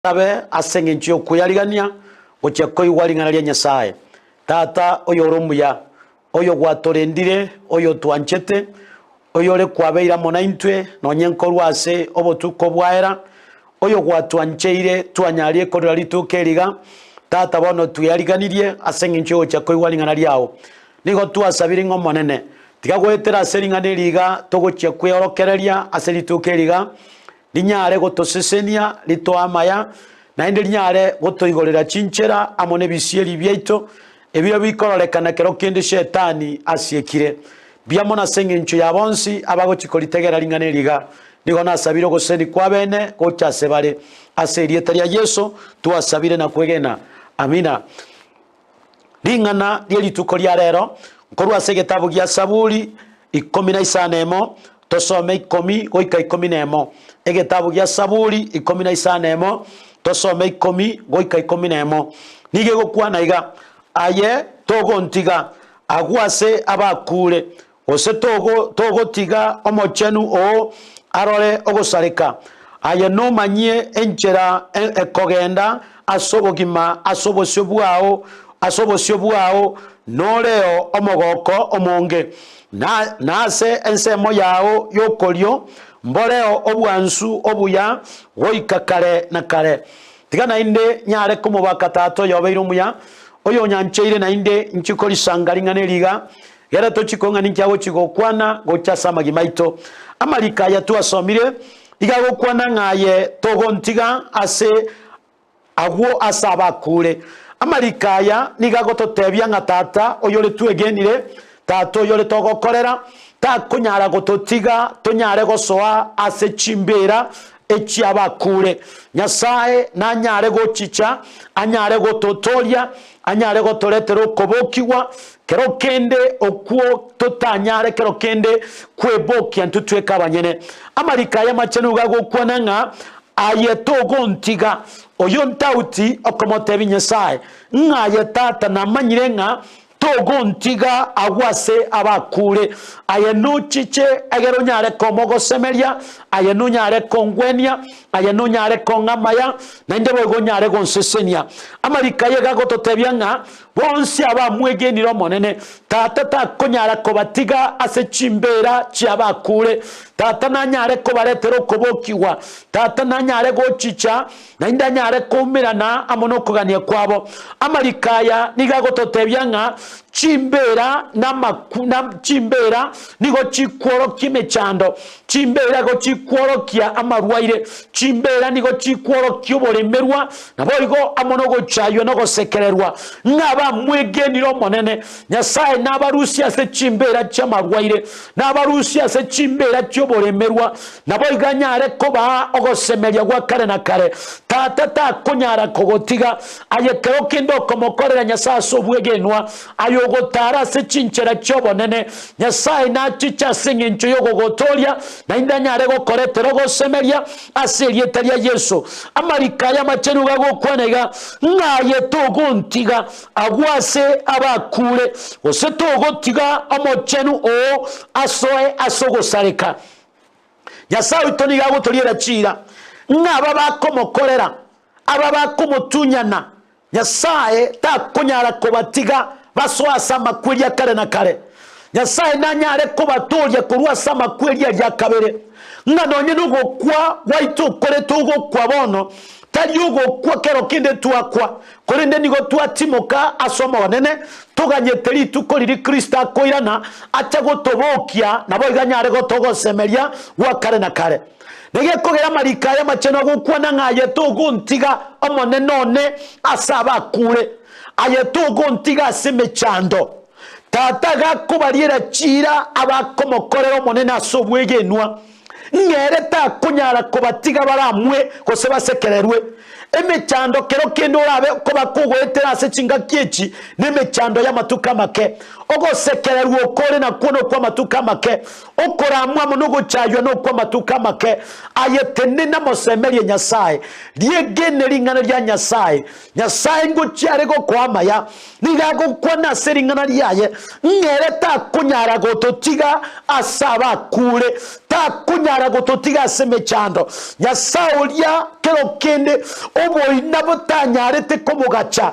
Abe ase engencho y'okweyarigania gochia koigwa ring'ana ria Nyasae. Tata oyore omuya, oyo gwatorendire, oyo otwanchete, oyore kwabeire amo naintwe nonye nkorwa ase obotuko bwaera, oyo gwatwancheire twanyarie korera rituko eri iga, Tata bono tweyariganirie ase engencho y'ogochia koigwa ring'ana riao. Nigo twasabire ng'a Omonene, tiga goetera ase ring'ana eri iga togochia kweorokereria ase rituko eri iga, Rinyare gotosesenia, ritoe amaya, naende rinyare gotoigorera chinchera amo nebisieri biaito, ebio bikororekana kero kende Shetani asiekire. Mbuya mono ase engencho ya bonsi abagochia koritegera ring'ana eri iga. Nigo nasabire ogoseseni kw'abeene gocha ase bare. Ase erieta ria Yeso twasabire na kwegena. Amina. Ring'ana rie rituko ria rero nkorwa ase egetabu gia Saburi 15, tosome ikomi goika 11. Egetabu gia Saburi 15, tosome ikomi goika 11. Nigo egokwana iga, Aye togontiga agwo ase abakure, Gose togotiga Omochenu oo arore ogosareka. Aye nomanyie enchera ekogenda ase obogima ase obosio bwao, ase obosio bwao noreo omogoko omonge, na ase ensemo yao y'okorio mboreo obwansu obuya goika kare na kare. Tiga naende nyare komobaka Tata oyobeire omuya, oyonyancheire naende inche korisanga ring'ana eri iga, Gera tochie kong'a ninki agochia gokwana gocha ase amagima aito. Amariko aya twasomire iga agokwana ng'a aye togontiga ase agwo ase abakure. Amariko aya nigo agototebia ng'a Tata oyore twegenire, Tata oyore togokorera, takonyara gototiga tonyare gosoa ase chimbeera echi'abakure. Nyasae nanyare gochicha, anyare gototooria, anyare gotoretera okobokigwa, kero kende okwo totanyare kero kende kwebokia intwe tweka abanyene. Amariko aya amachenu igo agokwana ng'a aye togontiga, oyo ntauti okomotebia Nyasae, ng'a aye Tata namanyire ng'a Togontiga agwo ase abakure. Aye nochiche egere onyare komogosemeria, aye nonyare kongwenia, aye nonyare kong'a amaya, naende boigo onyare gonsesenia. Amariko aya iga agototebia ng'a bonsi abamwegenire Omonene, Tata takonyara kobatiga ase chimbeera chi'abakure. Tata nanyare kobaretera okobokigwa. Tata nanyare gochicha naende anyare koumerana amo nokogania kwabo. Amariko aya nigo agototebia ng'a chimbeera namaku na chimbeera nigo chikworokia emechando, chimbeera nigo chikworokia amarwaire, chimbeera nigo chikworokia oboremerwa, naboigo amo nogochaywa na ogosekererwa. Ng'a abamwegenire Omonene, Nyasae nabarusie ase chimbeera chi'amarwaire, nabarusie ase chimbeera chi'oboremerwa, Naboigo anyare kobaa ogosemeria gwa kare na kare. Tata takonyara kogotiga aye kero kende okomokorera Nyasae ase obwegenwa, aye ogotaara ase chinchera chi'obonene. Nyasae nachiche ase engencho y'ogogotooria, naende anyare gokoretera ogosemeria ase erieta ria Yeso. Amariko aya amachenu gagokwana iga, ng'a aye togontiga agwo ase abakure, gose togotiga Omochenu oo asoe ase ogosareka. Nyasae oito nigo agotoriera chiira, ng'a aba bakomokorera, aba bakomotunyana, Nyasae takonyara kobatiga basoe ase amakweri a kare na kare. Nyasae nanyare kobatooria korwa ase amakweri aria a kabere, ng'a nonye nogokwa gwaito kore togokwa bono, tari ogokwa kero kende twakwa, Korende nigo twatimoka ase Omonene, toganyete rituko riria Kristo akoirana ache gotobokia, naboigo anyare gotogosemeria gwa kare na kare. Negekogera amariko aya amachenu agokwana ng'a aye togontiga Omonene one ase abakure, aye togontiga ase emechando. Tata gakobariera chiira abakomokorera Omonene ase obwegenwa, ng'a ere takonyara kobatiga baramwe gose basekererwe. Emechando kero kende orabe koba kogoetera ase chingaki echi nemechando y'amatuko amake. Ogosekererwa oko ore nakwo nokw'amatuko amake, okoramwa amo nogochaywa nokw'amatuko amake. Aye tenena mosemerie Nyasae, riegene ring'ana ria Nyasae. Nyasae ngochia are gokoa amaya, nigo agokwana ase ring'ana riaye, ng'a ere takonyara gototiga ase abakure, takonyara gototiga ase emechando. Nyasae oria. kero kende oboina botanyarete komogacha,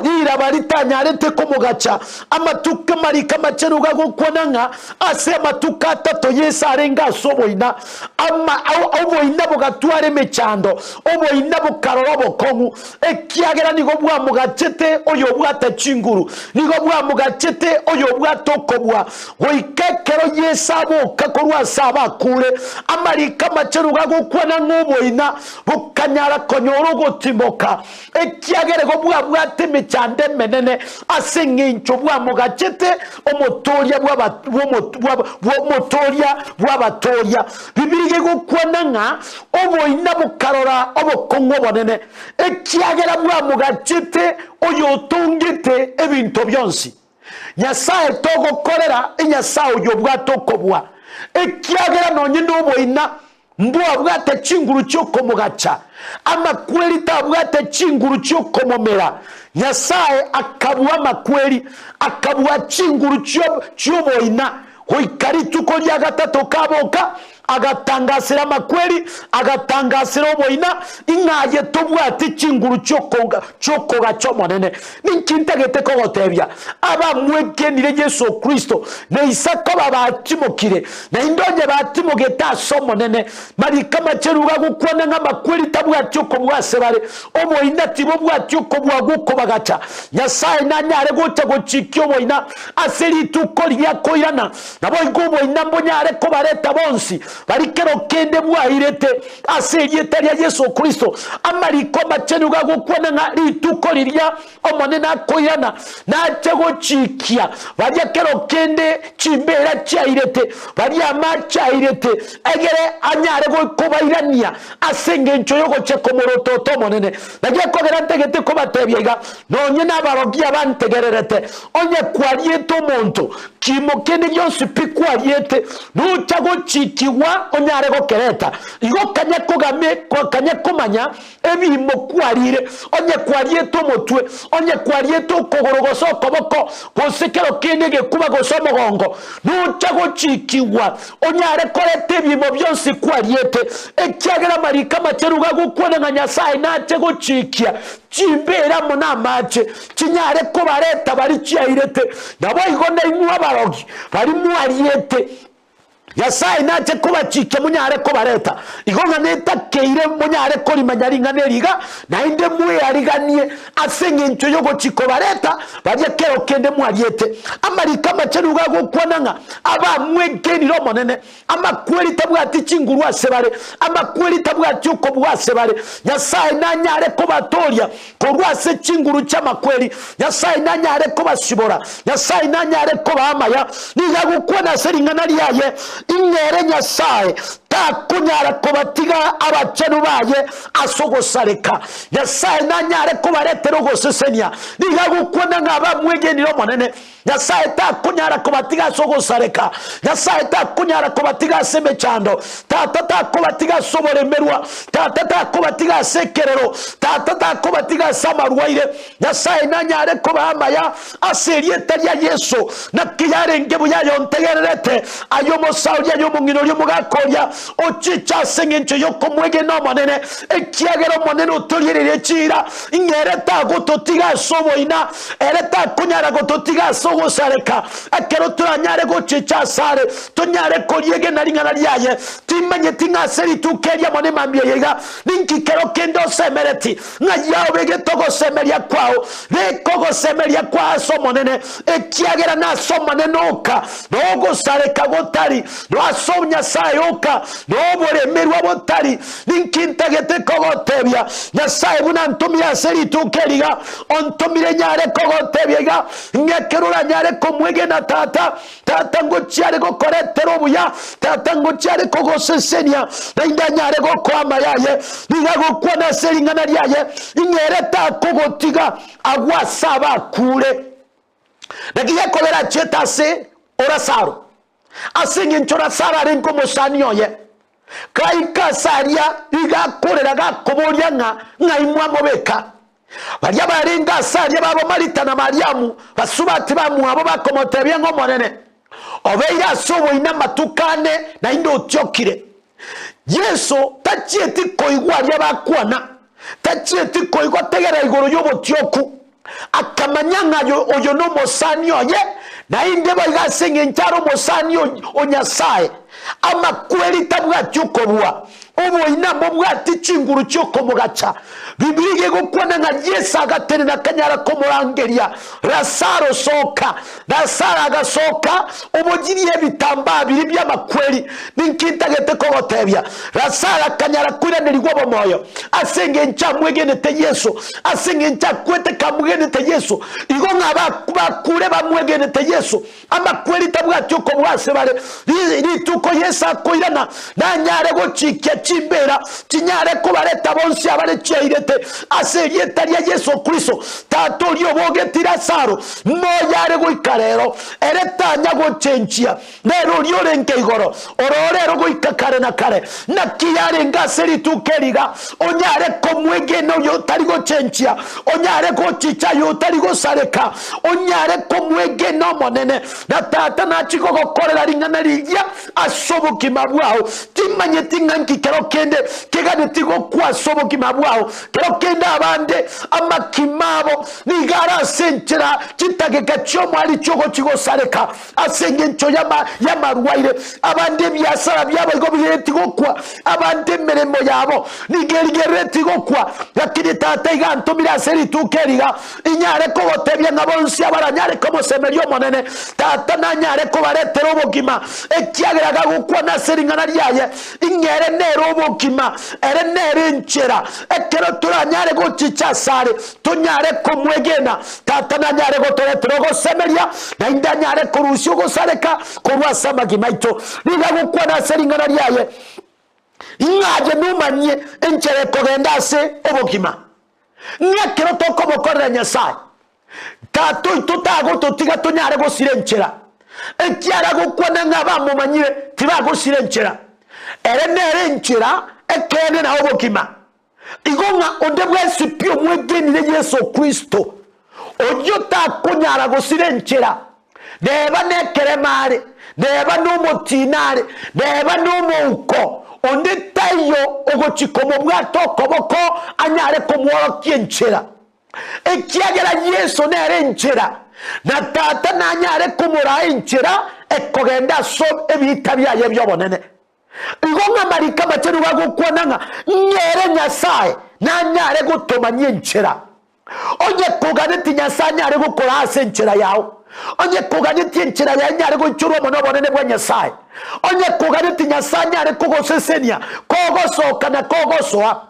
riraba ritanyarete komogacha. Amatuko amariko amachenu gagokwana ng'a ase amatuko atato Yeso arenge ase oboina, ama oboina bogatwara emechando, oboina bokarora obokong'u, ekiagera nigo bwamogachete oyobwate chinguru, nigo bwamogachete oyobwate okobua, goika ekero Yeso aboka korwa ase abakure. Amariko amachenu gagokwana ng'a oboina bokanyara konyora ogotimoka, ekiagera igo bwabwate emechando emenene ase engencho bwamogachete Omotooria bw'Omotooria bw'abatooria. Bibilia egokwana ng'a oboina bokarora obokong'u obonene, ekiagera bwamogachete oyotongete ebinto bionsi. Nyasae togokorera enyasae oyio obwate okobua, ekiagera nonye noboina Mbwabwate chinguru chi'okomogacha, amakweri tabwate chinguru chi'okomomera. Nyasae akabua amakweri, akabua chinguru chi'oboina, goika rituko ria gatato kaboka, agatangasera amakweri, agatangasera oboina, ing'a aye tobwati chinguru chi'okogacha Omonene. Ninki ntagete kogotebia? Abamwegenire Yeso Kristo, na ise koba batimokire, naende onye batimogete ase Omonene, mariko amachenu gagokwana ng'a amakweri tabwati okobua ase bare, oboina tibobwati okobua gw'okobagacha. Nyasae nanyare gocha gochikia oboina ase rituko riria akoirana, naboigo oboina mbonyare kobareta bonsi baria kero kende bwairete Ase erieta ria Yeso Kristo, amariko amachenu gagokwana ng'a rituko riria Omonene akoirana, nache gochikia baria kero kende chimbeera chiairete, baria amache airete, egere anyare kobairania ase engencho y'ogochia komorotota Omonene. Naki ekogera ntagete kobatebia iga, nonye nabarogi abantegererete, onye kwariete omonto, Kiimo kende gionsi pi kwariete, nocha gochikigwa onyare gokereta. Igo kanya kogame, kanya komanya ebiimo kwarire, onye kwariete omotwe, onye kwariete okogoro gose okoboko, gose kero kende egekuba gose omogongo, nocha gochikigwa onyare koreta ebiimo bionsi kwariete, ekiagera amariko amachenu gagokwana ng'a Nyasae nache gochikia chimbeera amo namache, chinyare kobareta baria chiairete, naboigo nainwe abarogi baria mwariete, Nyasae nache kobachikia monyare kobareta. Igo ng'a netakeire monyare korimanya ring'ana eri iga, naende mweariganie ase engencho y'ogochia kobareta baria kero kende mwariete. Amariko amachenu igo agokwana ng'a abamwegenire Omonene Amakweri tabwati chinguru ase bare, amakweri tabwati okobua ase bare. Nyasae nanyare kobatooria korwa ase chinguru chi'amakweri, Nyasae nanyare kobasibora, Nyasae nanyare kobaa amaya. Nigo agokwana ase ring'ana riaye, Ing'ere Nyasae takonyara kobatiga abachenu baye ase ogosareka. Nyasae nanyare kobaretera ogosesenia. Nigo agokwana ng'a abamwegenire Omonene. Nyasae takonyara kobatiga ase ogosareka, Nyasae takonyara kobatiga ase emechando, Tata takobatiga ase oboremerwa, Tata takobatiga ase ekerero, Tata takobatiga ase amarwaire. Nyasae nanyare kobaa amaya ase erieta ria Yeso. Naki yarenge buya aye ontegererete, aye omosaori, aye omong'ina oria omogaka oria, ochiche ase engencho y'okomwegena Omonene, ekiagera Omonene otoriereirie chiira, ng'a ere tagototiga ase oboina, Ere takonyara gototiga ase ogosareka, ekero toranyare gochicha asare, tonyare koriegena ring'ana riaye. Timanyeti ng'a ase rituko eri amo nemambia eye iga, ninki kero kende osemereti, ng'a yao obegete ogosemeria kwao, beka ogosemeria kwao ase Omonene, ekiagera nase Omonene oka nogosareka gotari, na ase Nyasae oka noboremerwa botari. Ninki ntagete kogotebia? Nyasae buna antomire ase rituko eri iga, Ontomire nyare kogotebia iga, ng'a ekero oranyare komwegena Tata, Tata ngochia are gokoretera obuya, Tata ngochia are kogosesenia, naende anyare gokoa amaya aye. Nigo agokwana ase ring'ana riaye, ing'a ere takogotiga agwo ase abakure. Naki gekogera achiete ase o Lazaro, ase engencho Lazaro arenge omosani oye. Gaika ase aria, igo akorera gakoboria ng'a ng'ai mwamobeka. Baria barenge ase aria babo Marita na Mariamu, basubati bamwabo, bakomotebia ng'a Omonene, obeire ase oboina amatuko ane, naende otiokire. Yeso tachieti koigwa aria bakwana, tachieti koigwa tegerera igoro y'obotioku. Akamanya ng'a oyo nomosani oye, naende boigo ase engencho are omosani o Nyasae, amakweri tabwati okobua, oboina mbobwati chinguru chi'okomogacha. Bibilia iga egokwana ng'a Yeso agatenena akanyara komorangeria, Lazaro, soka! Lazaro agasoka, obogirie ebitambaa biria bi'amakweri. Ninki ntagete kogotebia? Lazaro akanyara koiranerigwa obomoyo ase engencho amwegenete Yeso, ase engencho akwete kamwegenete Yeso. Igo ng'a bakure bamwegenete Yeso, amakweri tabwati okobua ase bare. Rituko Yeso akoirana, nanyare gochikia chimbeera chinyare kobareta bonsi abare chiairete ase erieta ria Yeso Kristo. Tata oria obogetie Lazaro moyo are goika rero, ere tanya gochenchia, nere oria orenge igoro, ororo ero goika kare na kare. Naki yarenge ase rituko eri iga, onyare komwegena oyo otari gochenchia, onyare gochicha aye otari gosareka, onyare komwegena Omonene, na Tata nachie kogokorera ring'ana riria ase obogima bwao. Timanyeti ng'a nki kero kende keganeti gokwa ase obogima bwao. Kero kende abande amakima abo nigo are ase enchera chitageka chi'omwari chi'ogochia gosareka ase engencho y'amarwaire. Abande ebiasara biabo igo bigereti gokwa, abande emeremo yabo nigo erigerereti gokwa. Lakini Tata iga antomire ase rituko eri iga, inyare kogotebia ng'a bonsi abaranyare komosemeria Omonene, Tata nanyare kobaretera obogima, ekiagera gagokwana ase ring'ana riaye, Ing'a ere nere obogima, ere nere enchera. Ekero toranyare gochicha asare, tonyare komwegena, Tata nanyare gotoretera ogosemeria, naende anyare korusia ogosareka korwa ase amagima aito. Nigo agokwana ase ring'ana riaye, ng'a aye nomanyie enchera ekogenda ase obogima. Ng'a ekero tokomokorera Nyasae, Tata oito tagototiga tonyare gosira enchera, ekiagera agokwana ng'a abamomanyire tibagosira enchera. Ere nere enchera, ekeene na obogima. Igo ng'a onde bwensi pi omwegenire Yeso Kristo, oyio takonyara gosira enchera, neba nekerema are, neba nomotiina are, neba nomouko, onde taiyo ogochia komobwata okoboko anyare komworokia enchera. Ekiagera Yeso nere enchera, na Tata nanyare komoraa enchera ekogenda ase ebiita biaye bi'obonene. Igo ng'a amariko amachenu gagokwana ng'a ng'ere Nyasae nanyare gotomanyia enchera. Onye koganeti Nyasae anyare gokoraa ase enchera yao, onye koganeti enchera yaye enyare goichorwa amo nobonene bwa Nyasae, onye koganeti Nyasae anyare kogosesenia kogosoka na kogosoa,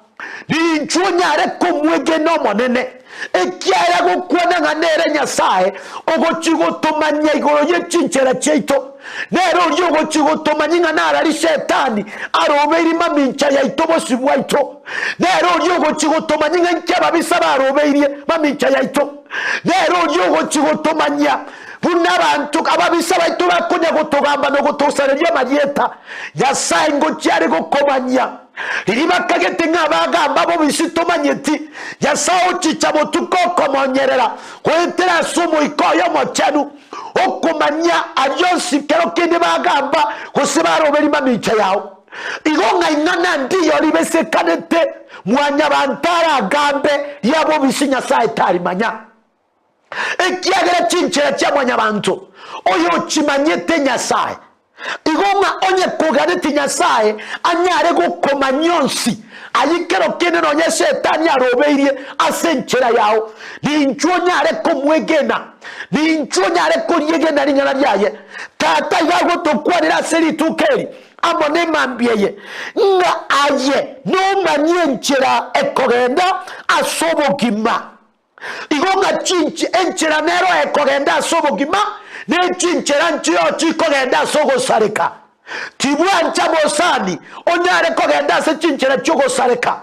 Ninchwe onyare komwegena Omonene, ekiagera gokwana ng'a nere Nyasae ogochia gotomanyia igoro ye chinchera chiaito, nere oria ogochia gotomanyia ng'a narari Shetani arobeirie mamincha yaito bosio bwaito, nere oria ogochia gotomanyia ng'a inki ababisa barobeirie mamincha yaito, nere oria ogochia gotomanyia buna abanto ababisa baito bakonya gotogamba na gotosareria amarieta. Nyasae ngochia are gokomanyia. Riria bakagete ng'a bagamba bobisi tomanyeti, Nyasae ochicha botuko okomonyerera goetera ase Omoika oye Omochenu, okomanyia aria onsi kero kende bagamba gose baroberia mamincha yao. Igo ng'a ing'ana ndiyo ribesekanete mwanyabanto aragambe ria bobisi Nyasae tarimanya. Ekiagera chinchera chia mwanyabanto oyochimanyete Nyasae, igo ng'a onye koganeti Nyasae anyare gokomanyia onsi ayio kero kende nonya Shetani arobeirie ase enchera yao, ninchwe onyare komwegena, ninchwe onyare koriegena ring'ana riaye. Tata iga agotokwanera ase rituko eri amo nemambia eye, ng'a aye nomanyie enchera ekogenda ase obogima. Igo ng'a chinche enchera nero ekogenda ase obogima, ne chinchera nchireo chikogenda ase ogosareka. Tibwancha mosani onyare kogenda ase chinchera chi'ogosareka.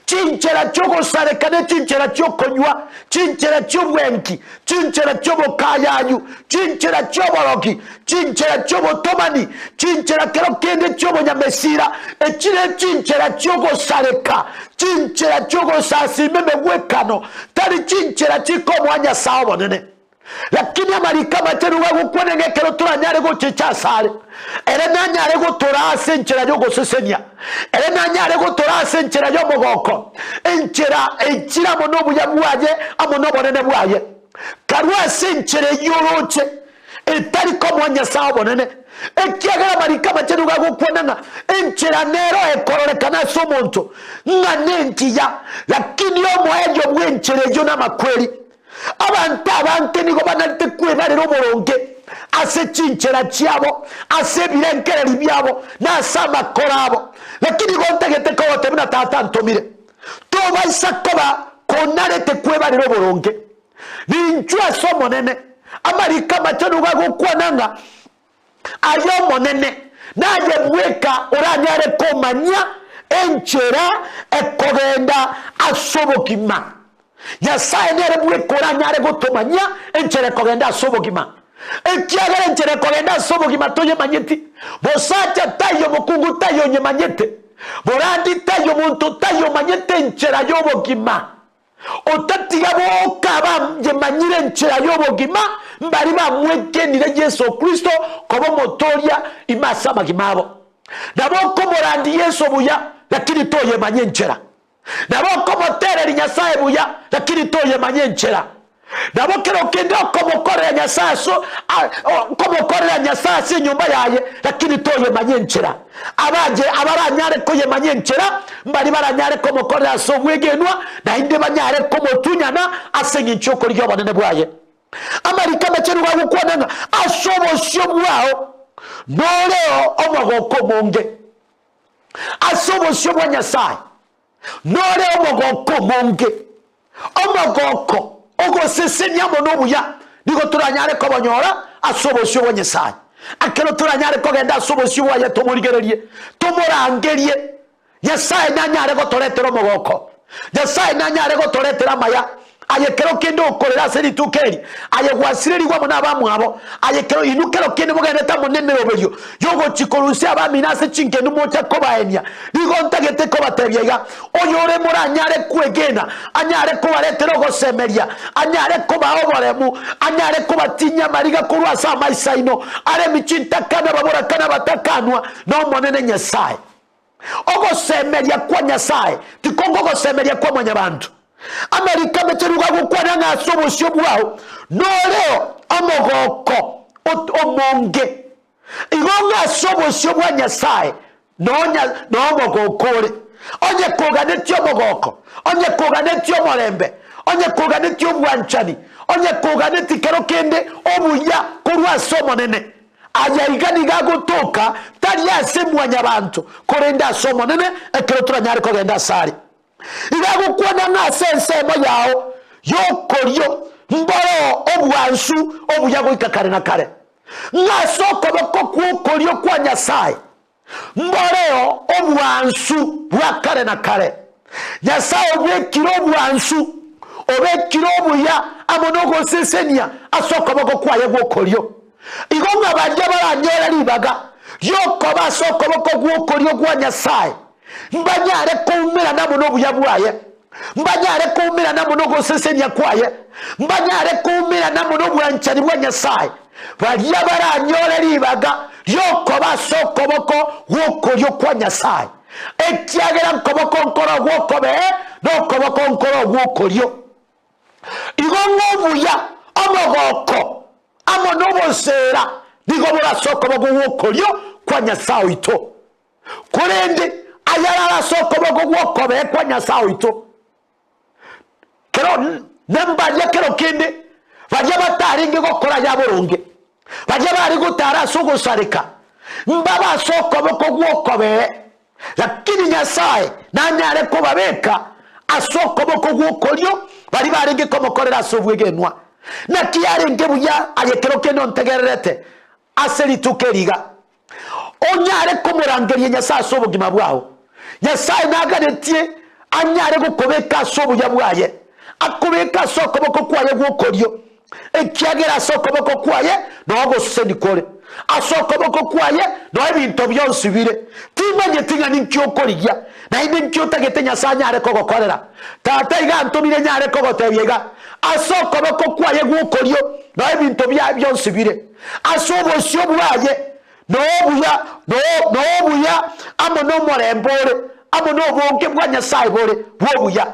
Chinchera chi'ogosareka ne chinchera chi'okonywa, chinchera chi'obwenki, chinchera chi'obokayayu, chinchera chi'oborogi, chinchera chi'obotomani, chinchera kero kende chi'obonyamesira, echi ne chinchera chi'ogosareka, chinchera chi'ogosasiima emegwekano, tari chinchera chikomoa Nyasae obonene. Lakini amariko amachenu gagokwana ng'a ekero toranyare gochecha asare, ere nanyare gotoraa ase enchera y'ogosesenia, ere nanyare gotoraa ase enchera y'omogoko, enchera eichire amo nobuya bwaye amo nobonene bwaye. Karue ase enchera eyio oroche, etari komoa Nyasae obonene, ekiagera amariko amachenu gagokwana ng'a enchera nero ekororekana ase omonto ng'a nengiya, lakini omoerio bw'enchera eyio namakweri. Abanto abange nigo banarete kwebarera oboronge ase chinchera chiabo, ase ebirengererio biabo, na ase amakoro abo. Lakini igo ntagete kogotebia buna Tata antomire, tobaisa koba konarete kwebarera oboronge. Ninchwe ase Omonene, amariko amachenu gagokwana ng'a Aye Omonene, naye bweka oranyare komanya enchera ekogenda ase obogima. Nyasae nere bweka oranyare gotomanyia enchera ekogenda ase obogima. Ekiagera enchera ekogenda ase obogima toyemanyeti, bosacha taiyo mokungu taiyo onyemanyete, borandi taiyo monto taiyo omanyete enchera y'obogima. Otatiga boka abayemanyire enchera y'obogima, mbaria bamwegenire Yeso Kristo koba Omotoria ime ase amagima abo. Nabo okomorandia Yeso buya, lakini toyemanya enchera. Nabo okomotereria Nyasae buya, lakini toyemanya enchera. Nabo kero kende okomokorera Nyasae aso okomokorera Nyasae ase enyomba yaye, lakini toyemanya enchera. Abaje abaranyare koyemanya enchera, mbaria baranyare komokorera ase obwegenwa, naende banyare komotunyana ase engencho y'okorigia obonene bwaye. Amariko amachenu gagokwana ng'a ase obosio bwao noreo omogoko omonge, ase obosio bwa Nyasae Nore omogoko omonge, omogoko ogosesenia amo nobuya, nigo toranyare kobonyora ase obosio bwa Nyasae. Ekero toranyare kogenda ase obosio bwaye tomorigererie, tomorangerie, Nyasae nanyare gotoretera omogoko. Nyasae nanyare gotoretera amaya. Aye kero kende okorera ase rituko eri, aye gwasirerigwe amo nabamwabo, aye kero inwe kero kende mogenderete amo nemeroberio y'ogochia korusia abamino ase chingendu mocha kobaenia. Nigo ntagete kobatebia iga, oyore moranyare kwegena, anyare kobaretera ogosemeria, anyare kobaa oboremu, anyare kobatinyia amariga korwa ase amaiso aino, aremi chintakana ababoraka na abatakanwa n'Omonene Nyasae. Ogosemeria kwa Nyasae tikonga ogosemeria kwa mwanyabanto. Amariko amachenu gagokwana ng'a ase obosio bwao noreo omogoko omonge. Igo ng'a ase obosio bwa Nyasae nonya nomogoko ore. Onye koganetie omogoko, onye koganetie omorembe, onye koganetie obwanchani, onye koganetie kero kende obuya korwa ase Omonene, Aya iga nigo agotoka, tari ase mwanyabanto, korende ase Omonene, ekero toranyare kogenda asare. Iga agokwana ng'a ase ensemo yao y'okorio mboroo obwansu obuya goika kare na kare, ng'a ase okoboko kw'okorio kwa Nyasae Mboreo obwansu bwa kare na kare. Nyasae obekire obwansu, obekire obuya amo nogosesenia ase okoboko kwaye gw'okorio. Igo ng'a baria baranyore ribaga ri'okoba ase okoboko gw'okorio gwa Nyasae mbanyare koumerana amo nobuya bwaye, mbanyare koumerana amo nogosesenia kwaye, mbanyare koumerana amo nobwanchani bwa Nyasae. Baria baranyore ribaga ri'okoba ase okoboko gw'okorio kwa Nyasae, ekiagera nkoboko nkoro gw'okobee, na okoboko nkoro gw'okorio. Igo ng'a obuya, omogoko, amo noboseera nigo bore ase okoboko gw'okorio kwa Nyasae oito. Korende ayarare ase okoboko gw'okobee kwa Nyasae oito, kero nembaria kero kende baria batarenge gokora aya boronge, baria bare gotara ase ogosareka, mbabe ase okoboko gw'okobee, lakini Nyasae nanyare kobabeka ase okoboko gw'okorio baria barenge komokorera ase obwegenwa. Naki yarenge buya aye kero kende ontegererete ase rituko eri iga, Onyare komorangeria Nyasae ase obogima bwao. Nyasae naganetie anyare gokobeka ase obuya bwaye, akobeke ase okoboko kwaye gw'okorio, ekiagera ase okoboko kwaye noo ogoseseni kore, ase okoboko kwaye noo ebinto bionsi bire. Timanyeti ng'a ninki okorigia. Naende nki otagete Nyasae anyare kogokorera? Tata iga antomire nyare kogotebia iga, Ase okoboko kwaye gw'okorio nao ebinto biaye bionsi bire, ase obosio bwaye nobuya, nobuya amo nomorembe ore, amo nobonge bwa Nyasae bore bw'obuya.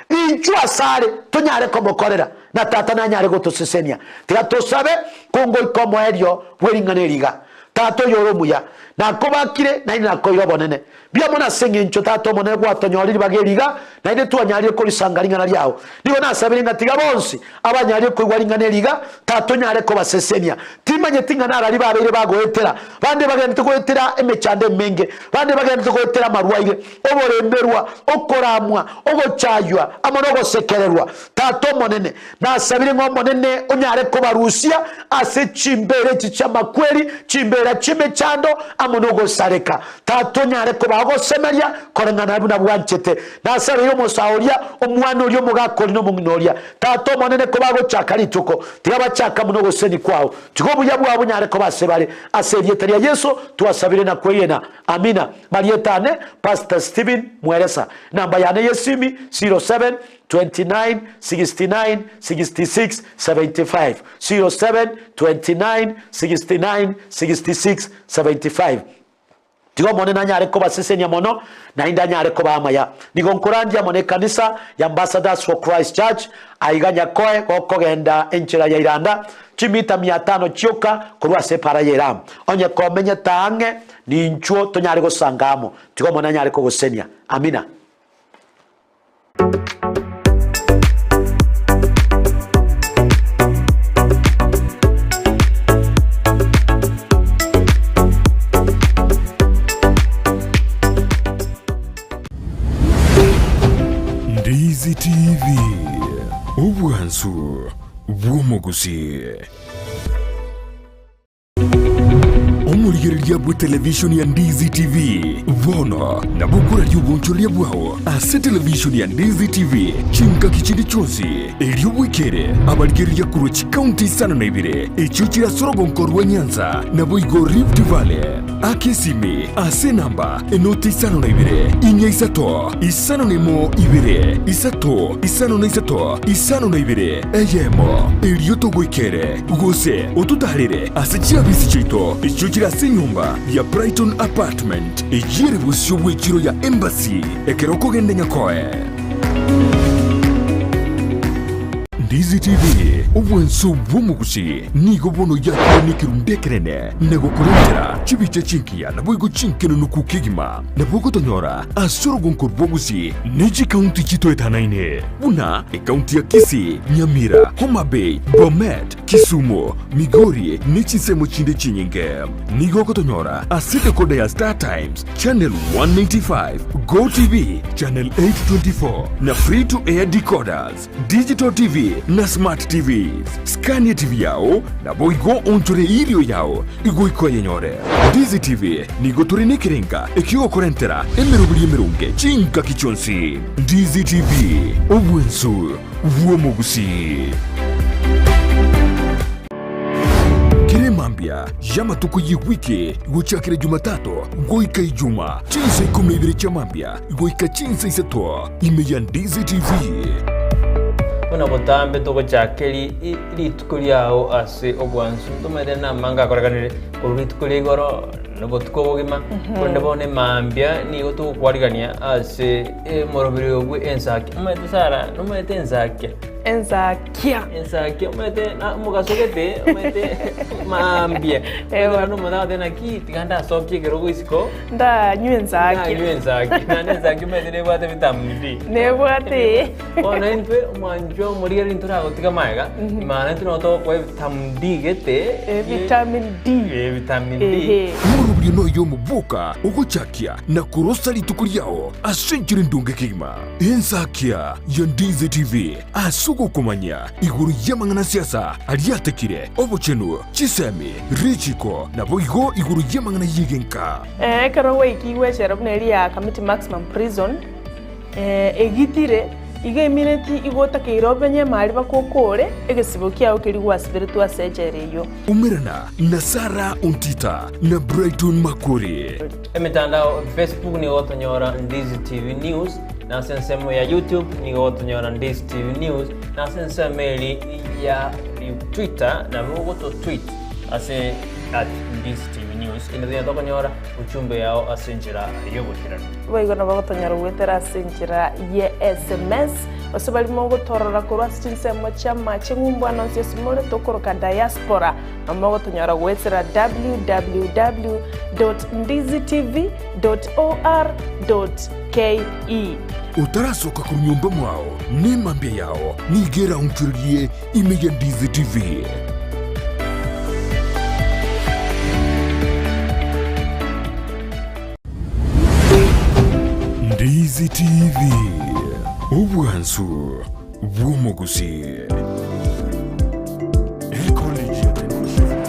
Inchuo asare tonyare komokorera, na Tata nanyare gotosesenia. Tiga tosabe kongoika omoerio bwe ring'ana eri iga. Tata oyore omuya, nakobakire naende nakoeire obonene. Mbuya mono ase engencho Tata Omonene gwatonyorire ribaga eri iga, naende twanyarire korisanga ring'ana riao. Nigo nasabire ng'a tiga bonsi abanyarire koigwa ring'ana eri iga, Tata onyare kobasesenia. Timanyeti ng'a narari babeire bagoetera, bande bagenderete goetera emechando emenge, bande bagenderete goetera amarwaire, oboremerwa, okoramwa, ogochaywa, amo nogosekererwa. Tata Omonene, Nasabire ng'a Omonene onyare kobarusia ase chimbeera echi chi'amakweri, chimbeera chi'emechando, amo nogosareka. Tata onyare kobaa ogosemeria koreng'ana buna bwanchete. Nasabeire omosae oria, omwana oria, omogaka oria, na omong'ina oria. Tata Omonene, kobagochaka rituko, tiga bachake amo nogosesenia kwao. Tiga obuya bwao bonyare koba ase bare. Ase erieta ria Yeso twasabire na kwegena. Amina. Marieta ane, Pastor Stephen Mweresa. Namba yane y'esimi, 07 29 69 66 75, 07 29 69 66 75. Tiga Omonene anyare kobasesenia mono, naende anyare kobaa amaya. Nigo nkorandia amo nekanisa ya Ambassadors for Christ Church aiga Nyakoe gokogenda enchera ya Iranda, chimita mia tano chioka korwa ase epara ya Elamu. Onye komenyete ang'e ninchwo tonyare gosanga amo. Tiga Omonene anyare kogosesenia. Amina. Ndizi TV, obwansu bw'omogusii. Omorigereria bw'etelevishoni ya Ndizi TV bono nabo okoraria obonchoreria bwao ase televishoni ya Ndizi TV chingaki chinde chionsi, erio bwekere abarigereria korwa chikaunti isano na ibere echio chire ase orogonko rwa Nyanza naboigo Rift Valley. Aka esimi ase enamba enoti isano na ibere, inya isato, isano na emo ibere, isato, isano na isato, isano na ibere, eyemo, erio togoikere. Gose ototaarere ase chiabisi chiaito echio chire ase enyomba ya Brighton Apartment, eyio ere bosio bw'echiro ya Embassy, ekero okogenda Nyakoe. Ndizi TV, obwanso bw'omogusi, nigo bono yakire nekerundu ekenene na gokorentera chibicha chingiya naboigo chinkenenuku kegima. Nabo ogotonyora ase orogonko rw'obogusi ne chikaunti chitoetanaine buna ekaunti ya Kisii, Nyamira, Homa Bay, Bomet, Kisumu, Migori ne chinsemo chinde chinyinge. Nigo ogotonyora ase decoder ya Star Times, Channel 195, Go TV, Channel 824 na Free to Air decoders, Digital TV na Smart TVs. Skania TV yao naboigo onchore eirio yao igoika oyenyore. Ndizi TV nigo tore nekerenga ekiogokorentera emeroberi emeronge chingaki chionsi. Ndizi TV, obwensu bw'omogusii. Kera emambia y'amatuko y'ewiki gochakera Jumatatu goika Ijuma, chinsa ikomi na ibere chia mambia goika chinsa isato, ime ya Ndizi TV. Buna botambe togochaka rituko riao ase obwansu, ntomaete namange akorekanire korwa rituko ria igoro na obotuko obogima, korende bono emambia nigo togokwarigania ase omoroberi bwe ensaki. Omanyete Sarah, nomanyete ensakia? Ensakia. Ensakia omanyete na omogaso gete, omanyete mambia, Eeh. omonto agoteba naki tiga ndasokie ekerogo isiko. Ndanywe ensaki. Ndanywe ensaki. Naende ensaki omanyete nebwate vitamin D. Nebwate. Bono intwe omwanchwa omorigereria ntoragotiga magega, maana intwe nabo togokoa evitamin D gete. Eh, vitamin D. Eh, vitamin D. Ehe. Omorobio noyo omoboka ogochakia na korosa rituko riao ase enchera endonge kegima. Ensakia ya Ndizi TV ase ogokomanya igoro y'amang'ana siasa aria atekire, obochenu, chisemi, richiko, naboigo igoro y'amang'ana y'egenka. Ekero gwaikigwe echela buna eria ya Kamiti Maximum Prison, egitire. Iga emineti igo otakeire obenye emari bakokore egesibo kiao keria gwasiberetwe ase echela eyio. Umerana na Sarah Ontita na Brighton Makori. Emetandao Facebook nigo gotonyora Ndizi TV News, na ase ensemo ya YouTube nigo gotonyora Ndizi TV News, na ase ensemo eri ya Twitter nabo ogoto tweet ase at Ndizi TV News kende tonyare tokonyora ujumbe yao ase enchera y'oboikeranu. Boigo nabo gotonyora goetera ase enchera ye sms, gose baria mogotorora korwa ase chinsemo chi'amache ng'umbu ande onsi ase more tokoroka diaspora, nabo mogotonyora goetera www dot ndizitv dot or dot ke. Otarasoka korwa nyomba mwao, nemambia yao nigo eraonchorerie ime ya Ndizi TV. Ndizi TV, obwansu bw'omogusii. Ecollege ya Teknolojia.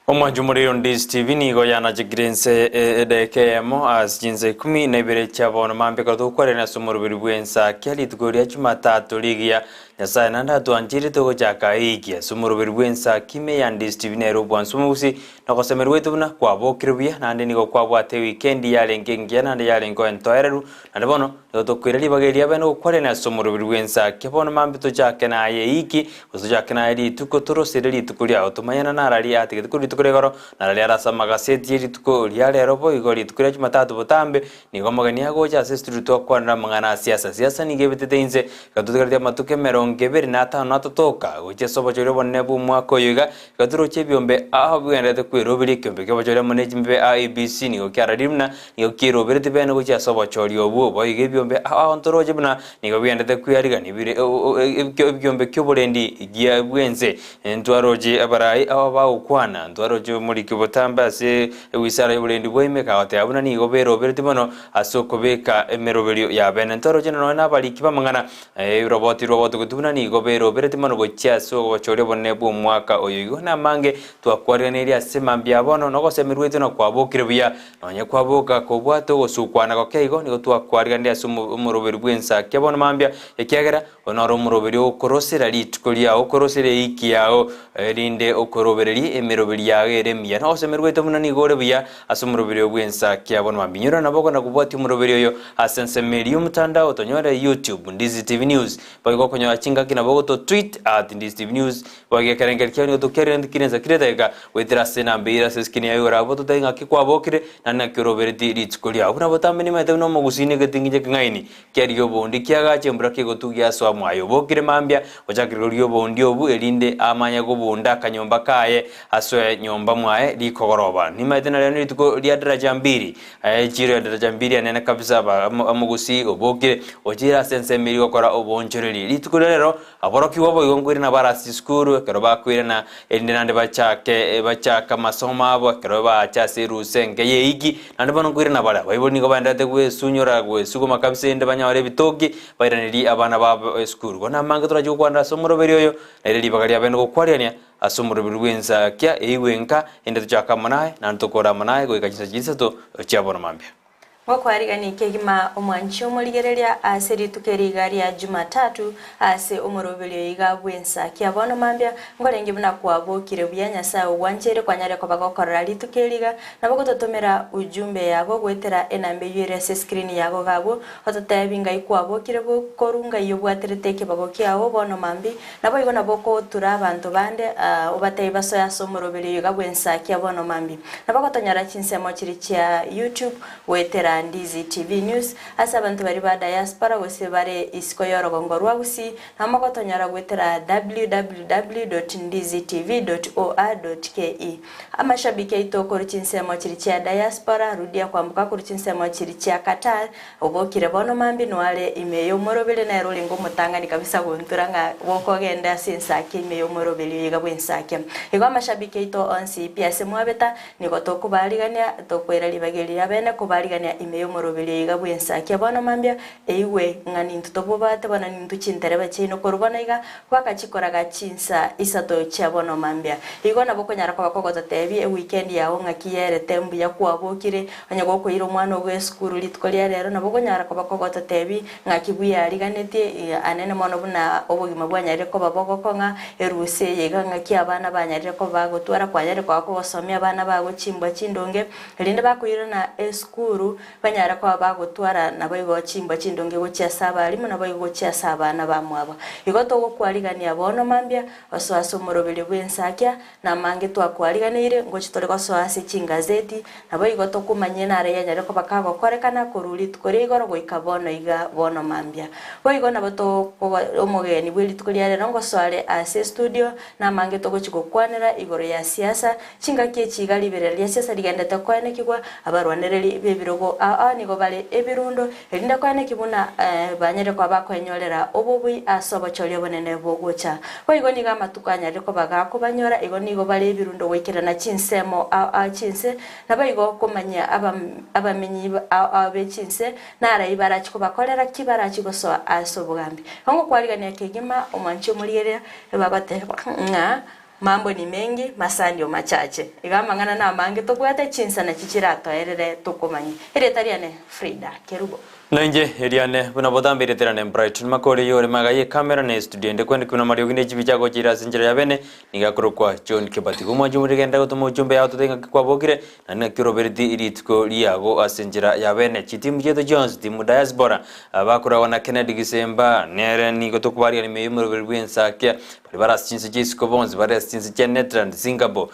Omwancho omorero Ndizi TV nigo yanachekire ense edaika eyemo ase chinsa ikomi na ibere chia bono mambia ekero togokwarerania ase omoroberi bw'ensakia rituko ria Jumatatu rigiya. Nyasae naende atwancheire togochaka eiki ase omoroberi bw'ensakia ime ya Ndizi TV nere obwansu omogusi na ogosemerwa gwaito buna kwabokire buya naende nigo kwabwate ewikendi yarenge engiya naende yarenge entoereru naende bono Nigo tokoira ribaga eria bene gokwarania ase omoroberi bw'ensakia. Bono mambia tochake naye eiki, gose tochake naye rituko, torosere rituko riao, tomanyane narari atigete korwa rituko ria igoro, narari are ase amagaseti ye rituko ria rero boigo rituko ria Jumatatu botambe, nigo omogeni agocha ase estudio twakwanera amang'ana a siasa. Siasa nigo ebetete inse, iga totigareti amatuko emerongo ebere na atano na atotoka, gochia ase obochori obonene bw'omwaka oyo iga, iga toroche ebiombe ao bigendererete kweroberia ekiombe ki'obochori amo ne chimbe IEBC nigo kiararire buna Nigo kierobereti bene gochia ase obochori obwo, boigo ebiombe ao ntoroche buna nigo bigenderete kwearigania bire ebiombe ki'oborendi gia bw'ense. Ntwaroche abarai aba bagokwana, ntwaroche omoriki botambe ase ewisara y'oborendi bwa ime kagoteba buna nigo berobereti mono ase okobeka emeroberio ya bene. Ntwaroche nonya nabariki b'amang'ana eroboti rw'obotugutu buna nigo berobereti mono gochia ase obochori obonene bw'omwaka oyo. Igo namange twakwariganirie ase mambia bono, nogosemerwa gwaito nakwabokire buya. Nonye kwaboka kobwate ogosukwana goke igo, nigo twakwariganirie ase omoroberi bw'ensakia bono mambia, ekiagera oyo noro omoroberi okorosera rituko riao, okorosera eiki yao, erinde okorobererie emeroberi yao ere emiya. Na ogosemerwa gwaito buna nigo ore buya ase omoroberi oyo bw'ensakia bono mambia. Inyora nabo okona kobwatia omoroberi oyo ase ensemo eria y'omotandao, tonyore YouTube, Ndizi TV News, boigo okonyora chingaki nabo ogoto tweet at Ndizi TV News, Boigo ekerengerio kiao nigo tokiarire kire ensa kire edageka goetera ase enamba eira ase eskrini yaye igoro abwo totabe ng'aki kwabokire naende ng'aki orobereti rituko riao. Buna botambe nimaete buna omogusii negetinginche ekeng'aini kiarigia obondi kiagacha embura kegotugia asoa mwaye. Obokire mambia gochakire korigia obondi obu erinde amanye kobunda akanyomba kaye asoe nyomba mwaye rikogoroba. Nimaete narero nerituko ria daraja mbili Echiro ya daraja mbili enene kabisa aba omogusii obokire ochire ase ensemo eria gokora oboonchoreri. Rituko ria rero Aborokigwa boigo nkoirana bare ase chisukuru ekero bakoirana, erinde naende bachake bachake amasomo abo ekero baacha ase erusa enke y'eiki, naende bono nkoirana bare. Abaibori nigo baendererete gwesunyora gwesuguma kabisa erinde banyore ebitoki, bairanerie abana babo esukuru. Bono amange torache gokwanera ase omoroberi oyo, nere ribaga riabeene gokwariania ase omoroberi bw'ensakia eigwe enka, erinde tochake amo naye, naende tokore amo naye goika chinsa chisato chia bono mambia. Ngokwarigania kegima omwanchi omorigereria ase rituko eri iga ria Jumatatu, ase omoroberio oyo iga bw'ensa kia bono mambia, nkorenge buna kwabokire buya Nyasae ogwancheire kwanyare koba gokorora rituko eri iga, nabo gototomera ujumbe yago goetera enamba eyio ere ase escreen yago iga abwo, ototebi ngai kwabokire bo koru ngai obwaterete ekebago kiago bono mambi, naboigo nabo okotura abanto bande obatebi basoe ase omoroberio oyo iga bw'ensa kia bono mambi. Nabo gotonyora chinsemo chiria chia YouTube goetera Ndizi TV News ase abanto baria ba diaspora gose bare isiko y'orogongo rwa Gusii nabo mogotonyora goetera www.ndizitv.or.ke. Amashabiki aito korwa chinsemo chiria chia diaspora, rudia kwamboka korwa chinsemo chiria chia Qatar, obokire bono mambia noare ime y'omoroberi nere orenge omotang'ani kabisa gontura ng'a gokogenda ase ensakia ime y'omoroberi oyo iga bw'ensakia. Igo amashabiki aito onsi pi ase mwabeta, Nigo tokobaarigania, tokoira ribaga eri riabene kobaarigania ime y'omoroberio iga bw'ensakia. Bono mambia eigwe ng'a nintwe tobobate, bono nintwe chintereba chiaino korwa bono iga Bagachikoraga chinsa isato chia bono mambia. Igo nabo okonyara koba kogototebia ewikendi yao ng'aki yerete mbuya kwabokire, onye gokoira omwana ogo esukuru rituko ria rero nabo okonyara koba kogototebia ng'aki buya ariganetie anene mono buna obogima bwanyarire koba bogokong'a erusia eye iga ng'aki abana banyarire koba bagotwara kwanyarire koba kogosomia abana bago chimbwa chindonge erinde bakoirana esukuru Banyare koba bagotwara naboigo chimbwa chindonge gochia ase abalimu, naboigo gochia ase abana bamwabo. Igo togokwarigania bono mambia, gosoa ase omoroberio bw'ensakia, na amange twakwariganeire, ngochia tore gosoa ase chingazeti, naboigo tokomanyia nare yanyare koba kagokorekana korwa rituko ria igoro goika bono iga bono mambia. Boigo nabo tokogo omogeni bwe rituko ria rero ngosoa are ase estudio, na amange togochia gokwanera igoro ya siasa, Chingaki echi iga riberera ria siasa rigenderete koenekigwa, abarwanereri b'ebirogo aa nigo bare ebirundo, erinde koeneki buna banyare koba bakoenyorera obobui ase obochori obonene bogocha. Boigo nigo amatuko anyarire koba gakobanyora, igo nigo bare ebirundo goikerana chinsemo aa chinse, naboigo komanyia abamenyi aa be chinse, narai barachi kobakorera ki barachi gosoa ase obogambi. Igo ngokwarigania kegima omwanchi omorigereria, ebagoteba ng'a Mambo ni mengi, masaa ndio machache. Iga amang'ana namange tobwate, chinsa nachi chiratoerere tokomanye. Erieta riane Frida Kerubo. Nainche eriane buna botambe erieta riane Brighton Makori oyore magega y'ekamera na estudio ende kwendekwa buna amariogi ne chibicha agochira ase enchera ya bene nigo akorokwa John Kibati. Gomwancha omoriri genda gotoma ojumbe yao tote ng'aki kwabokire naende ng'aki orobereti rituko riago ase enchera ya bene. Chitimu chiaito chionsi timu diaspora bakoragwa na Kennedy Gisemba nere nigo tokobarigia ime y'omoroberi bw'ensakia Baria bare ase chinse chia isiko bonsi, bare ase chinse chia Netherlands, Singapore,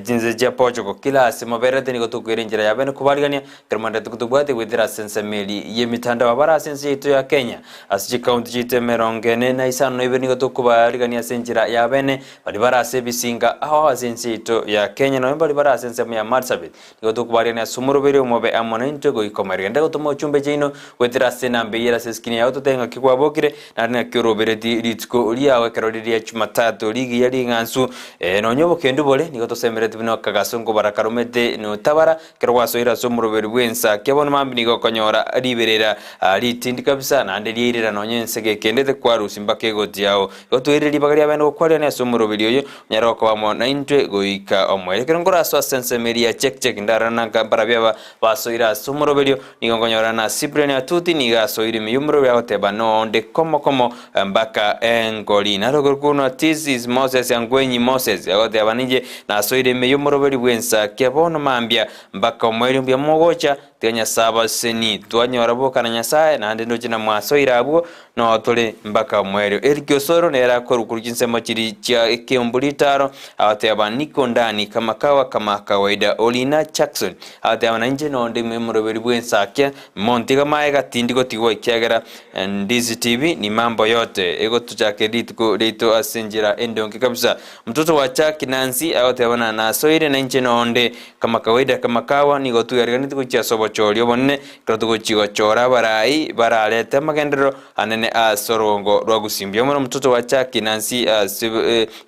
chinse chia Portugal, kila ase moberete nigo tokoira enchera ya bene kobarigania, ekero mwenderete gotobwatia goetera ase ensemo eria y'emitandao. Abare ase ense yaito ya Kenya, ase chikaunti chiaito emerongo ene na isano na ibere nigo tokobarigania ase enchera ya bene, baria bare ase ebisinga ao ase ense yaito ya Kenya, nonya baria bare ase ensemo ya Marsabit, Nigo tokobarigania ase omoroberi omobe amo naintwe goika omoerio. Genda gotoma ochumbe chiaino goetera ase enamba eyio ere ase eskrini yao totebe ng'aki kwabokire, naende ng'aki orobereti rituko riao ekero riria Jumatatu rigiya ring'ansu. Ee, nonya obokendu bore, nigo tosemeretie buna akagaso nkobara karomete notabara, ekero gwasoire ase omoroberi bw'ensa. Kia bono mambia nigo okonyora riberera ritindi kabisa, naende riairera nonya ense gekendete kwarusia mpaka egoti yao. Igo toirire ribaga ria bene gokwarigania ase omoroberi oyo, Onyare gokoba amo naintwe goika omoerio. Ekero nkorasoa ase ensemo eria ya Chek Chek ndarore na mbarabwo aba basoire ase omoroberio, nigo nkonyorana na Cyprian Atuti, nigo asoire ime y'omoroberio agoteba nonde komo komo mpaka engori. Naro korwa This is Moses Angwenyi Moses agoteba ninche nasoire ime y'omoroberio bw'ensakia bono mambia mpaka omoerio mbuya mogocha Tiga Nyasae abasesenie. Twanyora boka na Nyasae, naende ndoche namwasoire abwo, noo tore mpaka omoerio. Eric Osoro nere akorwa korwa chinsemo chiria chia ekeumbu ritaro, agoteba Niko ndani kama kawa kama kawaida. Olina Jackson agoteba nainche nonde ime omoroberi bw'ensakia, montiga maega tindi gotigwa ekiagera Ndizi TV ni mambo yote egotochakera rituko riaito ase enchera endonge kabisa. Mtoto wa Jack Nancy agoteba buna nasoire nainche nonde Kama kawaida kama kawa nigo tweariganeti gochia ase obochori obonene ekero togochia gochora abarai bararete amagenderero anene ase orogongo rwa Gusii. Mbuya mono omototo wa Chaki Nancy ase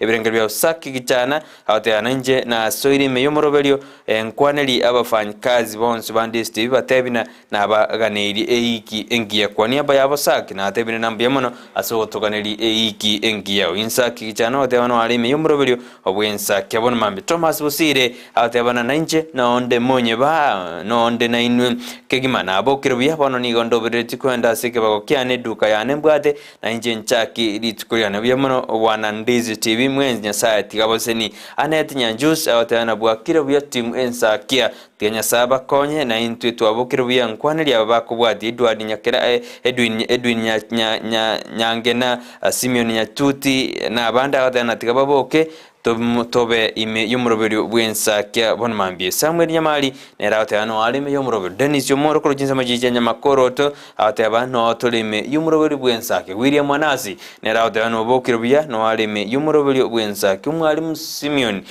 ebirengererio bia Usaki Gichana agoteba nainche nasoire ime y'omoroberio nkwaneri abafanyikazi bonsi ba Ndisi TV batebi na nabaganeirie eiki engiya. Kwa niaba yabo Saki natebire na mbuya mono ase ogotoganeria eiki engiya. Oinsaki Gichana ogoteba noare ime y'omoroberio Obw'ensakia bono mambia Thomas Bosire agatebana nainche, Nonde monye ba, nonde nainwe kegima nabokire buya, bono nigo ndobereretie koenda ase ekebago kiane eduka yane mbwate, nainche nchaki rituko riane buya mono bwana Ndizi TV mwensi Nyasaye tiga abaseni. Annette Nyanjusi agatebana bwakire buya team Ensakia, tiga Nyasaye abakonye, naintwe twabokire buya nkwaneria aba bakobwatia Edward Nyakera Edwin Edwin Nya Nya Nya Nyangena Simeon Nyatuti, na abande agateba tiga baboke, tobe ime y'omoroberio bw'ensakia bono mambia. Samuel Nyamari nere agateba noo are ime y'omoroberio. Dennis Omoro korwa chinsemo chiria chia Nyamakoroto agateba noo tore ime y'omoroberio bw'ensakia. William Anasi nere agateba nobokire buya noo are ime y'omoroberio bw'ensakia. Omwalimu Simeon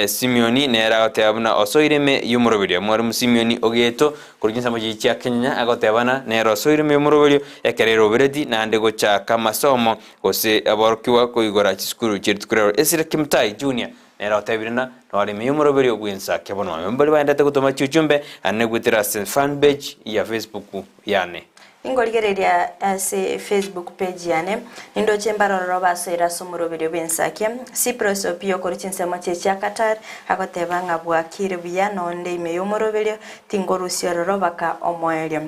Simeon nere agateba buna osoire ime y'omoroberio. Omwalimu Simeon Ogeto Korwa chinsemo chiria chia Kenya agotebana nere osoire ime y'omoroberio ekero erobereti naende gochaka amasomo gose aborokigwa koigora chisukuru chie rituko riaroro. Ezra Kimutai Junior. Nere otebire ng'a noremie omoroberio bw'ensa kia bono. Mbaria baendete gotoma chiuchumbe, naende goetera ase fan page ya Facebook yane. Ingorigereria ase Facebook page yane, nindoche mbarororo basoire ase omoroberio bw'ensakia. Cyprus Opiyo korwa chinsemo chie chia Qatar agoteba ng'a bwakire buya nonde ime y'omoroberio tingorusia ororo baka omoerio.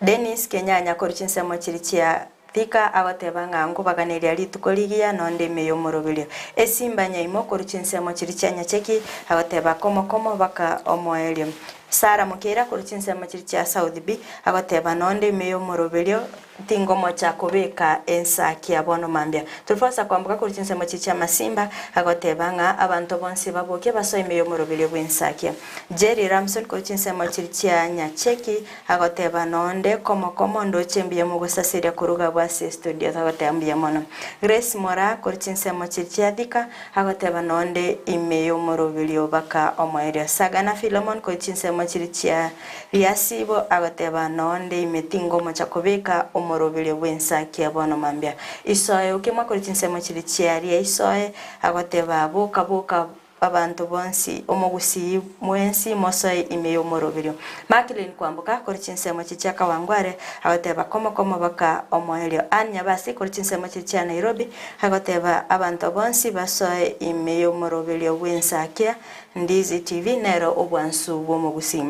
Dennis Kenyanya korwa chinsemo chiria chia Thika agoteba ng'a nkobaganeria rituko rigiya nonde ime y'omoroberio. Esimba nyaimo korwa chinsemo chiria chia Nyacheki agoteba komo komo baka omoerio. Sarah Mokeira korwa chinsemo chiria chia South B agoteba nonde ime y'omoroberio tingomocha kobeka ensakia bono mambia. Trufosa kwamboka korwa chinsemo chiria chia Masimba agoteba ng'a abanto bonsi baboke basoe ime y'omoroberio bw'ensakia. Jerry Ramson korwa chinsemo chiria chia Nyacheki Agoteba nonde komo komo ndoche mbuya mogosaseria koruga abwo ase estudio togoteba mbuya mono. Grace Moraa korwa chinsemo chiria chia Thika agoteba nonde ime yomoroberio baka omoerio. Sagana Philemon korwa chinsemo chiria chia Riasibo agoteba nonde ime tingomocha kobeka omoroberio bwensakia bono mambia. Isoe Okemwa korwa chinsemo chiria chia Riaisoe agoteba boka boka Abanto bonsi, omogusii mwensi mosoe ime y'omoroberio. Makilen kwamboka korwa chinsemo chiria chia Kawangware agoteba komo komo baka omoerio. Ann Nyabasi korwa chinsemo chiria chia Nairobi agoteba abanto bonsi basoe ime y'omoroberio bw'ensakia Ndizi TV nero obwansu bw'omogusii.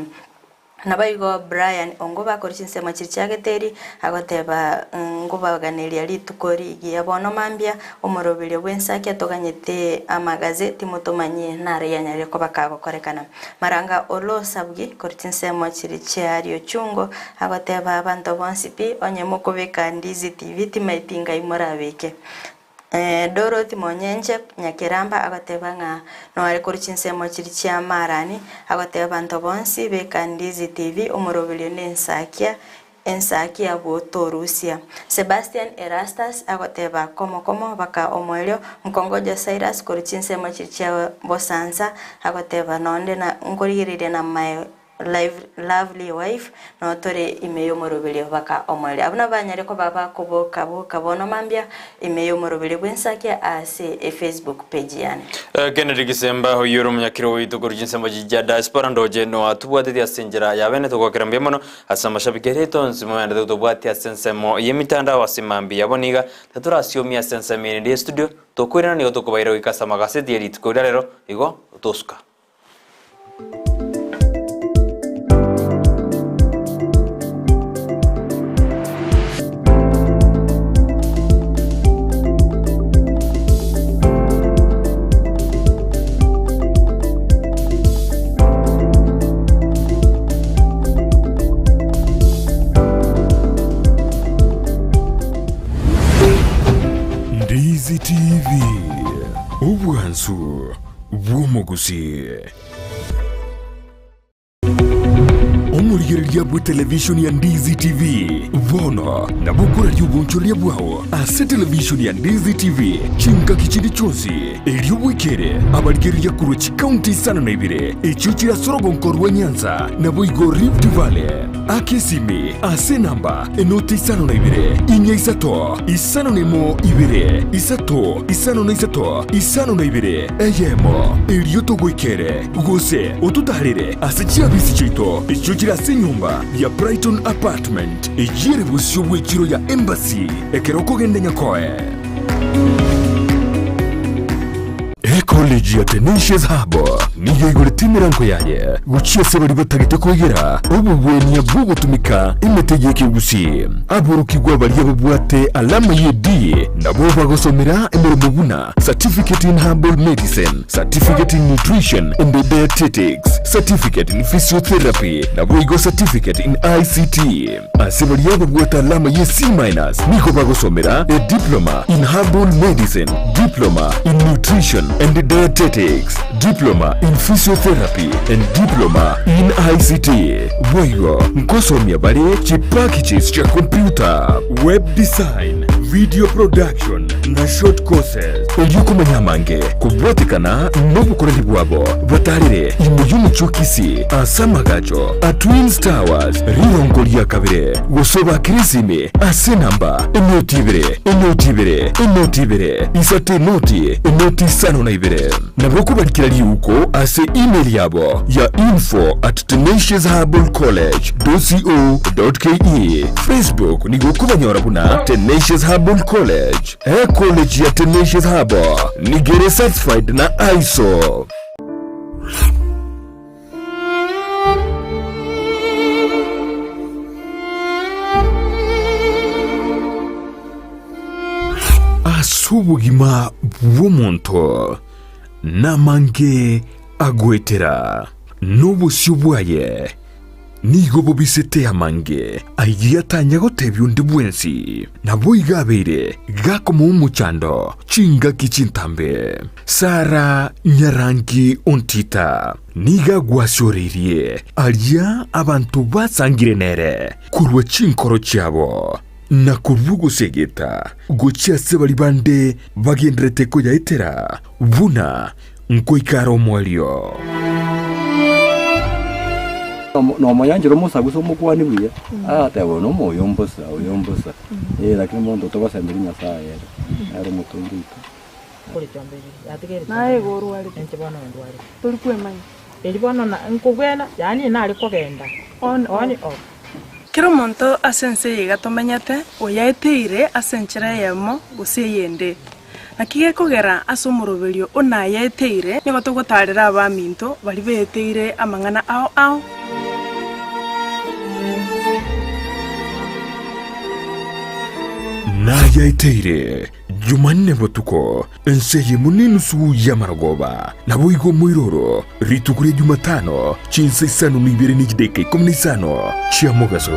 Naboigo Brian ongoba korwa chinsemo chiria chia Geteri agoteba, Ngobaganeria rituko rigiya bono mambia, omoroberio bw'ensakia toganyete amagazeti motomanyie naro yanyarire koba kagokorekana. Maranga Olosabugi korwa chinsemo chiria chia Riochungo agoteba, Abanto bonsi pi onye mokobeka Ndizi TV timaeti ngai morabeke. Dorothy Monyenche Nyakeramba agoteba ng'a noare korwa chinsemo chiria chia Marani, agoteba abanto bonsi beka Ndizi TV omoroberio ne ensakia ensakia gotorusia. Sebastian Erastus agoteba komo komo baka omoerio, Mkongojo Cyrus korwa chinsemo chiria chia Bosansa agoteba nonde na nkorigereria na my Live lovely wife noo tore ime y'omoroberio baka omoerio. Abwo nabo banyare koba bakoboka boka bono mambia ime y'omoroberio bw'ensakia ase efacebook page yane. Kennedy Gisemba oyio ore omonyakiro oito korwa chinsemo chia diaspora ndoche noatobwateti ase enchera ya bene togokera mbuya mono ase amashabiki aria aito onsi moendete gotobwatia ase ensemo y'emitandao ase mambia yabo niga tatorasiomi ase ensemo erinde y'estudio tokoirana nigo tokobaira goika ase amagaseti ye rituko ria rero igo tosuka. Ndizi TV, obwansu bw'omogusii. Omorigereria bw'etelevishoni ya Ndizi TV bono nabo okoraria obonchoreria bwao ase televishoni ya Ndizi TV chingaki chinde chionsi, erio bwekere abarigereria korwa chikaunti isano na ibere echio chire ase orogonko rwa Nyanza naboigo Rift Valley. Aka esimi ase enamba enoti 52 inya isato 51 2 3 53 52 eyemo, erio togoikere gose ototaarere ase chiabisi chiaito echio chire ase enyomba ya Brighton Apartment, eyio ere bosio bw'echiro ya Embassy ekero okogenda Nyakoe. Ecollege ya Tenacious Hub nigo eigorete emerango yaye gochia ase baria batagete koegera obogwenia bw'ogotumeka emete y'ekegusii. Aborokigwa baria babwate alama ye D nabo bagosomera emeremo buna Certificate in Herbal Medicine, Certificate in Nutrition and Dietetics, Certificate in Physiotherapy naboigo Certificate in ICT. Ase baria babwate alama ye C minus nigo bagosomera a Diploma in Herbal Medicine, Diploma in Nutrition and Dietetics, Diploma in Physiotherapy and Diploma in ICT. Boigo nkosomia bare chipackages chia computer, web design, Video Production na Short Courses. Erio komanya amange kobwatekana nobokoreri bwabo, batarere ime y'omochie o Kisii ase amagacho a Twins Towers rirongo ria kabere, gose obakere esimi ase enamba enoti ibere, enoti ibere, enoti ibere, isato enoti, enoti isano na ibere. Nabo okobarikera riuko ase email yabo ya info at tenaciousherbalcollege.co.ke. Facebook nigo okobanyora buna Tenacious Herbal College. Ecollege ya Tenacious Herbal nigo ere certified na ISO. Ase obogima bw'omonto namange agoetera, na obosio bwaye nigo bobisete amange ayio atanya gotebia onde bwensi. Naboigo abeire gakomoa omochando chingaki chintambe. Sara nyarangi ontita nigo agwasioreirie aria abanto basangire nere korwa chinkoro chiabo. Na korwa ogosegeta gochia ase baria bande bagendererete koyaetera, buna nkoika are omoerio. Nomoyanchera omosa gose omokuani buya, agateba oyo nomo oyo mbosa, oyo mbosa. Eh, lakini monto togosemeria Nyasaye ere, nere omotongi oito. Naye igo orwarete, tori kwemanya. Kera omonto ase ense eye iga tomenyete, oyaeteire ase enchera eyemo gose eyende. Naki gekogera ase omoroberio o nayaeteire, nigo togotaarera abaminto baria beeteire amang'ana ao ao. Nayaeteire Jumanne botuko, ense eyemo nenusu y'amarogoba, naboigo omoiroro, rituko ria Jumatano, chinsa isano na ibere ne chidakika ikomi na isano chia mogaso.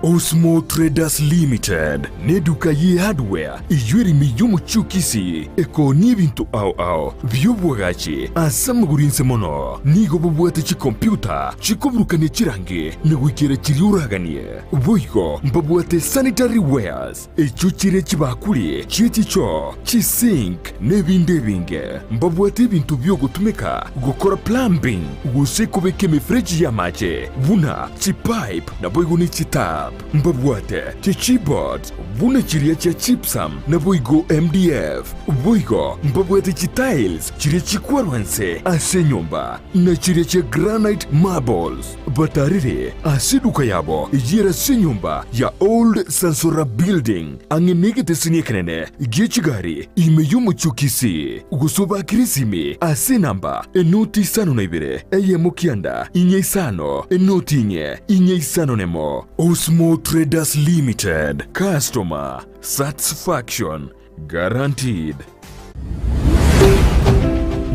Osmo Traders Limited neduka ye hardware eyio ere ime y'omochie o Kisii ekoonia ebinto ao ao bi'obwagachi ase amagoro inse mono. Nigo bobwate chikompyuta chikoburukania chirangi na goikera chiria oraganie. Boigo mbabwate sanitary wares echio chire chibakuri chie chichoo, chisink na ebinde ebinge. Mbabwate ebinto bi'ogotumeka gokora plumbing gose kobeka emefereji y'amache buna chipipe naboigo ne chitap. Mbabwate chichipboards buna chiria chia gypsum naboigo MDF. Boigo mbabwate chitiles chiria chikwarwa inse ase enyomba na chiria chia granite marbles. Batarire ase eduka yabo eyio ere ase enyomba ya Old Sansora Building ang'e negeteseni ekenene gie chigari ime y'omochie o Kisii, gose obakire esimi ase enamba enoti isano na ibere eyemo kianda inye isano enoti inye inye isano nemo. Osmo Traders Limited, Customer Satisfaction Guaranteed.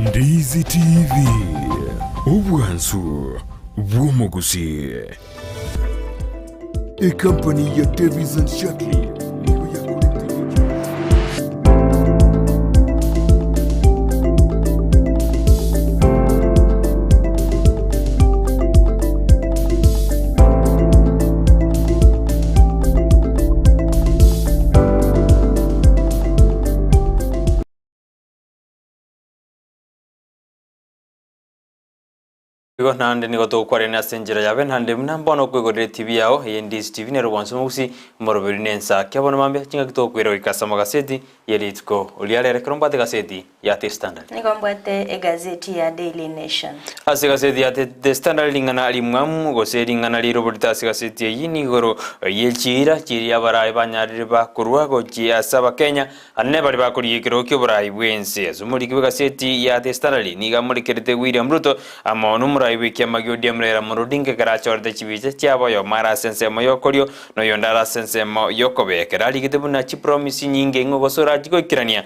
Ndizi TV, obwansu bw'omogusii. Ekampani ya Davies and Shirtley nigo yakoreteire Igo naende nigo togokwarania ase enchera yabe, naende buna mbono okoigorera etibi yao, eye Ndizi TV nero bwansi omogusii, omoroberi na ensa. Kia bono mambia, chingaki togokwira goika ase amagaseti ye rituko ria rero ekero mbwate egaseti ya The Standard. Nigo mbwate egazeti ya Daily Nation. Ase egaseti ya The Standard ring'ana rimwamu gose ring'ana riroborete ase egaseti eyio nigoro ye chiira chiria abarai banyarire bakorwa gochia ase abakenya Ane baria bakorigia ekerogo ki'oboraai bw'ense. Ase omoriki bw'egaseti ya The Standard nigo amorekerete William Ruto amo nomorai. omorai bw'ekiama gia ODM Raila Amolo Odinga ekero achorete chibicha chiabo oyomo are ase ensemo y'okorio na oyonde are ase ensemo y'okobee ekero arigete buna chipromise chinyinge ing'o gose orachi goikerania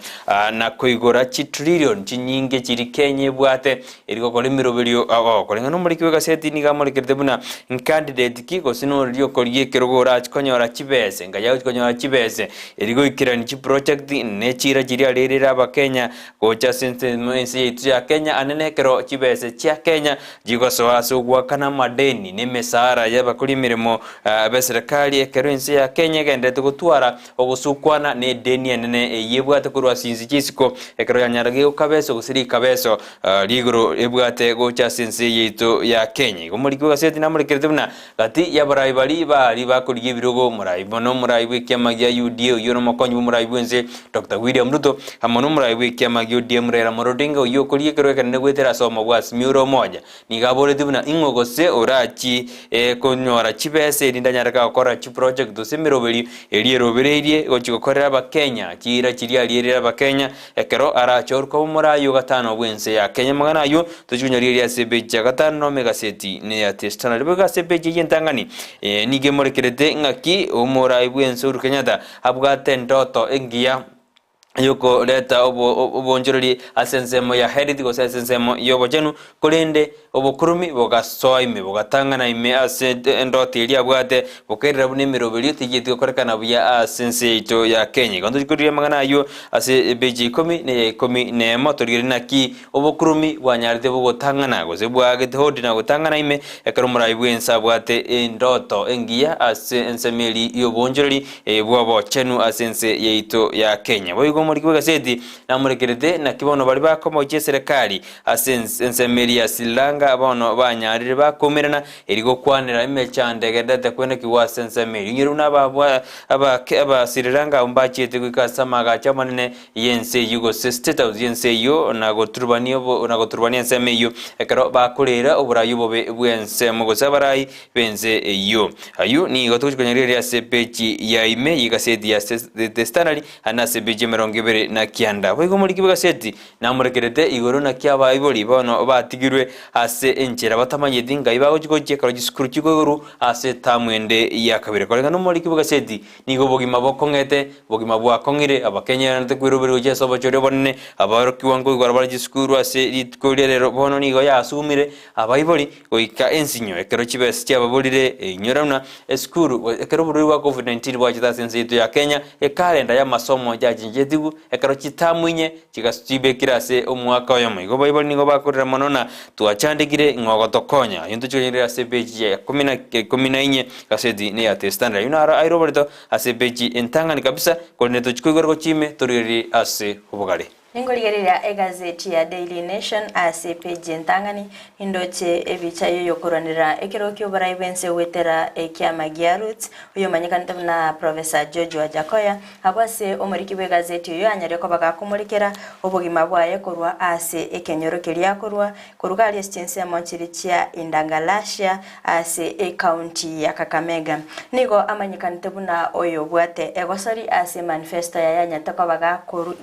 na koigora chitrillion chinyinge chiri Kenya ebwate eri gokora emeroberio oo koreng'ana omoriki bw'egaseti nigo amorekerete buna ncandidate ki gose norori okorigia ekerogo orachi konyora chibese ngai agochi konyora chibese eri goikerania chiproject ne chira chiria arerere abakenya Gocha ase ensemo ense yaito ya Kenya anene ekero chibese chia Kenya chigosoa ase ogoakana amadeni na emesara y'abakori emeremo b'eserekari ekero ense ya Kenya egenderete gotwara ogosukwana na edeni enene eyio ebwate korwa ase chinse chi'isiko ekero yanyara gegokabeso gose rikabeso rigoro ebwate gocha ase ense yaito ya Kenya. Igo omoriki bw'egaseti namorekerete buna Gati y'abarai baria baria bakorigia ebirogo, omorai bono omorai bw'ekiama gia UDA oyio ore omokonyi bw'omorai bw'ense Doctor William Ruto, amo nomorai bw'ekiama gia ODM Raila Amolo Odinga oyio okorigia ekerogo ekenene goetera ase obomo bwa Azimio ore omonya. Nigo aboretie buna ing'o gose orachie konyora chibesa erinde anyare gokora chiproject gose emeroberio eria erobereirie gochia gokorera abakenya chiira chiria arierire abakenya Ekero arache koba omoraai o gatano bw'ense ya Kenya amang'ana ayio tochia konyarigereria ase epeji ya gatano nomo egaseti neya The Standard. Boigo ase epeji eyio entang'ani nigo emorekerete ng'aki omoraai bw'ense Uhuru Kenyatta abwate endoto engiya yokoreta oboonchoreri ase ensemo ya health gose ase ensemo y'obochenu korende Obokurumi bogasoa ime, bogatang'ana ime ase endoti eria abwate, bokairera buna emeroberio teigetie gokorekana buya ase ense yaito ya Kenya. Igo ntochie korigereria amang'ana ayio ase epeji ya ikomi na eya ikomi na emo, torigererie naki obokurumi bwanyarete bogotang'ana gose bwaagete hodi na gotang'ana ime ekero omorai bw'ense abwate endoto engiya ase ensemo eria y'oboonchoreri bw'obochenu ase ense yaito ya Kenya. Boigo omoriki bw'egaseti namorekerete naki bono baria bakomochia eserekari Ase ensemo eria ya Sri Lanka bono banyarire bakoumerana erio gokwanera emechando egendererete kwenekigwa ase ensemo eria. Inyore buna aba Sri Lanka abwo mbachiete goika ase amagacho amanene y'ense eyio gose State House y'ense eyio na goturubania na goturubania ensemo eyio ekero bakorera oborai obobe bw'ensemo gose abarai b'ense eyio. Ayio nigo togochia konyarigereria ase epeji ya ime y'egaseti ya The Standard naende ase epeji 29. Boigo omoriki bw'egaseti Namorekerete igoro naki abaibori bono batigirwe ase enchera batamanyeti ngai bagochia gochia ekero chisukuru chikoigorwa ase etamu ende ya kabere. Koreng'ana nomoriki bw'egaseti, nigo obogima bokong'ete, obogima bwakong'ire, abakenyeranete kweroberia gochia ase obochori obonene, abaorokigwa nkoigora bare chisukuru ase rituko ria rero bono nigo yasumire abaibori goika ensinyo ekero chibesa chiababorire inyora buna esukuru ekero oborwaire bwa Covid-19 bwachete ase ense yaito ya Kenya, ekalenda y'amasomo yachenchetigwe ekero chitamu inye Chigachibekire ase omwaka oyomo. Igo baibori nigo bakorera mono na twachandekire ng'a ogotokonya. Ayio ntochikonyerere ase epeji ya ikomi na ikomi na inye gaseti neya The Standard. Ayio naro aire oborito ase epeji entang'ani kabisa, korende tochikoigora gochia ime torigererie ase obogare. Ninkorigereria egazeti ya Daily Nation ase epeji entang'ani, nindoche ebicha y'oyokorwanerera ekerogo ki'oborai bw'ense goetera ekiama gia Roots, oyomanyekanete buna Professor George Wajackoyah, Abwo ase omoriki bw'egazeti oyio anyare koba gakomorekera obogima bwaye korwa ase ekenyoro keria akorwa, koruga aria ase chinsemo chiria chia Indangalasia ase ecounty ya Kakamega. Nigo amanyekanete buna oyobwate egosori ase manifesto yaye anyarete koba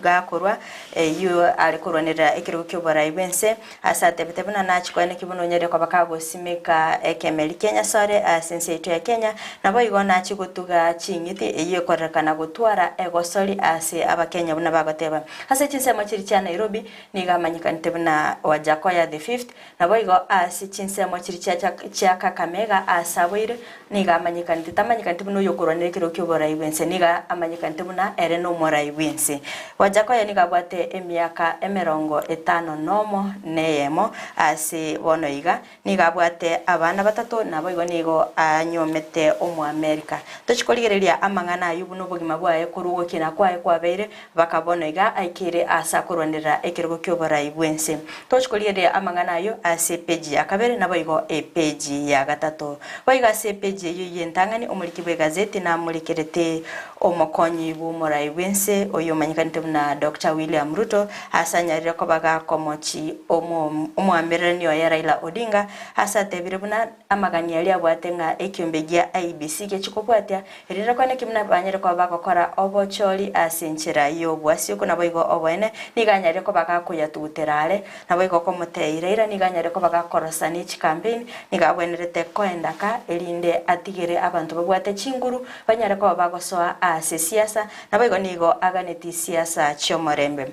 gakorwa eyio are korwanerera ekerogo ki'oborai bw'ense Ase atebete buna nachikwane ki buna onyare koba kagosimeka ekemeri kia Nyasore ase ense yaito ya Kenya, naboigo nachie gotuga ching'iti eyio ekorerekana gotwara egosori ase abakenya buna bagoteba. Ase chinsemo chiria chia Nairobi nigo amanyekanete buna Wajackoyah the fifth, naboigo ase chinsemo chiria chia chia Kakamega ase aboire nigo amanyekanete tamanyekanete buna oyokorwanera ekerogo ki'oborai bw'ense, nigo amanyekanete buna ere nomorai bw'ense. Wajackoyah nigo abwate emiaka emerongo etano nomo neyemo ase bono iga, nigo abwate abana batato naboigo nigo anyuomete Omoamerika. Tochi korigereria amang'ana ayio buna obogima bwaye korwa ogokina kwaye kwabeire baka bono iga aikeire ase akorwanerera ekerogo ki'oborai bw'ense. Tochi korigereria amang'ana ayio ase epeji ya kabere naboigo epeji ya gatato. Boigo ase epeji eyio y'entang'ani omoriki bw'egazeti namorekerete. Omokonyi bw'omorai bw'ense oyomanyekanete buna Doctor William Ruto ase anyarire koba gakomochi omoamererani oye Raila Odinga ase atebire buna amagani aria abwate ng'a ekiombe gia IEBC gechie kobwatia erinde kwane ki buna banyare koba bagokora obochori ase enchera y'obwasioko naboigo oboene nigo anyarire koba gakoyatugutera are Naboigo komotebia Raila nigo anyare koba gakorosa ne chikampeini, nigo abwenerete koenda ka, erinde atigere abanto babwate chinguru banyare koba bagosoa ase siasa, naboigo nigo aganeti siasa chi'omorembe.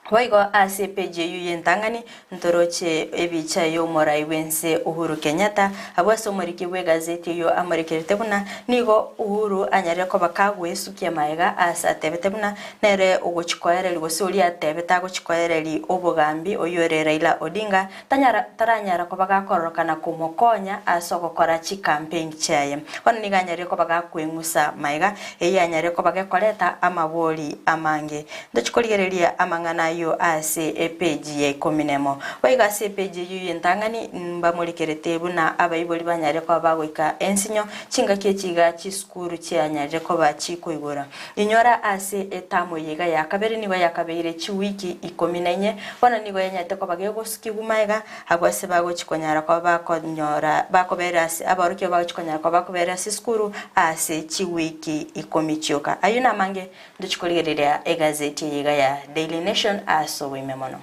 Boigo ase epeji eyio y'entang'ani ntoroche ebicha y'omorai bw'ense Uhuru Kenyatta, abwo ase omoriki bw'egazeti eyio amorekerete buna nigo Uhuru anyarire koba kagwesukia magega ase atebete buna Nere ogochikoereria gose oria atebete agochikoereria obogambi, oyio ore Raila Odinga, tanyara taranyara koba gakororokana komokonya ase ogokora chicampaign chiaye. Bono nigo anyarire koba gakweng'usa maega, eyio anyarire koba gekoreta amabori amange. Ntochi korigereria amang'ana ayio ase epage ya ikomi nemo. Boigo ase epage eyio y'entang'ani mbamorikerete buna abaibori banyarire koba bagoika ensinyo chingaki echi iga chisukuru chianyarire koba chikoigora. Inyora ase etamu eye iga ya kabere nigo yakabeire chiwiki ikomi na inye, bono nigo yanyarete koba gegosukigwa magega, abwo ase bagochia konyara koba bakonyora bakobera ase aborokigwa bagochia konyara koba bakobera ase esukuru ase chiwiki ikomi chioka. Ayio namange ntochia korigereria egazeti eye iga ya Daily Nation ase oboime mono.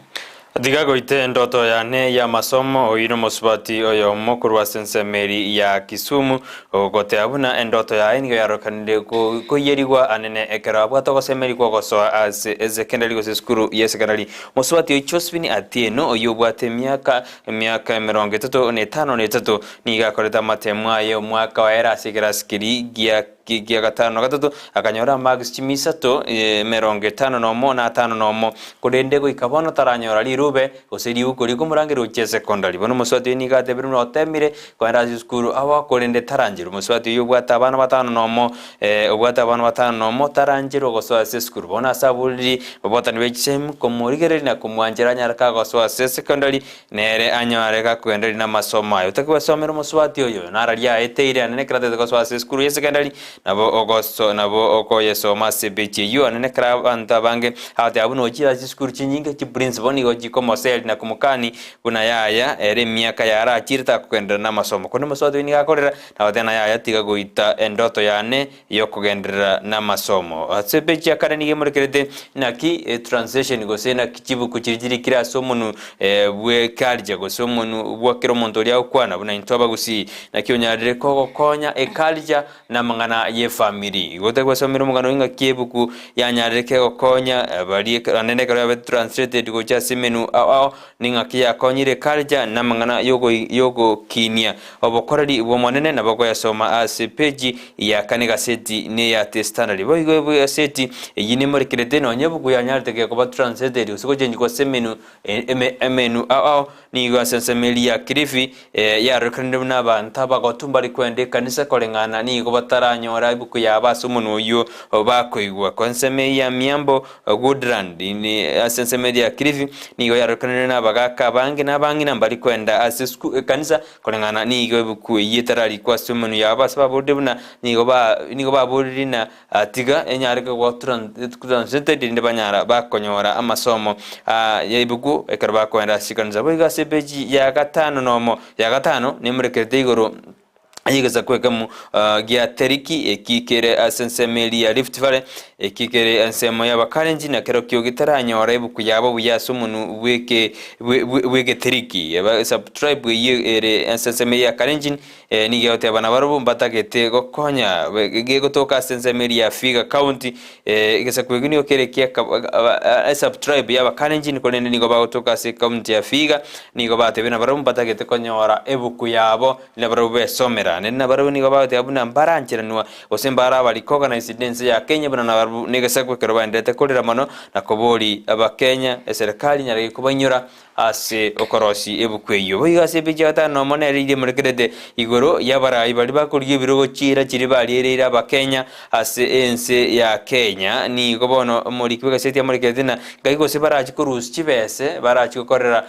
Tiga goita endoto yane y'amasomo, oyio nomosubati oyomo korwa ase ensemo eri ya Kisumu, ogotea buna endoto yaye nigo yarokanire koiyerigwa anene ekero abwate ogosemeria kw'ogosoa ase esekendari gose esukuru y'esekendari. Mosubati oyio Josephine Atieno oyio obwate emiaka emiaka emerongo etato na etano na etato nigo akorete amatemo aye omwaka oere ase ekerasi keria gia gia gatano na gatato, akanyora amarks chimia isato, emerongo etano nomo, na atano nomo. Korende goika bono taranyora rirube, gose riuko rikomorangeria gochia esekondari. Bono omosubati oyio nigo atebire buna otemire kogenda ase esukuru abo, korende tarancherwa. Omosubati oyio obwate abana batano nomo, obwate abana batano nomo, tarancherwa gosoa ase esukuru. Bono ase aboriri babwatani be chisemi, komorigereria na komwanchera anyare kagosoa ase esekondari, Nere anyare gakogendereria namasomo aye. Otakigwesomera omosubati oyo, nararia aeteire anene ekero atagete gosoa ase esukuru y'esekendari, nabo ogoso nabo okoyesoma ase ebechi eyio anene ekero abanto abange agoteeba buna ochire ase chisukuru chinyinge, chiprinciple nigo chikomoseri na komokani buna yaya ere emiaka yarachire takogenderera namasomo. Korende omosubati oyo nigo akorera na goteba ng'a yaya tiga goita endoto yane y'okogenderera namasomo. Ase epeji ya kane nigo emorekerete naki etranslation gose naki chibuku chiria chirikire ase omonwe bw'eculture gose omonwe bwa kera omonto oria agokwana buna intwe abagusii. Naki onyarire kogokonya eculture na amang'ana y'efamiri. Igo otari gwesomera omogano oyo ng'aki ebuku yanyarire kegokonya baria naende ekero yabete translated gocha ase emenwa ao ao ning'aki yakonyire eculture na amang'ana y'ogokinia Obokoreri bw'Omonene nabo goyasoma ase epeji ya kane egaseti neya The Standard. Boigo egaseti eyio nemorekerete nonya ebuku yanyarete gekoba translated gose gochenchigwa ase emenu emenu ao ao nigo ase ensemo eria ya Kilifi yarorekanire buna abanto abagotu mbare kwenda ekanisa koreng'ana nigo bataranyora ebuku yabo ase omonwa oyio bakoigwa. Ko ensemo eyio ya Miambo Woodland ase ensemo eria ya Kilifi nigo yarorekanire na abagaka abange na abang'ina mbare kwenda ase ekanisa Koreng'ana nigo ebuku eyio etararikwa ase emenwa yabo ase baborire buna nigo ba nigo baborire na tiga enyare koba translated erinde banyara bakonyora amasomo ya ebuku ekero bakoenda ase chikanisa. Boigo ase epeji ya gatano nomo ya gatano nemorekerete igoro y'egesaku ekemo gia Teriki eki kere ase ensemo eria ya Rift Valley eki kere ensemo y'Abakalenjin na kerokio getaranyora ebuku yabo buya ase omonwa bw'eke bw'Egetiriki. Subtribe eyio ere ase ensemo ya Kalenjin nigo egoteba nabarobwo mbatagete gokonya gegotoka ase ensemo eria ya Vihiga County. Egesaku ekio nigo kere kia esubtribe y'Abakalenjin korende nigo bagotoka ase ecounty ya Vihiga nigo batebire nabarobwo mbatagete konyora ebuku yabo nabarobwo besomera. Naende nabarobwo nigo bagoteba buna mbarancheranwa gose mbare aba recognized nense ya Kenya buna nabarobwo negesaku ekero baenderete korera mono na kobori Abakenya eserekari nyarege kobainyora ase okorosia ebuku eyio. Boigo ase epeji ya gatano nomo nere riria emorekerete igoro y'abarai baria bakorigia ebirogo chiira chiria bariereire Abakenya ase ense ya Kenya. Nigo bono omoriki bw'egaseti amorekerete ng'a ngai gose barachi korusia chibese barachi gokorera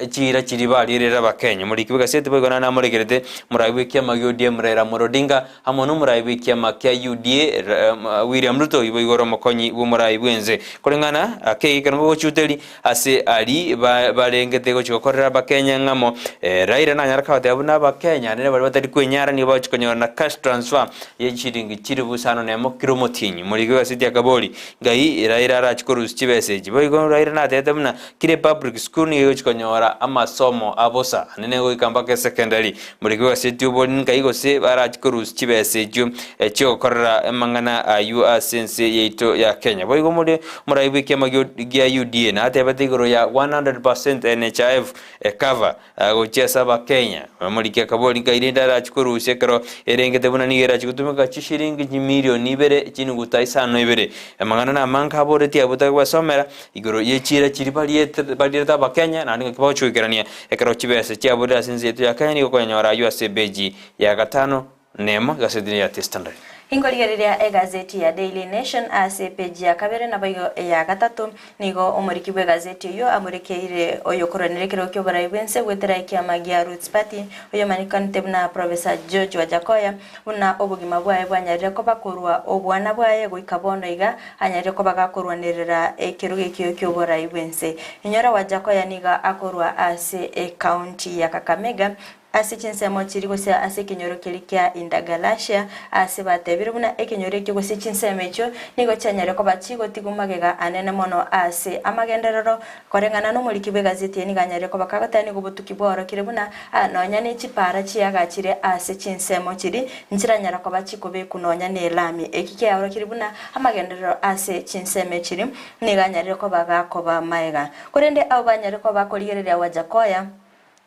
chiira chiria bariereire Abakenya. Omoriki bw'egaseti boigo naende amorekerete omorai bw'ekiama gia. ODM Raila Amolo Odinga amo nomorai bw'ekiama kia UDA William Ruto oyio boigo ore omokonyi bw'omorai bw'ense. Koreng'ana ake ekero gochuteri ase aria barengete gochia gokorera abakenya ng'amo Raila nanyare kogoteba buna abakenya naende baria batari kwenyara nigo bagochia konyora na cash transfer ye chiringi chilifu isano na emo kera omotienyi. Omoriki bw'egaseti akabori ngai Raila arachie korusia chibesa echi. Boigo Raila natebete buna Kera epublic school nigo egochia konyora amasomo a bosa naende goika mpaka esecondary. Moriki bw'egaseti obori nkai gose barachi korusia chibesa echio chiogokorera amang'ana ayio ase ense yaito ya Kenya. Boigo more omorai bw'ekiama gia UDA natebete igoro ya 100% NHIF cover gochia ase abakenya. Omoriki akabori nkai rende arachi korusia ekero erengete buna nigo erachi gotumeka chishiringi chimilioni ibere chinuguta isano ibere. Amang'ana namange aboretie abwo tagwesomera Igoro ye chiira chiria bariete barierete Abakenya, naende ngaki bagochia goikerania ekero chibesa chiaborire ase ense yaito ya Kenya nigo okonyora ayio ase ebeji ya gatano nemo egaseti ya The Standard. Inkorigereria egazeti ya Daily Nation ase epeji ya kabere naboigo eya gatato, nigo omoriki bw'egazeti oyio amorekeire oyokorwanera ekerogo ki'oborai bw'ense goetera ekiama gia Roots Party, oyomanyekanete buna Professor George Wajackoyah, buna obogima bwaye bwanyarire koba korwa obwana bwaye goika bono iga, anyarire koba gakorwanerera ekerogo ekio ki'oborai bw'ense. Inyora Wajackoyah nigo akorwa ase ecounty ya Kakamega, ase chinsemo chiria gose ase ekenyoro keria kia Indagalasia, aase batebire buna ekenyoro ekio gose chinsemo echio nigo chianyarire koba chigotigwa magega anene mono ase amagenderero. Koreng'ana nomoriki bw'egazeti eye nigo anyarire koba kagoteba nigo obotuki bwaorokire buna nonya ne chipara chiagachire ase chinsemo chiria nchiranyara koba chikobekwa nonya nelami. Eki kiaorokire buna amagenderero ase chinsemo echiria nigo anyarire koba gakoba maega. Korende abwo banyarire koba bakorigereria Wajakoya,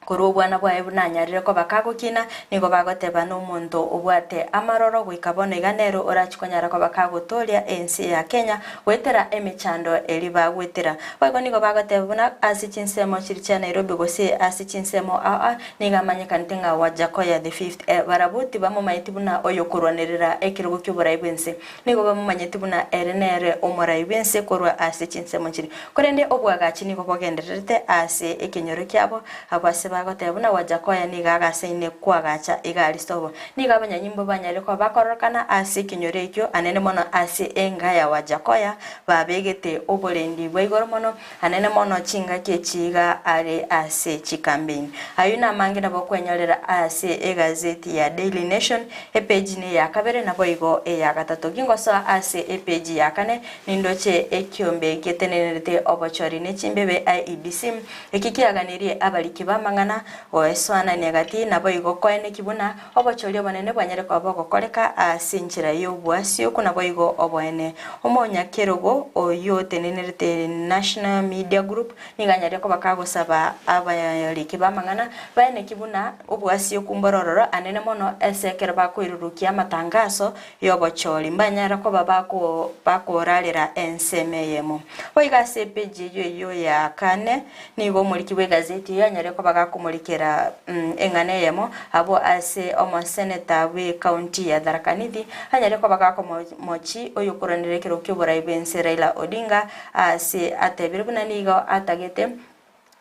Korwa obwana bwaye buna anyarire koba kagokina, nigo bagoteba nomonto obwate amaroro goika bono iga nere orachie konyara koba kagotooria ense ya Kenya goetera emechando eria bagwetera. Boigo nigo bagoteba buna ase chinsemo chiria chia Nairobi gose ase chinsemo ao ao nigo amanyekanete ng'a Wajackoyah the fifth. Barabwo tibamomaeti buna oyokorwanerera ekerogo ki'oborai bw'ense. Nigo bamomanyeti buna ere nere omorai bw'ense korwa ase chinsemo chiria. Korende oboagachi nigo bogendererete ase ekenyoro kiabo, abwo ase bagoteba buna Wajakoya nigo agasaine koagacha egari sobo. Nigo abanyanyimbo banyarire koba bakororokana ase ekenyoro ekio, anene mono ase enga ya Wajakoya, babegete oborendi bwa igoro mono, anene mono chingaki echi iga are ase chikambeini. Ayio namange nabo okwenyorera ase egazeti ya Daily Nation, epeji neya kabere naboigo eya gatato. Gingosoa ase epeji ya kane, Nindoche ekiombe getenenerete obochori ne chimbebe IEBC, eki kiaganirie abariki b'amang'ana goesoanania gati, naboigo koeneki buna obochori obonene bwanyare koba bogokoreka ase enchera y'obwasioku naboigo oboene. Omonyakerogo oyio otenenerete National Media Group nigo anyarire koba kagosaba abariki b'amang'ana baeneki buna obwasioku mborororo anene mono ase ekero bakoirurukia amatangaso y'obochori, mbanyare koba bakorarera ensemo eyemo. Boigo ase epeji eyio eyio ya kane, nigo omoriki bw'egazeti eyio anyare koba gakomorikera eng'ana eyemo, abwo ase omoseneta bw'ecounty ya Tharaka Nithi, anyare koba gakomochi oyokoranera ekerogo ki'oborai bw'ense Raila Odinga, ase atebire buna nigo atagete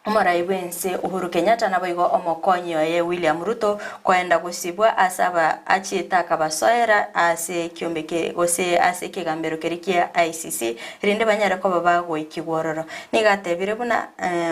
Omorai bw'ense Uhuru Kenyatta naboigo omokonyi oye William Ruto koenda gosibwa ase aba achiete akabasoera ase ekiombe gose ase ekegambero keria kia ICC erinde banyare koba bagoikigwa ororo. Nigo atebire buna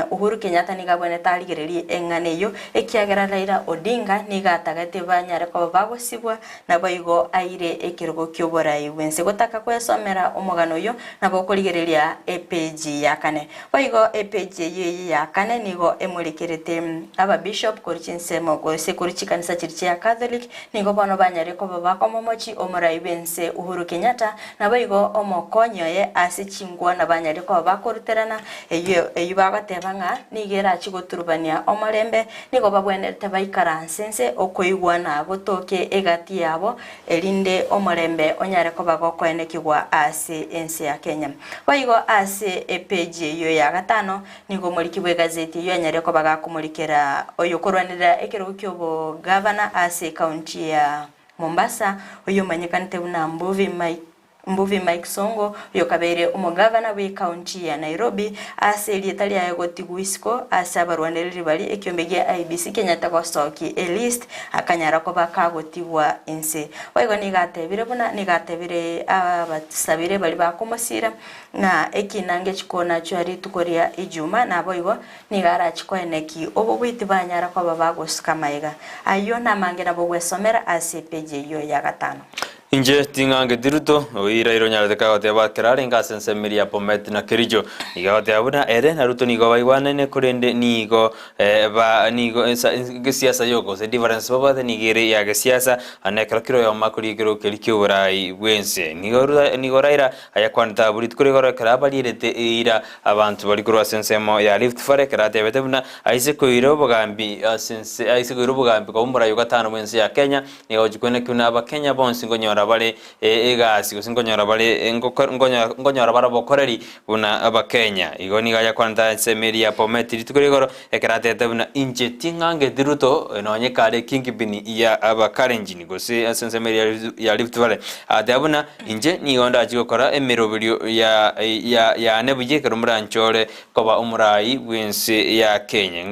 Uhuru Kenyatta nigo abwenerete arigererie eng'ana eyio ekiagera Raila Odinga nigo atagete banyare koba bagosibwa Naboigo aire ekerogo ki'oborai bw'ense. Gotaka kwesomera omogano oyio, nabo okorigereria epeji ya kane. Boigo epeji eyio eye ya kane nigo emorekerete ababishop korwa chinsemo gose korwa chikanisa chiria chia Catholic, nigo bono banyarire koba bakomomochi omorai bw'ense Uhuru Kenyatta, naboigo omokonyi oye ase chingwana banyarire koba bakoruterana, eyio eyio bagoteba ng'a nigo erachie goturubania omorembe Nigo bagwenerete baikaranse inse okoigwana gotoke egati yabo, erinde omorembe onyare koba gokoenekigwa ase ense ya Kenya. Boigo ase epeji eyio ya gatano, nigo omoriki bw'egazeti eyio anyare koba gakomorikera oyokorwanerera ekerogo ki'obogavana ase ekaunti ya Mombasa, oyio omanyekanete buna Mbuvi Mike. Mbuvi Mike Sonko, oyokabeire omogavana bw'ecounty ya Nairobi, ase erieta riaye gotigwa isiko ase abarwanereri baria ekiombe gia IEBC kenyete gosokia elist akanyara koba kagotigwa inse. Boigo nigo atebire buna nigo atebire abasabire baria bakomosira ng'a ekina ngechikonachwa rituko ria Ijumaa naboigo nigo arachie koeneki obobui tibanyara koba bagosuka amaiga. Ayio namange nabo ogwesomera ase epeji eyio ya gatano. Inche ting'angeti Ruto, oyio Raila onyarete kagoteba ekero arenge ase ensemo eria ya Bomet na Kericho. Nigo agoteba buna ere na Ruto nigo baigwanaine korende nigo ba nigo gesiasa yoka gose difference babwate nigo ere ya gesiasa naende ekero kera oyomo akoria ekerogo keria kia oborai bwense. Nigo nigo Raila ayakwanete abwo rituko rigoro ekero abarierete eira abanto baria korwa ase ensemo ya Rift Valley ekero atebete buna aise koira obogambi ase ense aise koira obogambi koba omorai o gatano bwense ya Kenya Nigo gochia buna Abakenya bonsi nkonyora bare egasi gose nkonyora bare nkonyora bare obokoreri buna Abakenya. Igo nigo ayakwanete ase emeri ya Bomet rituko ria igoro ekero atebete buna inche ting'angeti Ruto nonye kare kingpin ya Abakalenjin gose ase ensemo eria ya Rift Valley. Agateba buna inche nigo ndachie gokora emeroberio yane buya ekero moranchore koba omorai bw'ense ya Kenya.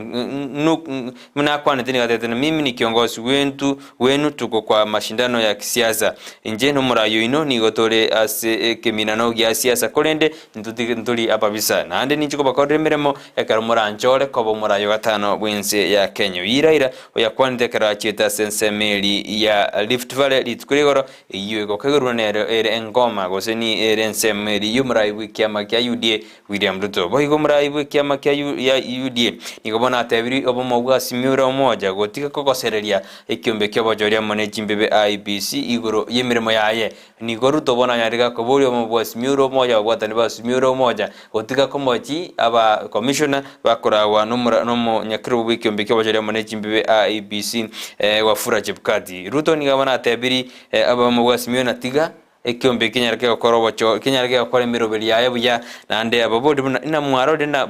Buna akwanete nigo atebete, Mimi ni kiongozi wentu wenu tuko kwa mashindano ya kisiasa. Inche nomorai oino nigo tore ase ekeminano gia siasa korende ntori ababisa. Naende ninche kobakorera emeremo ekero moranchore koba omorai o gatano bw'ense ya Kenya. Oyio Raila oyakwanete ekero achiete ase ensemo eri ya Rift Valley rituko ria igoro eyio egokegerwa nero ere engoma gose ni ere ensemo eri y'omorai bw'ekiama kia UDA William Ruto, boigo omorai bw'ekiama kia UDA, nigo bono atebirie obomo bwa Azimio la Umoja gotiga kogosereria ekiombe ki'obochori amo ne chimbebe IEBC igoro y'emeremo yaye. Nigo Ruto bono anyarire gakoboria obomo bwa Azimio la Umoja ababwatani ba Azimio la Umoja gotiga komochi aba commissioner bakoragwa nomonyakerogo bw'ekiombe ki'obochori amo ne chimbebe IEBC Wafula Chebukati. Ruto nigo bono atebirie obomo bwa Azimio na tiga Ekiombe kenyare kegokora obocho, kenyare kegokora emeroberi yaye buya, naende ababori buna inamwarorire na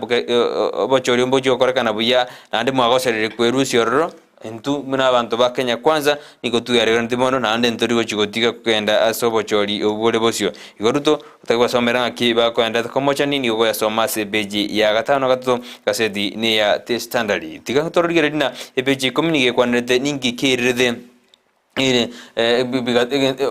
obochori mbochie gokorekana buya, naende mwagosereire kwerusia ororo, intwe buna abanto ba Kenya Kwanza nigo tweareganeti mono naende ntori gochia gotiga kogenda ase obochori obwo bore bosio. Igo Ruto otari ng'aki bakoenderete komochani nigo okoyasoma ase epeji ya gatano na gatato egaseti neya The Standard. Tiga tororigereria na epeji ya ikomi nigo ekwanerete ninki keirerete. Ere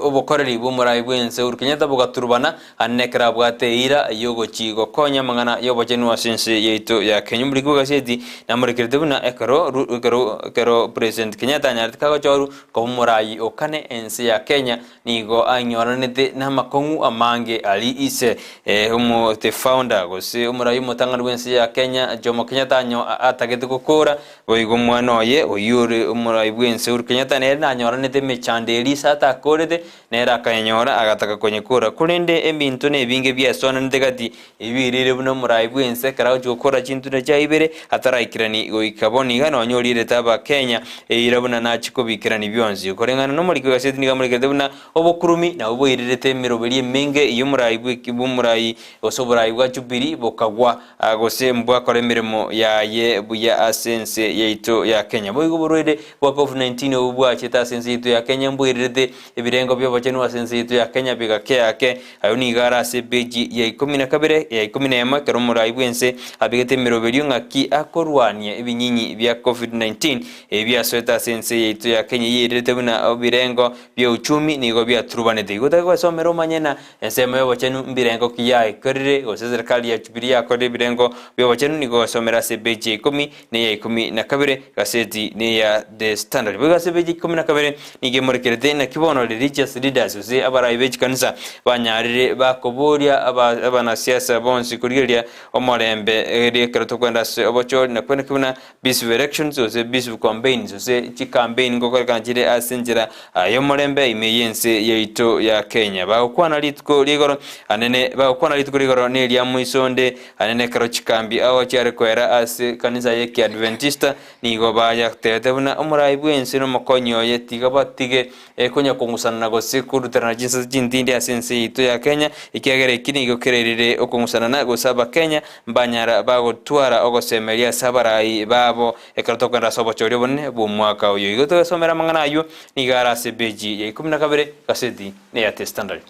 obokoreri bw'omorai bw'ense Uhuru Kenyatta bogaturubana ande ekero abwate eira y'ogochi gokonya amang'ana y'obochenu ase ense yaito ya Kenya. Omoriki bw'egaseti namorekerete buna ekero ekero ekero President Kenyatta anyarete kagochorwa koba omorai o kane ense ya Kenya nigo ainyoranete namakong'u amange aria ise omo the founder gose omorai omotang'ani bw'ense ya Kenya Jomo Kenyatta anyo atagete gokora Boigo omwana oye, oyio ore omorai bw'ense Uhuru Kenyatta, nere nanyoranete emechando eria ise atakorete, nere akayenyora agataka konyekora. Korende ebinto nebinge biasoananete gati, ebirire buna omorai bw'ense ekero agochia gokora chintunda chiaye ibere, ataraikerani goika bono iga nonya orirete Abakenya eira buna nachie kobikerani bionsi. Koreng'ana nomoriki bw'egaseti nigo amorekerete buna obokurumi nabwo boirerete emeroberi emenge y'omorai bw'omorai gose oborai bwa Jubilee bokagwa. Gose mbwakora emeremo yaye buya ase ense yaito ya Kenya. Boigo oborwaire bwa Covid-19 obwo bwachete ase ense yaito ya Kenya mboirerete ebirengo bi'obochenu ase ense yaito ya Kenya bigakea ake. Ayio nigo are ase epeji ya ikomi na kabere ya ikomi na emo ekero omorai bw'ense abegete emeroberio ng'aki akorwania ebinyinyi bia Covid-19 ebi biasoete ase ense yaito ya Kenya eyeirerete buna ebirengo bia uchumi nigo biaturubanete. Igo otake gwesomera omanye na Ensemo y'obochenu mbirengo ki yaekorire, gose eserikari ya Jubilee yakorire ebirengo bi'obochenu nigo gosomera ase epeji ya ikomi na eya ikomi na kabere, gaseti neya The Standard. Boigo ase epeji ya ikomi na kabere nigo emorekerete naki bono religious leaders gose abarai be chikanisa banyarire bakoboria abanasiasa bonsi korigereria omorembe erio ekero tokoenda ase obochori na kwene ki buna Peaceful elections gose peaceful campaigns gose chicampaign ngokorekana chire ase enchera y'omorembe ime y'ense yaito ya Kenya. Bagokwana rituko ria igoro anene bagokwana rituko ria igoro ne eria moiso onde anene ekero chikambi ao chiare koera ase ekanisa ye Kiadventista nigo bayatebete buna omorai bw'ense nomokonyi oye tiga. batige konya kong'usanana gose koruterana chinsase chintindi ase ense yaito ya Kenya, ekiagera eki nigo kererire okong'usanana gose Abakenya mbanyara bagotwara ogosemeria ase abarai babo ekero tokogenda ase obochori obonene bw'omwaka oyo. Igo togesomera amang'ana ayio nigo are ase epeji ya ikomi na kabere gaseti neya The Standard.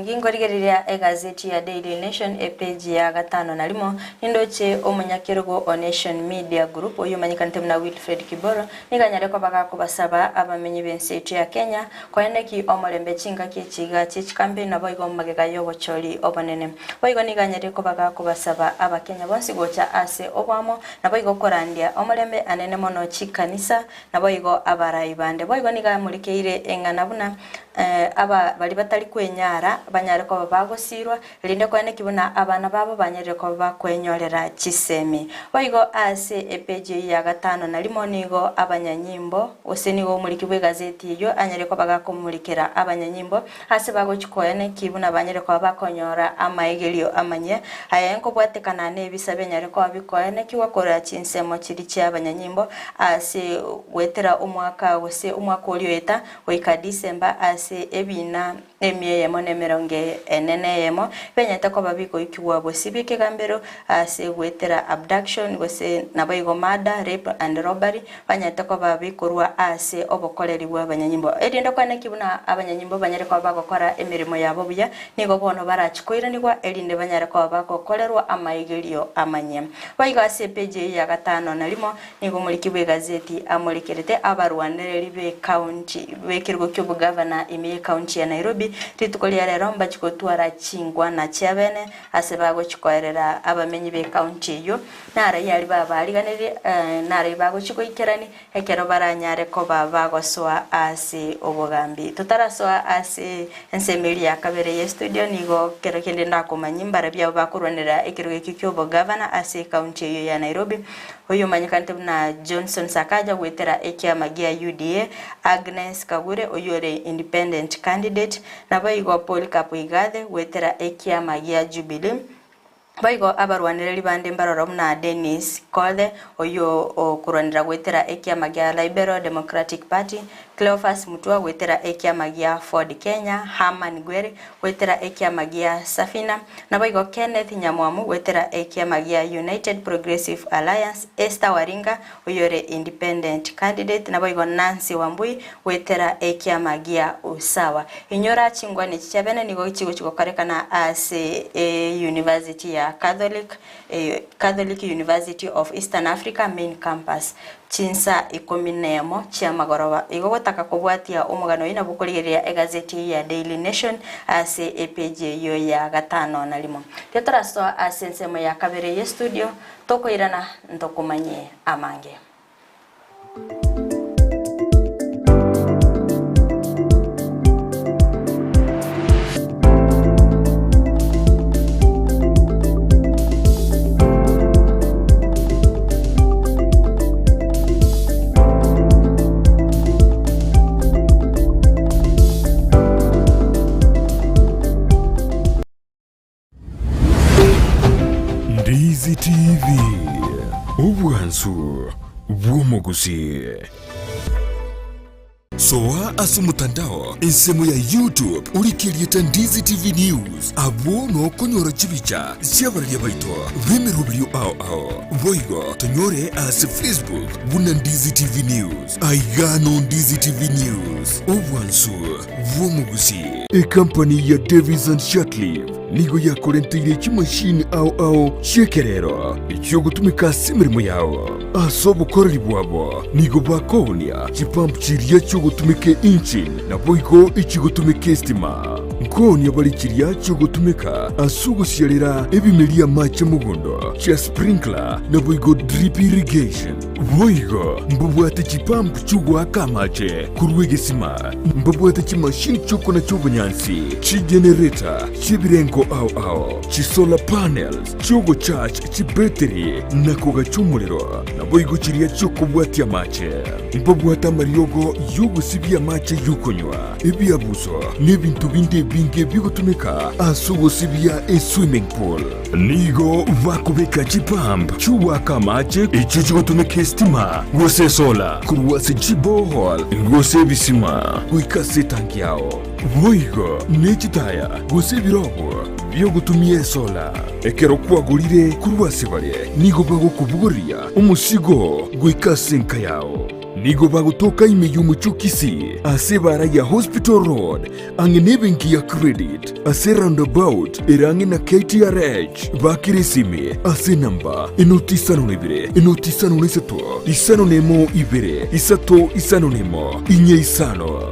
Ginkorigereria egazeti ya Daily Nation epeji ya gatano na rimo, nindoche omonyakerogo o Nation Media Group oyio omanyekanete buna Wilfred Kiboro nigo anyare koba gakobasaba abamenyi b'ense yaito ya Kenya koeneki omorembe chingaki echi iga chie chikampeni naboigo magega y'obochori obonene. Boigo nigo anyare koba gakobasaba abakenya bonsi gocha ase oboamo naboigo korandia omorembe anene mono chikanisa Naboigo abarai bande. Boigo nigo amorikeire eng'ana buna aba baria batari kwenyara banyare koba bagosiirwa, erinde koeneki buna abana babo banyarire koba bakwenyorera chisemi. Boigo ase epeji eyio ya gatano na rimo nigo abanyanyimbo, gose nigo omoriki bw'egazeti eyio anyare koba gakomorikera abanyanyimbo ase bagochia koeneki buna banyare koba bakonyora amaegerio amanyia, aya nkobwatekana nebisa bianyare koba bikoenekigwa korwa chinsemo chiria chi'abanyanyimbo ase goetera omwaka gose omwaka oria oeta goika December ase ebina emia eyemo na emerongo ene na eyemo bianyarete koba bikoikigwa bosio bw'ekegambero ase goetera abduction gose naboigo murder, rape and robbery Banyarete koba bikorwa ase obokoreri bw'abanyanyimbo. Erinde kwane ki buna abanyanyimbo banyare koba bagokora emeremo yabo buya, nigo bono barachie koiranigwa, erinde banyare koba bagokorerwa amaigerio amanyia. Boigo ase epeji eyio ya gatano na rimo, nigo omoriki bw'egazeti amorekerete abarwanereri b'ecounty b'ekerogo ki'obogavana ime y'ecounty ya Nairobi, rituko ria rero mbachie gotwara chingwana chiabene ase bagochia koerera abamenyi b'ecounty eyio. Narai aria babaariganirie, narai bagochia goikerania, ekero baranyare koba bagosoa ase obogambi. Totarasoa ase ensemo eria ya kabere y'estudio, nigo kero kende ndakomanyie mbarabwo abwo bakorwanera ekerogo ekio ki'obogavana ase ecounty eyio ya Nairobi, oyomanyekanete buna Johnson Sakaja goetera ekiama gia UDA, Agnes Kagure oyio ore independent candidate, naboigo Polycarp Igathe goetera ekiama gia Jubilee, Boigo abarwanereri bande mbaroro buna Denis Kothe, oyio okorwanera goetera ekiama gia Liberal Democratic Party, Cleophas Mutua goetera ekiama gia Ford Kenya, Herman Gwere goetera ekiama gia Safina, naboigo Kenneth Nyamwamu goetera ekiama gia United Progressive Alliance, Esther Waringa oyore Independent candidate, naboigo Nancy Wambui goetera ekiama gia Usawa. Inyora chingwana echi chiabene nigo chigochi gokorekana ase e University ya Catholic, Catholic University of Eastern Africa main campus chinsa ikomi nemo chiamagoroba. Igo gotaka kobwatia omogano oyio nabo okorigereria egazeti eyio ya Daily Nation ase epeji eyio ya gatano na rimo. Riria torasoa ase ensemo ya kabere ye studio Tokoirana ntokomanyie amange. Ndizi TV, obwansu bw'omogusi. Soa ase omotandao ensemo ya YouTube orike erieta Ndizi TV News abwo nokonyora chibicha chi'abararia baito b'emeroberio ao ao. Boigo tonyore ase Facebook buna Ndizi TV News. Aiga no Ndizi TV News, obwansu bw'omogusi. Ekampani ya Davis and Shirtliff nigo yakorenteire chimashini ao ao chi'ekerero echiogotumeka ase emeremo yao. Ase obokoreri bwabo nigo bakoonia chipump chiria chiogotumeka engine naboigo echigotumeka estima. Nkoonia bare chiria chiogotumeka ase ogosiarera ebimeria amache mogondo chia sprinkler naboigo drip irrigation. Boigo mbabwate chipump chi'ogoaka amache korwa egesima, mbabwate chimashini chi'okonacha obonyansi, chigenereta chi'ebirengo ao ao, chisolar panels chi'ogocharge chibetiri na kogacha omorero, naboigo chiria chi'okobwatia amache. Mbabwate amariogo y'ogosibia amache y'okonywa, ebiabuso, na ebinto binde. ebinge bigotumeka ase ogosibia eswimming pool. Nigo bakobeka chipump chi'ogoaka amache echio chigotumeka esitima gose esola korwa ase chiborehole gose ebisima goika ase etanki yao. Boigo ne chitaya gose ebirogo bi'ogotumia esola. Ekero kwagorire korwa ase bare, nigo bagokobogoreria omosigo goika ase enka yao. Nigo bagotoka ime y'omochie o Kisii ase ebaara ya Hospital Road ang'e nebenki ya Credit ase roundabout ere ang'e na KTRH. Bakere esimi ase enamba enoti isano na ibere enoti isano na isato isano na emo ibere isato isano na emo inye isano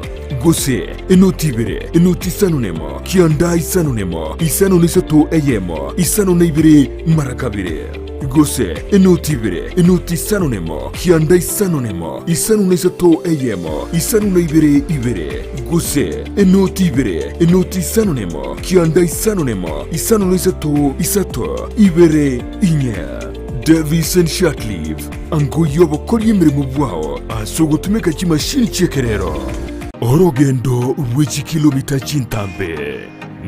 gose enoti ibere enoti isano na emo kianda isano na emo isano na isato eyemo isano na ibere mara kabere. Gose enoti ibere, enoti isano nemo, kianda isano nemo, isano na isato eyemo, isano na ibere ibere. Gose enoti ibere, enoti isano nemo, kianda isano nemo, isano na isato isato, ibere inye. Davison Shatliff, ango y'obokoria emeremo bwao ase ogotumeka chimashini chi'ekerero. Orogendo rwe chikilomita chintambe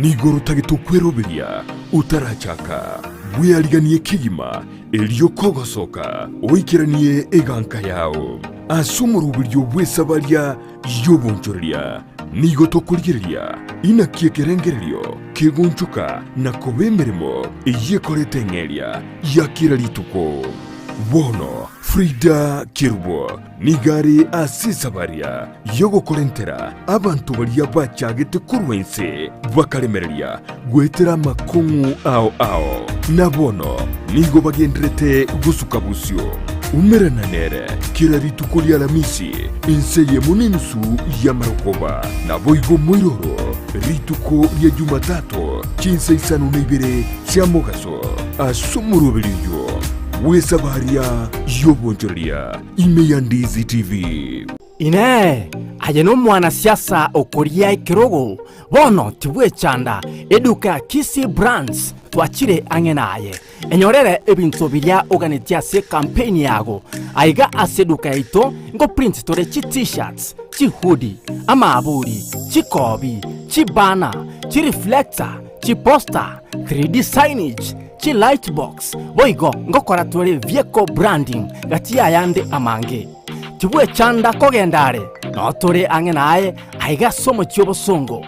nigo rotagete okweroberia otarachaka. Bweariganie kegima, erio kogosoka oikeranie eganka yao. Ase omoroberio bw'esabaria y'obonchoreria nigo tokorigereria inaki ekerengererio kegonchoka na koba emeremo eyio ekorete eng'eria ya kera rituko. Bono Frida Kerubo Nigo are ase esabaria y'ogokorentera abanto baria bachagete korwa ense bakaremereria goetera amakong'u ao ao, na bono nigo bagenderete gosuka bosio. Umerana nere kera rituko ria Alamisi ense eyemo nenusu y'amarogoba, naboigo moiroro rituko ria Jumatato chinsa isano na ibere chia mogaso ase omoroberi oyio bw'esabaria y'obonchoreria. Ime ya Ndizi TV. Inee! Aye nomwanasiasa okoria ekerogo? Bono tibwechanda, eduka ya Kisii Brands twachire ang'e naye. Enyorere ebinto biria oganetie ase ekampeini yago. Aiga ase eduka yaito ngoprint tore chi T-shirts, chihoodie, amaaburi, chikobi, chibanner, chireflector, chiposter, 3D signage, chilightbox, boigo ngokora tore vehicle branding gati y'ayande amange. Tibwechanda kogenda are, noo tore ang'e naye aiga ase omochie obosongo.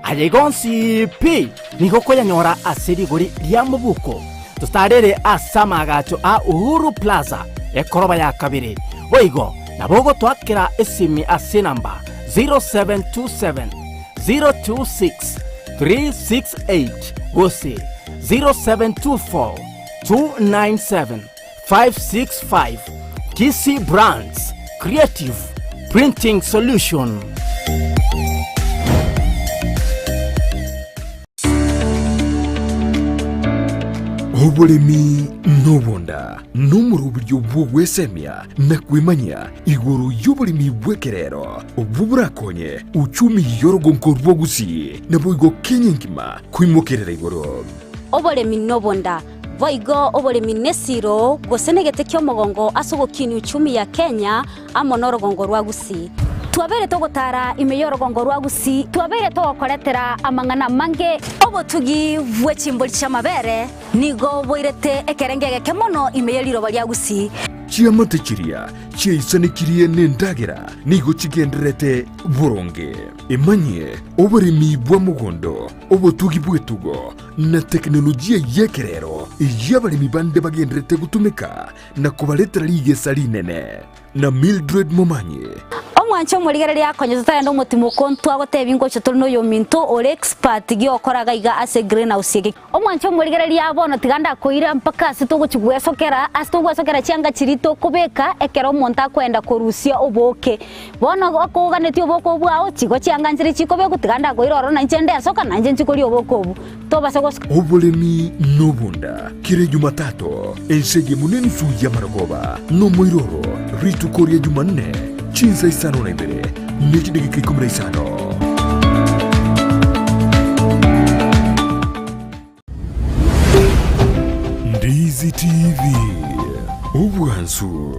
Aya igo onsi pi nigo okoyanyora ase rigori ria mobuko. Totarere ase amaagacho a Uhuru Plaza ekoroba ya kabere. Boigo nabo ogotoakera esimi ase enamba 0727 026 368 gose 0724 297 565 Kisii Brands Creative Printing Solution. Oboremi nobonda nomoroberio bw'ogwesemia na kwemanyia igoro y'oboremi bw'ekerero obwo borakonye uchumi y'orogonko rwa Gusii naboigo Kenya engima koimokerera igoro. Oboremi nobonda, boigo oboremi nesiro gose negete ki'omogongo ase ogokinia uchumi ya Kenya amo norogongo rwa Gusii. Twabeire togotara ime y'orogongo rwa Gusii, twabeire togokoretera amang'ana amange. Obotugi bwe chimbori chi'amabere nigo boirete ekerengo egeke mono ime ye riroba ria Gusii. Chiamate chiria chiaisanekirie nendagera nigo chigendererete boronge. Emanyie oboremi bwa mogondo, obotugi bw'etugo, na tekinolojia y'ekerero eyio abaremi bande bagendererete gotumeka na kobaretera rigesa rinene. Na Mildred Momanyi. Omwanche omorigereria akonye totarenda omotimoko ntwagotebia ngocha tore noyominto ore expert giokora gaiga ase greenhouse eke. Omwanche omorigereria bono tiga ndakoira mpaka ase togochi gwesokera ase togwesokera chianga chiria tokobeka ekero omonto akoenda korusia obooke. Bono okoganetie obooke obwo bwao chigo chianga nchire chikobekwa tiga ndakoira ororo nainche ndesoka nainche nchikoria obooke obwo. Tobasa gosoka. Oboremi nobonda, kera Ejumatato, ense eyemo nenusu y'amarogoba, nomoiroro, rituko ria Jumanne, chinsa isano na ibere, ne chidageka ikomi na isano. Ndizi TV, obwansu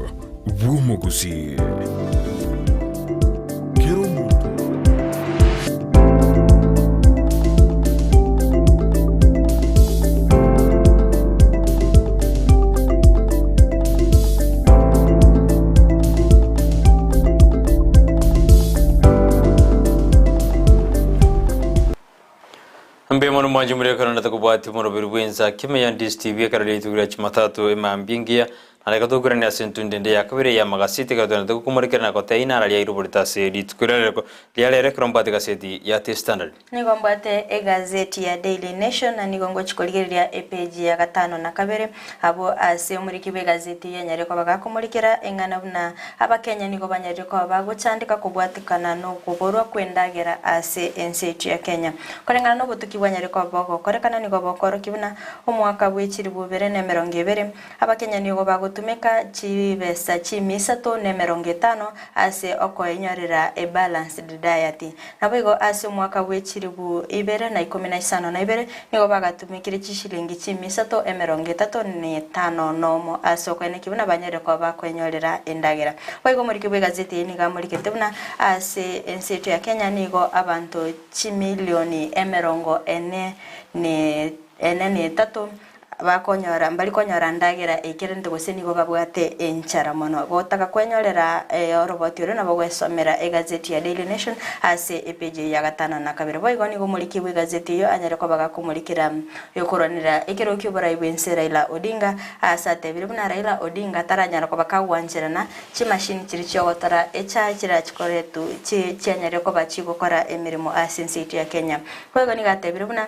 bw'omogusii. Kera omonto. Mbuya mono mwanche more ekero natakobwati omoroberi bw'ensa kime ya Ndizi TV ekero rituko ria Jumatatu emambia engiya na reka tokoirane ase entundo ende ya kabere ya amagaseti ekero togenda togokumorikera na gotebia inara riairoborete ase rituko ria rero ekero mbwate egaseti ya The Standard. Nigo mbwate egazeti ya Daily Nation na nigo ngochia korigereria epeji ya gatano na kabere abwo ase omoriki bw'egazeti eyio anyarire koba gakomorikera eng'ana buna Abakenya nigo banyarire koba bagochandeka kobwatekana nokoborwa kw'endagera ase ense yaito ya Kenya. Koreng'ana nobotuki bwanyarire koba bogokorekana nigo bokoorokia buna omwaka bwe chilifu ibere na emerongo ebere Abakenya nigo bagotumeka chibesa chimia isato na emerongo etano ase okoenyorera ebalanced diet. Naboigo ase omwaka bwe chilifu ibere na ikomi na isano na ibere nigo bagatumekire chishilingi chimia isato emerongo etato na etano nomo ase okoenekia buna banyarire koba bakoenyorera endagera. Boigo omoriki bw'egazeti eye nigo amorikete buna ase ense yaito ya Kenya nigo abanto chimilioni emerongo ene ne ene na etato Bakonyora, mbari konyora ndagera eikeranete gose nigo babwate enchara mono. Gotaka kwenyorera oroboti oro nabo gwesomera egazeti ya Daily Nation ase epeji eye ya gatano na kabere. Boigo nigo omoriki bw'egazeti eyio anyare koba gakomorikera oyokorwanera ekerogo ki'oborai bw'ense Raila Odinga ase atebire buna Raila Odinga taranyara koba kagwancherana chimashini chiria chiogotora echae chirachikoretu chianyarire koba chigokora emeremo ase ense yaito ya Kenya. Boigo nigo atebire buna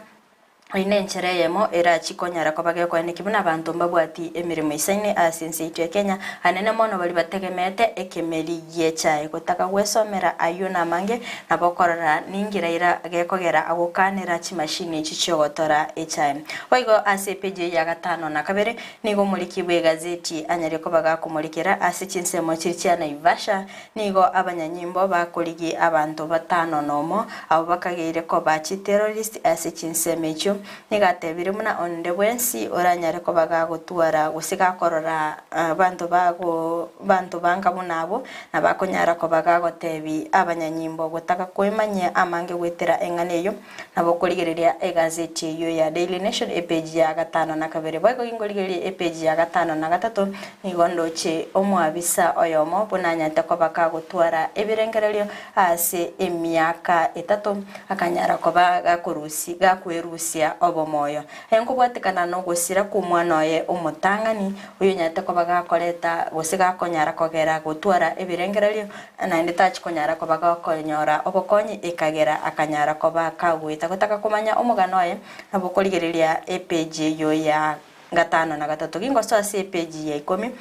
Eyio nenchera eyemo erachie konyara koba gekoeneki buna abanto mbabwati emeremo isaine ase ense yaito ya Kenya, anene mono baria bategemeete ekemeri gi'echae. Gotaka gwesomera ayio namange, nabo okorora ninki Raila gekogera agokanera chimashini echi chiogotora echae. Boigo ase epeji eye ya gatano na kabere, nigo omoriki bw'egazeti anyare koba gakomorikera ase chinsemo chiria chia Naivasha, Nigo abanyanyimbo bakorigia abanto batano nomo, abwo bakageire koba chiterrorist ase chinsemo echio. Nigo atebire buna onde bwensi oranyare koba gagotwara gose gakorora abanto bago banto banga buna abwo, nabakonyara koba gagotebi abanyanyimbo gotaka kwemanyia amange goetera eng'ana eyio. Nabo okorigereria egazeti eyio ya Daily Nation epeji ya gatano na kabere. Boigo ginkorigereria epeji ya gatano na gatato, nigo ndoche omoabisa oyomo buna anyarete koba kagotwara ebirengererio ase emiaka etato, akanyara koba gakorusi gakwerusia obomoyo. Aye nkobwatekana nogosira kw'omwana oye omotang'ani, oyonyarete koba gakoreta gose gakonyara kogera gotwara ebirengererio, Naende tachia konyara koba gokonyora obokonyi, ekagera akanyara koba kagoeta. Gotaka komanya omogano oye, nabo okorigereria epeji eyio ya gatano na gatato. Gingosoa ase epeji ya ikomi,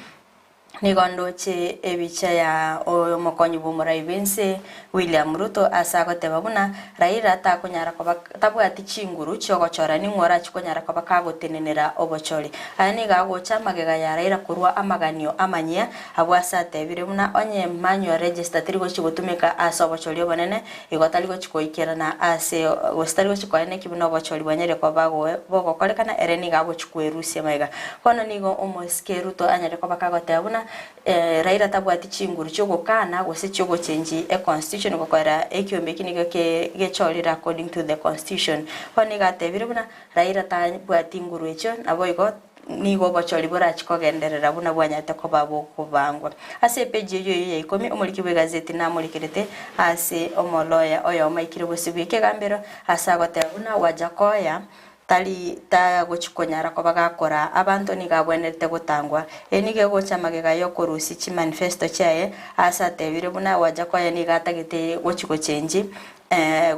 nigo ndoche ebicha ya omokonyi bw'omorai bw'ense William Ruto ase agoteba buna Raila takonyara koba tabwati chinguru chiogochora ning'o orachie konyara koba kagotenenera obochori. Aya nigo agocha amagega ya Raila korwa amaganio amanyia Abwo ase atebire buna onye manual register teri gochia gotumeka ase obochori obonene, igo tari gochia goikerana ase gose tari gochia koeneki buna obochori bwanyarire koba bogokorekana ere nigo agochia kwerusia magega. Bono nigo omosike Ruto anyare koba kagoteba buna Raila tabwati chinguru chiogokana gose chiogochengi econstitution gokorera ekiombe eki nigo gechorire according to the constitution. Bono nigo atebire buna Raila tabwati nguru echio naboigo Nigo obochori borachie kogenderera buna bwanyarete koba bokobangwa. Ase epeji eyio eyio ya ikomi, omoriki bw'egazeti namorikerete ase omoloya oyomo aikire bosio bw'ekegambero ase agoteba buna Wajackoyah tari tagochi konyara koba gakoraa abanto nigo abwenerete gotangwa. Eye nigo egocha magega y'okorusia chimanifesto chiaye ase atebire buna Wajackoyah nigo atagete gochi gochenji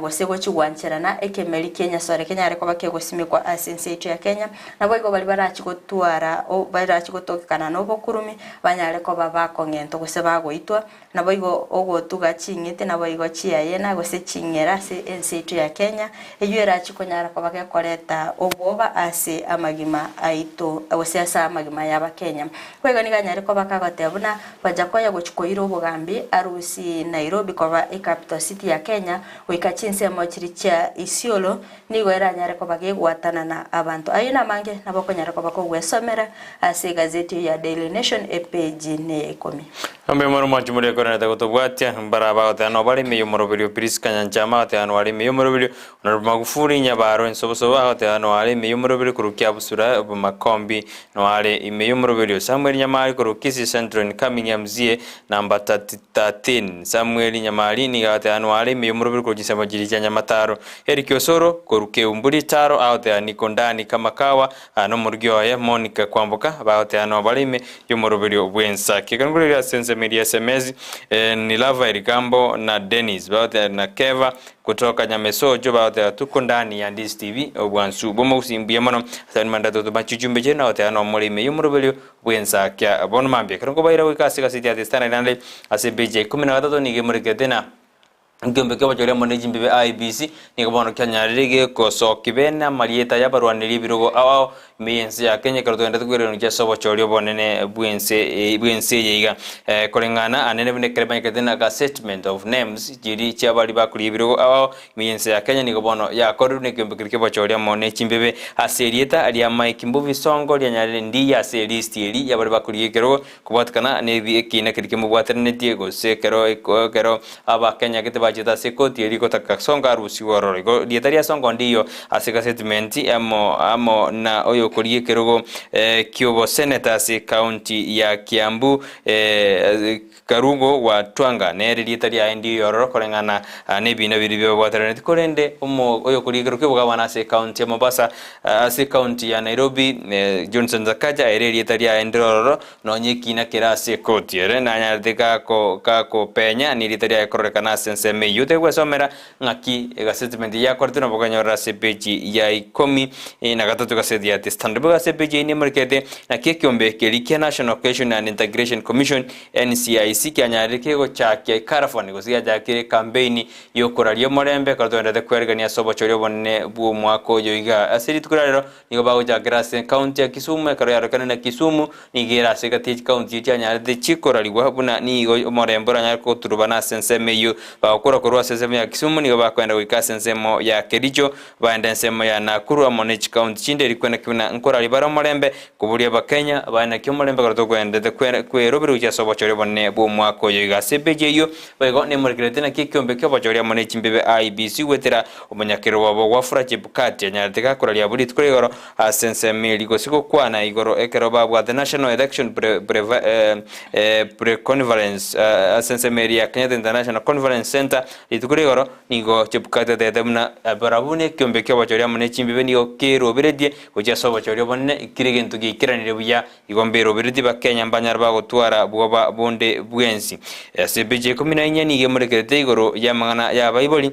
gose gochia gwancherana ekemeri ki'enyasore kenyare koba kegosimekwa ase ense yaito ya Kenya, naboigo baria barachie gotwara barachie gotokekana nobokurumi, banyare koba bakong'entwa gose bagoitwa, naboigo ogotuga ching'iti naboigo chiayena gose ching'era ase ense yaito ya Kenya, eyio erachie konyara koba gekoreta obwoba ase amagima aito gose ase amagima y'Abakenya. Boigo nigo anyare koba kagoteba buna Wajackoyah gochia koira obogambi arusie Nairobi koba ecapital city ya Kenya goika chinsemo chiria chia Isiolo nigo eranyare koba gegwatanana abanto. Ayio namange nabo okonyara koba kogwesomera ase egazeti eyio ya Daily Nation epeji neya ikomi. Mbuya mono mwanche moria ekorenete gotobwatia, mbara bagoteba nobare ime y'omoroberio Priska Nyanchama agoteba noare ime y'omoroberio Honourable Magufuli Nyabaro Ensobosobo agoteba noare ime y'omoroberio korwa Kiabusura Bomakombi noare ime y'omoroberio Samuel Nyamari korwa Kisii Central incoming MCA number 13 Samuel Nyamari nigo agoteba noare ime y'omoroberio korwa. chinsemo chiria chia Nyamataro. Eric Osoro korwa Keumbu Ritaro agoteeba niko ndani kama kawa na omorugi oye Monica Kwamboka bagoteeba nobare ime y'omoroberio bw'ensaki. Ekero nkoreria ase ensemo eria SMS ni Lava Erigambo na Dennis bagoteeba na Keva Kutoka Nyamesocho bagoteba tuko ndani ya Ndizi TV obwansu bw'omogusii mbuya mono ase abwo nimandete gotoma chichumbe chiaino na goteba nomore ime y'omoroberio bw'ensakia bono mambia ekero nkobaira goika ase egaseti ya The Standard naende ase epeji ya ikomi na gatato nigo emorekete na ekeombe ki'obochori amo ne chimbibe IEBC nigo bono kianyarire gegosokia bene amarieta y'abarwaneria ebirogo ao ao Ime y'ense ya Kenya ekero togenderete kwereranigwa ase obochori obonene bw'ense bw'ense eye iga. Koreng'ana anene buna ekero emanyekete na gazettement of names chiria chia baria bakoria ebirogo ao ao ime y'ense ya Kenya nigo bono yakorirwe na ekeombe keria ki'obochori amo ne chimbebe ase erieta ria Mike Mbuvi Sonko rianyarire ndiya ase elist eria ya baria bakoria ekerogo kobwatekana nebi ekiina keria kemobwateranetie gose ekero ekero Abakenya gete bachete ase ekoti eria gotaka Sonko arusigwe ororo. Igo rieta ria Sonko ndiyo ase egasetimenti amo amo na oyokoria ekerogo kioboseneta ase ekaunti ya Kiambu Karungo wa Twanga nere rieta riaye ndiyo ororo koreng'ana nebiina biria biababwateranetie korende omo oyokoria ekerogo kiobogabana ase ekaunti ya Mombasa ase ekaunti ya Nairobi Johnson Sakaja ere erieta riaye ndire ororo Nonya ekiina kere ase ekoti ere nanyarete gako gakopenya, nerieta riaye kororekana ase ensemo eyio. Tegwesomera ng'aki egastatement eyio yakoretwe nabo okanyorera ase epeji ya ikomi na gatato egaseti ya The Standard. Boigo ase epeji eyio nemorekete naki ekeombe keria kia National Cohesion and Integration Commission, NCIC, kianyarire kegochakia ekarafoni gose giachakire ekampeini yokoraria omorembe ekero togenderete kwerigania ase obochori obonene bw'omwaka oyo iga. Ase rituko ria rero Nigo bagochakera ase ekaunti ya Kisumu, ekero yarorekane na Kisumu nigo ere ase egati ye chikaunti echi chianyarete chikorarigwa buna nigo omorembe oranyare goturubana ase ensemo eyio. Bagokora korwa ase ensemo ya Kisumu nigo bakoenda goika ase ensemo ya Kericho, baende ensemo ya Nakuru amo ne chikaunti chinde erio kweneki buna nkorari bare omorembe koboria abakenya baye naki omorembe ekero tokoenderete kwerobera gochia ase obochori obonene bw'omwaka oyo iga. Ase epeji eyio boigo nemorekerete naki ekeombe ki'obochori amo ne chimbibe IEBC goetera Omonyakerogo obo Wafula Chebukati anyarete gakoraria abwo rituko rigoro ase ensemo eria gose gokwana igoro ekero babwate National Election Pre-Conference ase ensemo eria ya Kenyatta International Conference Centre rituko rigoro. Nigo Chebukati atebete buna barabwo nekiombe ki'obochori amo ne chimbibe nigo keroberetie gochia ase obochori obonene kera egento giaikeranire buya igo mberoberetie Bakenya mbanyare bagotwara bwoba bonde bwensi. Ase epeji ya ikomi na inye nigo emorekerete igoro y'amang'ana y'abaibori.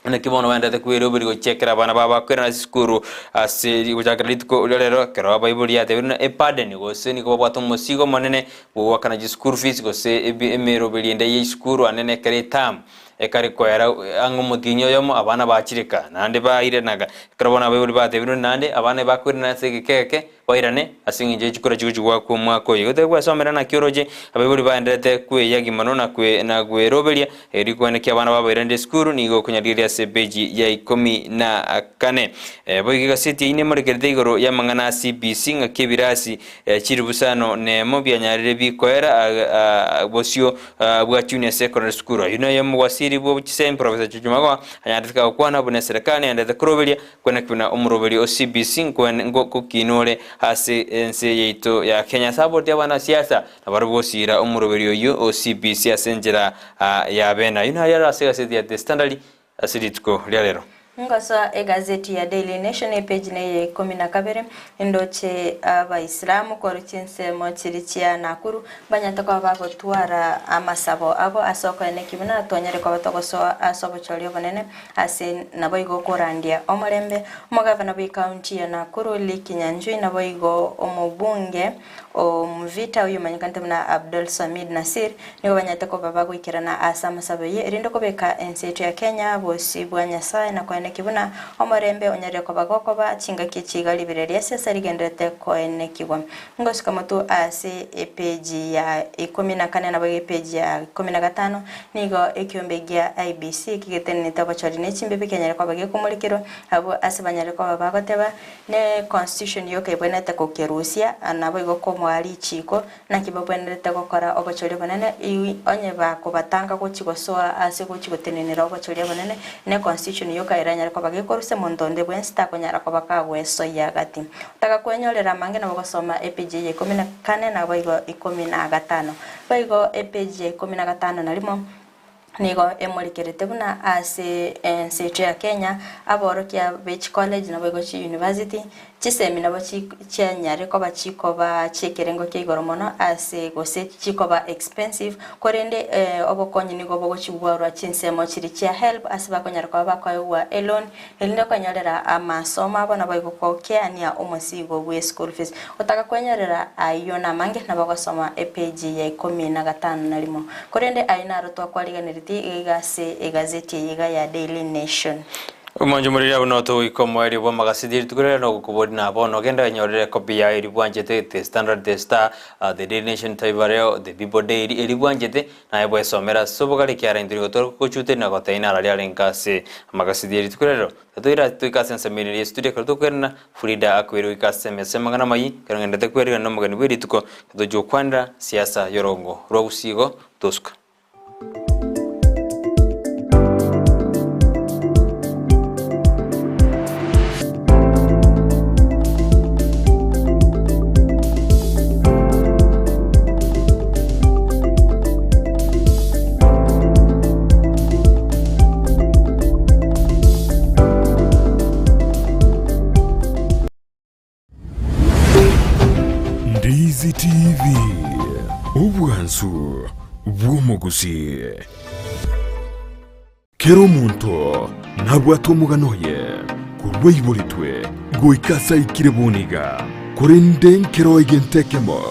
Naki bono baenderete kweroberia gochia ekero abana babo bakoirana ase esukuru ase gochakera rituko ria rero, ekero abaibori yatebirie buna eburden gose nigo babwate omosigo omonene bw'ogoakana chischool fees gose ebi emeroberio ende ya esukuru anene ekero eterm ekare koera ang'e omotienyi oyomo abana bachireka naende bairenaga. Ekero bono abaibori batebirwe naende abana ebakoirana ase egeka eke. Bairane ase engencho ye chikura chigochia goakwa omwaka oyo. Igo tegwesomera naki oroche abaibori baenderete kweyagi mono na kwe na kweroberia erio kwane ki abana babairanire esukuru nigo okonyarigereria ase epeji ya ikomi na kane. Boigo egaseti eyio nemorekerete igoro y'amang'ana a CBC ng'aki ebirasi chilifu isano nemo bianyarire bikoera bosio bwa Junior Secondary School. Oyio noyomo bwasiri bwo chisemi Professor Chuchu Magoha anyarete gokwana buna eserekari yaenderete koroberia Kweneki buna omoroberi o CBC nkokiina ore ase ense yaito ya Kenya. Ase aboti abanasiasa nabarabwo gosiira omoroberi oyio o CBC ase enchera ya bene. Ayio nario are ase egaseti ya The Standard ase rituko ria rero. Ngosoa egazeti ya Daily Nation epeji neye ya ikomi na kabere, ndoche Abaisilamu korwa chinsemo chiria chia Nakuru Banyete koba bagotwara amasabo abo ase okoenekia buna twanyare koba togosoa ase obochori obonene ase naboigo okorandia omorembe. Omogavana bw'ecounty ya Nakuru Lee Kinyanjui naboigo omobunge o Mvita oyomanyekanete buna Abdul Swamid Nassir nigo banyarete koba bagoikerana ase amasabo eye erinde kobeka ense yaito ya Kenya bosio bwa Nyasae na koenekia buna omorembe onyarire koba gokoba chingaki echi iga riberera ria siasa rigendererete koenekigwa. Ngosuka motwe ase epeji ya ikomi na kane naboigo epeji ya ikomi na gatano, nigo ekiombe gia IEBC kigetenenete obochori ne chimbibe kianyare koba gekomorekerwa, abwo ase banyare koba bagoteba ne constitution yoka ebwenerete gokerusia naboigo komoa richiko naki babwenerete gokora obochori obonene onye bakobatanga gochi gosoa ase gochi gotenenera obochori obonene ne constitution yoka eranyare koba gekorusia monto onde bwensi takonyara koba kagwesoyia gati. Tagakwenyorera amange nabo gosoma epeji ya ikomi na kane naboigo ikomi na gatano. Boigo epeji ya ikomi na gatano na rimo, Nigo emorikerete buna ase ense yaito ya Kenya, aborokia be chicollege naboigo chiuniversity, chisemi nabo chianyare koba chikoba chi'ekerengo kia igoro mono ase gose chikoba expensive, korende obokonyi nigo bogochigwarwa chinsemo chiria chia HELB ase bakonyara koba bakoegwa eloan, erinde kwenyorera amasomo abo naboigo gokeania omosigo bwe school fees. Otaka kwenyorera ayio namange nabo ogosoma epage ya ikomi na gatano na rimo. Korende ayio naro twakwariganeretie iga iga ase egazeti eye iga ya Daily Nation. Omonche omoriri buna otogoika omoerio bw'amagaseti rituko riria nogokobori na bono genda enyorere ekopi yaye eria bwanchete, The Standard, The Star, The Daily Nation, Taifa Leo, The People Daily, eria bwanchete, naye bwesomere ase obogare ekiagera intwe nigo tore gochuteria na gotebia narari arenge ase amagaseti ye rituko riria rero. Tatoira toike ase ensemo ere ye studio ekero tokwerana, Frida akoirwe goika ase emesa y'amang'ana amayia, ekero ngenderete kwerigana nomogeni bwe rituko, totochia gokwanera siasa y'orongo rwa Gusii igo tosuka. Ndizi TV, obwansu bw'omogusii. Kera omonto nabwate omogano oye korwa aiboretwe goika ase aikire bono iga, korende nkero egento ekemo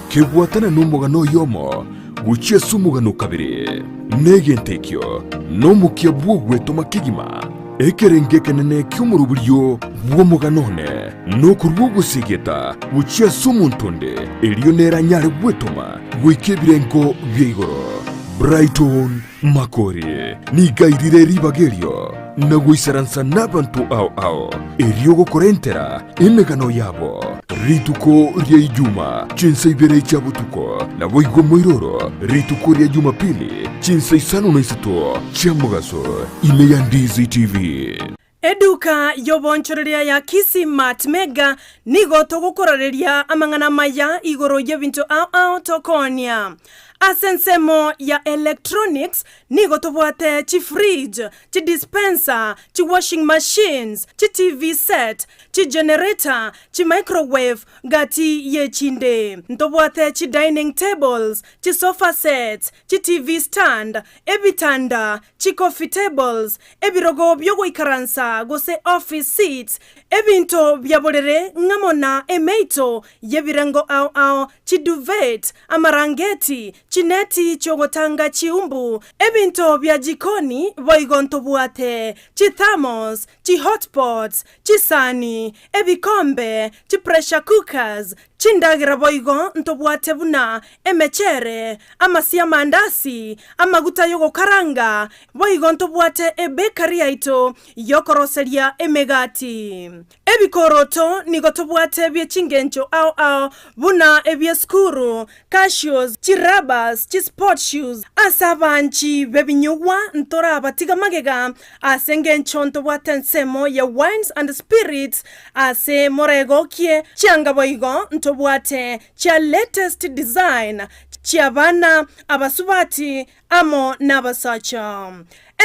kebwatana nomogano oyomo gochia ase omogano o kabere, na egento ekio nomokia bw'ogwetoma kegima. Ekerengo ekenene ki'omoroberio bw'omogano one nokorua ogosegeta gochia ase omonto onde, erio nere anyare gwetoma goika ebirengo bia igoro. Brighton Makori nigo airire ribaga erio na goisaransa nabanto ao ao, erio gokorentera emegano yabo. Rituko ria Ijuma, chinsa ibere chia botuko, naboigo moiroro rituko ria Jumapili, chinsa isano na isato chia mogaso, ime ya Ndizi TV. Eduka y'oboonchoreria ya Kisii Mart Mega nigo togokorareria amang'ana amaya igoro y'ebinto ao ao tokoonia. Ase ensemo ya electronics nigo tobwate chifridge, chidispenser, chiwashing machines, chiTV set, chigenerator, chimicrowave gati y'echinde. Ntobwate chidining tables, chisofa sets, chiTV stand, ebitanda, chicoffee tables, ebirogo bi'ogoikaransa gose office seats, ebinto bia borere ng'amo na emeito y'ebirengo ao ao, chiduvet, amarangeti, chineti chi'ogotanga chiumbu, ebinto bia jikoni, boigo ntobwate chithermos, chihotpots, chisani, ebikombe, chipressure cookers, Chindagera boigo ntobwate buna emechere, amasio 'amandasi, amaguta y'ogokaranga, boigo ntobwate ebekari yaito y'okoroseria emegati. Ebikoroto nigo tobwate bie chingencho ao ao buna ebi'esukuru, cashews, chirabas, chisport shoes. Ase abanchi b'ebinyugwa ntorabatiga magega ase engencho ntobwate ensemo ya wines and spirits ase moregokie chianga boigo ntobwate chia latest design chi'abana, abasubati amo nabasacha.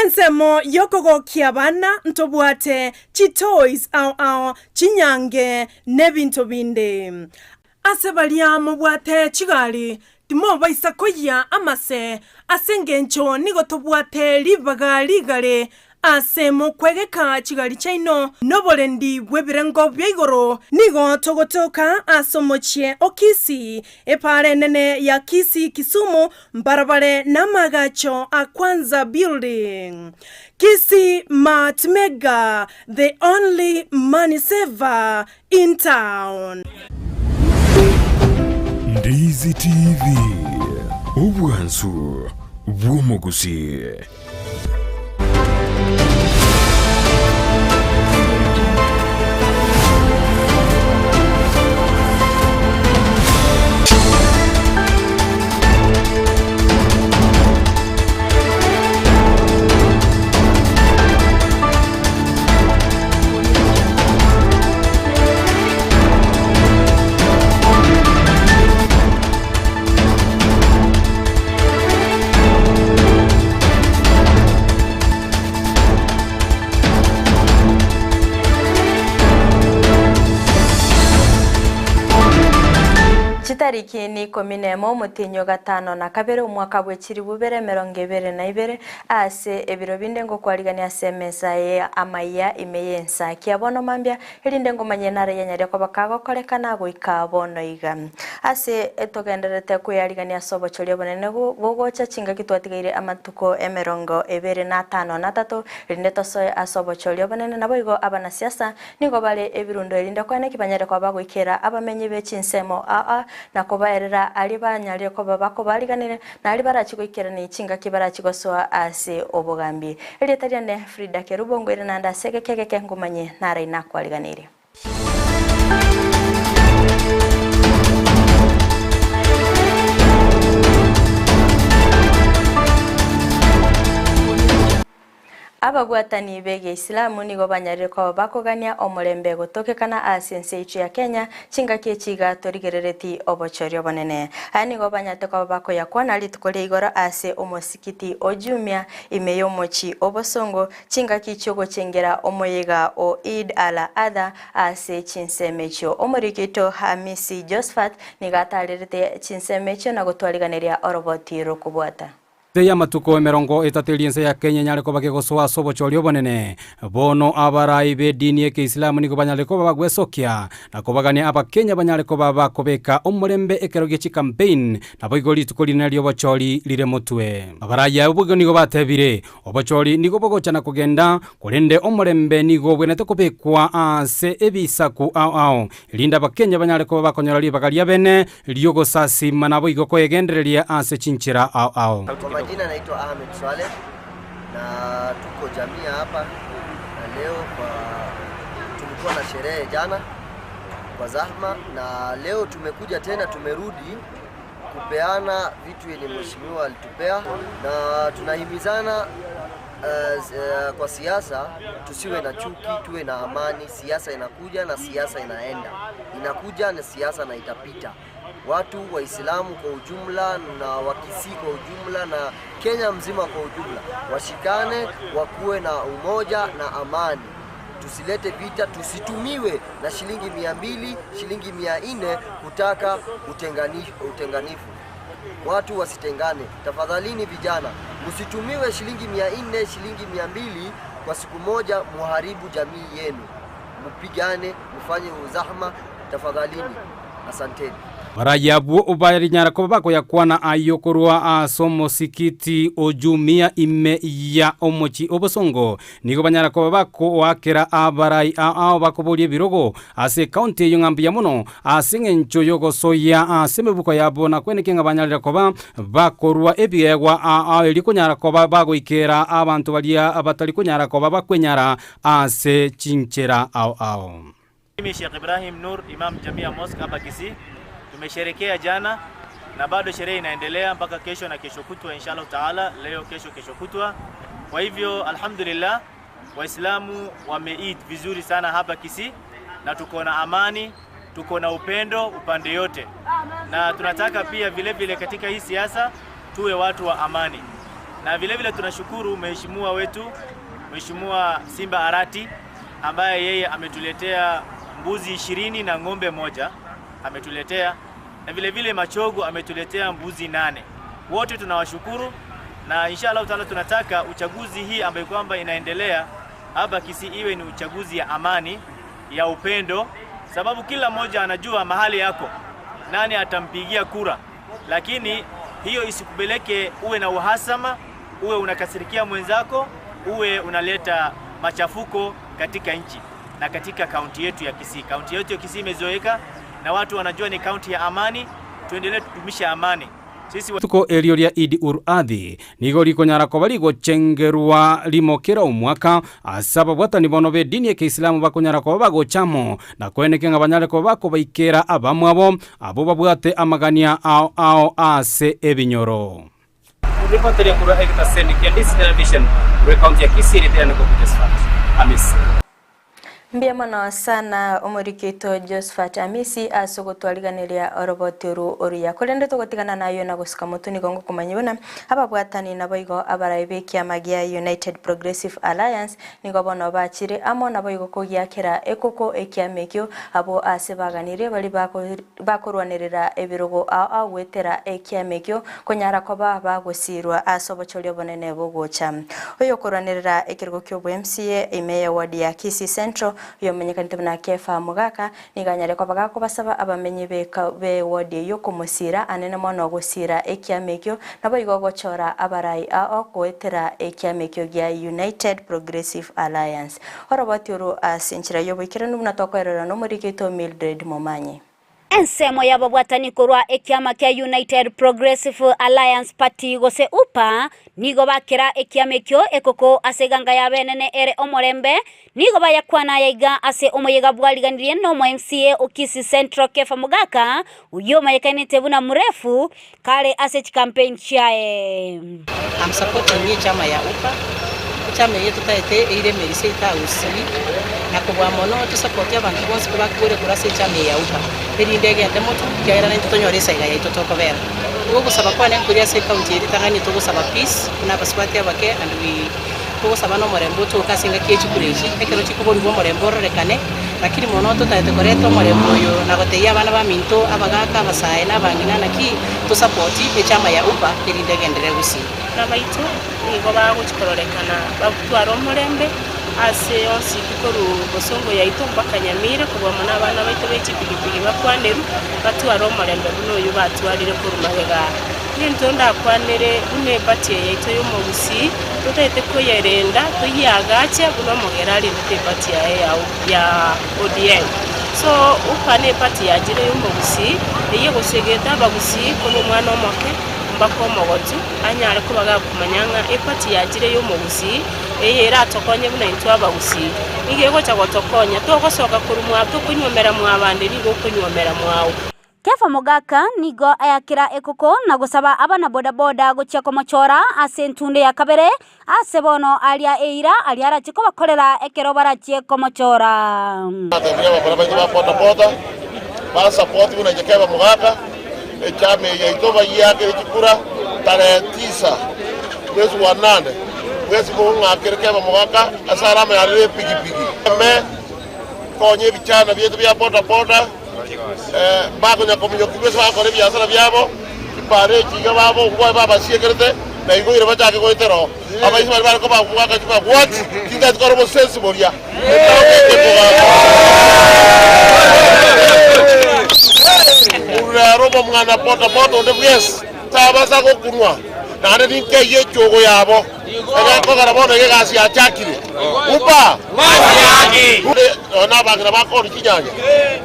Ensemo y'okogokia abana ntobwate chitoys ao ao, chinyange nebinto binde. Ase baria mobwate chigari, timobaisa koyia amase, ase engencho nigo tobwate ribaga rigare ase mokwegeka chigari chiaino noborendi bw'ebirengo bia igoro. Nigo togotoka ase omochie o Kisii, epaara enene ya Kisii Kisumu, mbarabare namaagacho a Kwanza Building. Kisii Mart Mega, the only money saver in town. Ndizi TV, obwansu bw'omogusii. Chitariki ni ikomi nemo omotienyi o gatano na kabere omwaka bwe chilifu ibere emerongo ebere na ibere, ase ebiro binde ngokwarigania ase emesa ye amaiya ime y'ensa kia bono mambia, erinde ngomanye nare yanyaria koba kagokorekana goika bono iga. Ase togendererete kweyarigania ase obochori obonene bogocha chingaki twatigaire amatuko emerongo ebere na atano na atato, erinde tosoe ase obochori obonene, naboigo abanasiasa Nigo bare ebirundo erinde koene ki banyare koba bagoikera abamenyi be chinsemo aa, na kobaerera aria banyarire koba bakobariganire, na aria barachie goikerania chingaki barachie gosoa ase obogambi. Erieta riane Frida Kerubo, ngoire naende ase egeka egeke ngomanye narai nakwariganeirie. Ababwatani b'Egeisilamu nigo banyarire koba bakogania omorembe gotokekana ase ense yaito ya Kenya chingaki echi iga torigerereti obochori obonene. Aya nigo banyarete koba bakoyakwana rituko ria igoro ase omosikiti o Jumia ime y'omochi o Bosongo chingaki chiogochengera omoyega o Eid al-Adha ase chinsemo echio. Omoriki oito Hamisi Josphat nigo atarerete chinsemo echio na gotwariganeria oroboti rokobwata. Ase y'amatuko emerongo etato eria ense ya Kenya enyare koba kegosoa ase obochori obonene, bono abarai b'edini y'Ekeisilamu nigo banyarire koba bagwesokia na kobagania Abakenya banyare koba bakobeka omorembe ekero gie chicampaign naboigo rituko rinene ri'obochori rire motwe. Abarai abwo boigo nigo batebire, Obochori nigo bogocha na kogenda, korende omorembe nigo obwenerete kobekwa ase ebisaku ao ao, erinde Abakenya banyare koba bakonyora ribaga riabene ri'ogosasiima naboigo koegendereria ase chinchera ao ao. Kwa majina naitwa Ahmed Swaleh na tuko jamia hapa na leo kwa tulikuwa na sherehe jana kwa zahma na leo tumekuja tena tumerudi kupeana vitu yenye mheshimiwa alitupea na tunahimizana uh, kwa siasa tusiwe na chuki, tuwe na amani. Siasa inakuja na siasa inaenda, inakuja na siasa na itapita. Watu Waislamu kwa ujumla na Wakisii kwa ujumla na Kenya mzima kwa ujumla washikane, wakuwe na umoja na amani. Tusilete vita, tusitumiwe na shilingi 200, shilingi 400 kutaka utenganifu. Watu wasitengane. Tafadhalini vijana, msitumiwe shilingi 400, shilingi 200 kwa siku moja, muharibu jamii yenu, mpigane, mfanye uzahma. Tafadhalini, asanteni. Abarai abwo barinyara koba bakoyakwana ayio korwa ase omosikiti o Jumia ime ya omochie o Bosongo. Nigo banyara koba bakoakera abarai ao bakoboria ebirogo ase ekaunti eyio ng'a mbuya mono ase engencho y'ogosoyia ase emebuko yabo na kwenekia ng'a banyarire koba bakorua ebiegwa ao erio konyara koba bagoikera abanto baria batari konyara koba bakwenyara ase chinchera ao ao. Mimi Sheikh Ibrahim Nur, Imam Jamia Mosque hapa Kisii. Tumesherekea jana na bado sherehe inaendelea mpaka kesho na kesho kutwa inshallah taala, leo kesho, kesho kutwa. Kwa hivyo alhamdulillah, Waislamu wameid vizuri sana hapa Kisii na tuko na amani, tuko na upendo upande yote, na tunataka pia vile vile katika hii siasa tuwe watu wa amani, na vile vile tunashukuru mheshimiwa wetu Mheshimiwa Simba Arati ambaye yeye ametuletea mbuzi 20 na ng'ombe moja ametuletea, na vile vile Machogo ametuletea mbuzi 8. Wote tunawashukuru na insha Allah taala tunataka uchaguzi hii ambayo kwamba inaendelea hapa Kisii iwe ni uchaguzi ya amani ya upendo, sababu kila mmoja anajua mahali yako nani atampigia kura, lakini hiyo isikupeleke uwe na uhasama, uwe unakasirikia mwenzako, uwe unaleta machafuko katika nchi na katika kaunti yetu ya Kisii. Kaunti yetu ya Kisii imezoeka na watu wanajua ni kaunti ya amani. Tuendelee tudumishe amani. Sisi Rituko erio ria Eid ul Adhi nigo rikonyara koba rigochengerwa rimo kera omwaka ase ababwatani bono b'edini y'Ekeisilamu bakonyara koba bagocha amo na koenekia ng'a banyare koba bakobaikera abamwabo abwo babwate amagania ao ao ase ebinyoro. Ripoteria korwa egetaseni kia Ndisi Television korwa ekaunti ya Kisii, Ritera Nikoku Josephat Amisi. Mbuya mono sana omoriki oito Josphat Amisi ase ogotwariganeria oroboti oru oruya. Korende togotigana nayio na gosuka motwe nigo ngokomanyia buna ababwatani naboigo abarai b'ekiama gia United Progressive Alliance nigo bono bachire amo naboigo kogiakera ekoko ekiama ekio abwo ase baganirie baria bakorwanerera ebirogo ao ao goetera ekiama ekio konyara koba bagosirwa ase obochori obonene bogocha. Oyokorwanerera ekerogo ki'obo-MCA ime ye ward ya Kisii Central, oyomenyekanete buna Kefa Mogaka, nigo anyare koba gakobasaba abamenyi be ward eyio komosira anene mono gosira ekiama ekio, naboigo gochora abarai ao goetera ekiama ekio gia United Progressive Alliance. Oroboti oru ase enchera y'oboikeranu buna tokoerora nomoriki oito Mildred Momanyi. Ensemo y'ababwatani korwa ekiama kia United Progressive Alliance Party gose UPA nigo bakera ekiama ekio ekoko ase eganga yabo enene ere omorembe, nigo bayakwana aya iga ase omoyega bwariganirie nomo MCA o Kisii Central Kefa Mogaka oyio omanyekanete buna Murefu kare ase chicampaign chiaye. I'm supporting echama ya UPA, echama eye totaete eire emeri seito aa Gusii, na kobua mono tosapotie abanto bonsi kobakure korwa ase echama eye ya UPA, erinde egende motwe, ekiagera naintwe tonyore esaiga yaito tokobera. Igo ogosaba kwane nkoria ase ecounty eye ritang'ani togosaba peace buna abasubati abake and we togosaba na omorembe otoke ase engaki ye chikura echi, ekero chikoborigwa omorembe ororekane, Lakini mono totaete koreta omorembe oyo na gotebia abana baminto, abagaaka, abasae, na abang'ina, naki tosapoti echama ya UPA erinde egenderere gusii. Abana baito nigo bagochia kororekana batware omorembe ase onsi pi korwa bosongo yaito mpaka Nyamira, kobua mono abana baito be chipigipigi bakwanerwe batware omorembe buna oyio batwarire korwa magega aa. Egento ndakwanere buna eparty eye yaito ya omogusii, totaete koyerenda toyiagache buna omogere arendete eparty yaye ya ya ODM. So UPA ne eparty yachire ya omogusii, eyio egosegeta abagusii korwa omwana omoke mpaka omogotu, anyare koba gakomanya ng'a eparty yachire ya omogusii, eye eratokonye buna intwe abagusii. Nigo egocha gotokonya, togosoka korwa mwa tokonywomera mwabande nigo okonywomera mwao. Kefa Mogaka nigo ayakera ekoko na gosaba abana bodaboda gochia komochora ase entunde ya kabere ase bono aria eira aria arachie kobakorera ekero barachie komochora. Natebire abakora baito ba bodaboda bansapoti buna inche Kefa Mogaka, echama eye yaito bayiakere chikura tarehe tisa mwezi wa nane, mwesi mong'akere Kefa Mogaka ase arama yarire epigipigi. Eme konye ebichana biaito bia bodaboda. Bakonya kominyokigwa ase bagokora ebiasara biabo, chipara echi iga babo obwo babasiekerete, na igo ire bachake goetera oo. Abaisi baria bare kobabwaka chibagwati, chintati kore obosensi boria, etaoni eke kogamba. Rero omomwana boda boda onde bwensi tabasa gokunwa, naende ninkeyie echogo yabo, egekogera bono iga egasi yachakire. Upa! Nonya nabang'ina bakoonia chinyanya,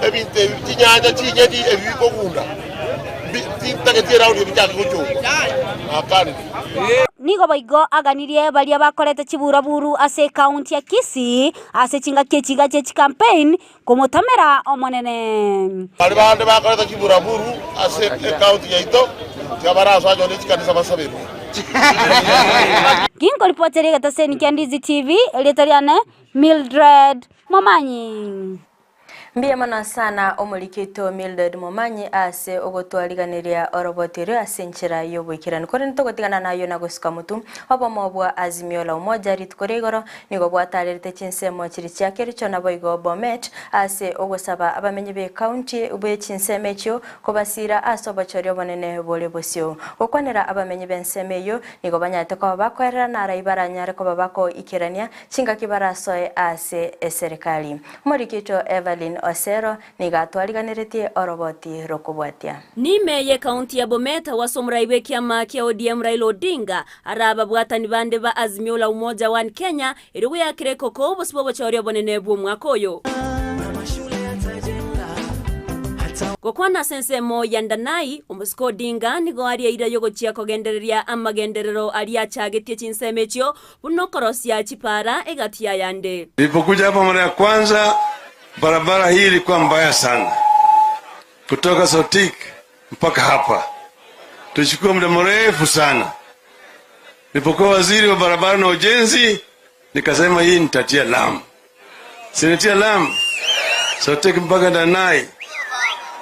ebinto ebi chinyanya chinyeni ebi bikogunda, mbi- tintageti eraundi ebichake gochongwa. Nakanire. Nigo boigo aganirie baria bakorete chiburaburu ase ekaunti ya Kisii ase chingaki echi iga chie chicampaign komotamera Omonene. Baria bande bakorete chiburaburu ase ekaunti yaito, tiga barasoe anyore ne chikanisa basaberwe. Ginkoripoteria egetaseni kia Ndizi TV, erieta riane Mildred Momanyi. Mbuya mono sana omoriki oito Mildred Momanyi ase ogotwariganeria oroboti oria ase enchera y'oboikeranu. Korende togotigana nayio na gosuka motwe, obomo bwa Azimio la Umoja rituko ria igoro Nigo bwatarerete chinsemo chiria chia Kericho naboigo Bomet ase ogosaba abamenyi b'ecounty be chinsemo echio kobasiira ase obochori obonene bore bosio. Gokwanera abamenyi b'ensemo eyio nigo banyarete koba bakoerera narai baranyare koba bakoikerania chingaki barasoe ase eserekari. Omoriki oito Evelyn Osero Nigo atwariganeretie oroboti rw'okobwatia. Nime y'ekaunti ya Bomet agwo omorai bw'ekiama kia ODM Raila Odinga are ababwatani bande ba Azimio la Umoja One Kenya erio goyakera ekoko obosio bw'obochori obonene bw'omwaka oyo. Gokwana ase ensemo ya Ndanai, omosike Odinga nigo aria eira y'ogochia kogendereria amagenderero aria achagetie chinsemo echio buna okorosia chipara egati y'ayande. Nilipokuja hapa mara ya kwanza Barabara hii ilikuwa mbaya sana, kutoka Sotik mpaka hapa tulichukua muda mrefu sana. Nilipokuwa waziri wa barabara na ujenzi, nikasema hii nitatia lamu. Sinitia lami Sotik mpaka Danai.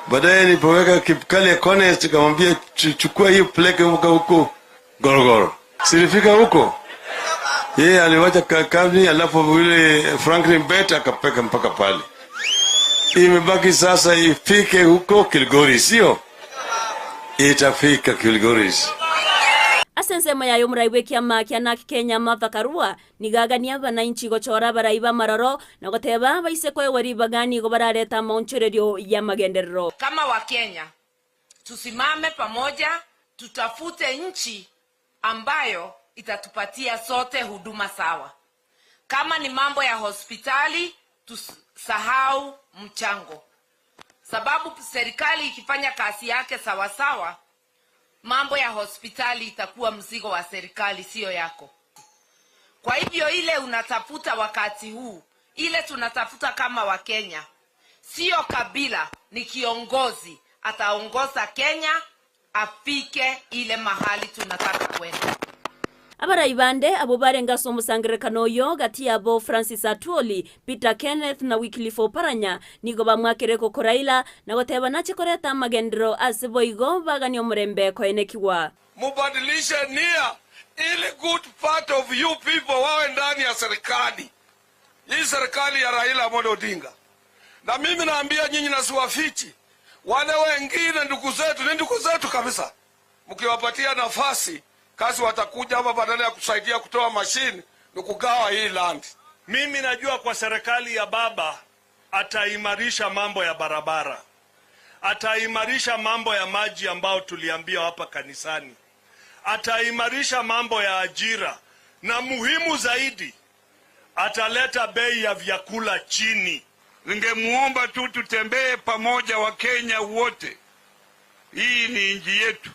Baadaye nilipoweka Kipkali Corners, tukamwambia chukua hiyo peleke huko huko Gorogoro. Silifika huko yeye aliwacha kazi, alafu yule Franklin Bet akapeka mpaka pale. Imebaki sasa ifike huko Kilgoris, sio? Itafika Kilgoris. Ase ensemo yaye omorai bw'ekiama kia Narc Kenya Martha Karua nigo agania abananchi gochora abarai b'amaroro na goteba abaise koegwa ribaga nigo bararete amaonchorerio y'amagenderero. Kama Wakenya tusimame pamoja, tutafute nchi ambayo itatupatia sote huduma sawa. Kama ni mambo ya hospitali, tusahau mchango, sababu serikali ikifanya kazi yake sawasawa, mambo ya hospitali itakuwa mzigo wa serikali, siyo yako. Kwa hivyo ile unatafuta wakati huu, ile tunatafuta kama Wakenya, siyo kabila, ni kiongozi ataongoza Kenya afike ile mahali tunataka kwenda. Abarai bande abwo barenge ase omosangererekano oyo gati yabo Francis Atwoli, Peter Kenneth na Wycliffe Oparanya nigo bamwakire koko Raila na goteba nache koreta amagenderero ase boigo baganie omorembe koenekigwa. Mubadilishe nia ili good part of you people wawe ndani ya serikali hii, serikali ya Raila Amolo Odinga. Na mimi naambia nyinyi, na siwafichi, wale wengine ndugu zetu ni ndugu zetu kabisa, mkiwapatia nafasi kazi watakuja hapa, badala ya kusaidia kutoa mashine ni kugawa hii land. Mimi najua kwa serikali ya baba ataimarisha mambo ya barabara, ataimarisha mambo ya maji ambao tuliambiwa hapa kanisani, ataimarisha mambo ya ajira, na muhimu zaidi ataleta bei ya vyakula chini. Ningemuomba tu tutembee pamoja, Wakenya wote. Hii ni nchi yetu.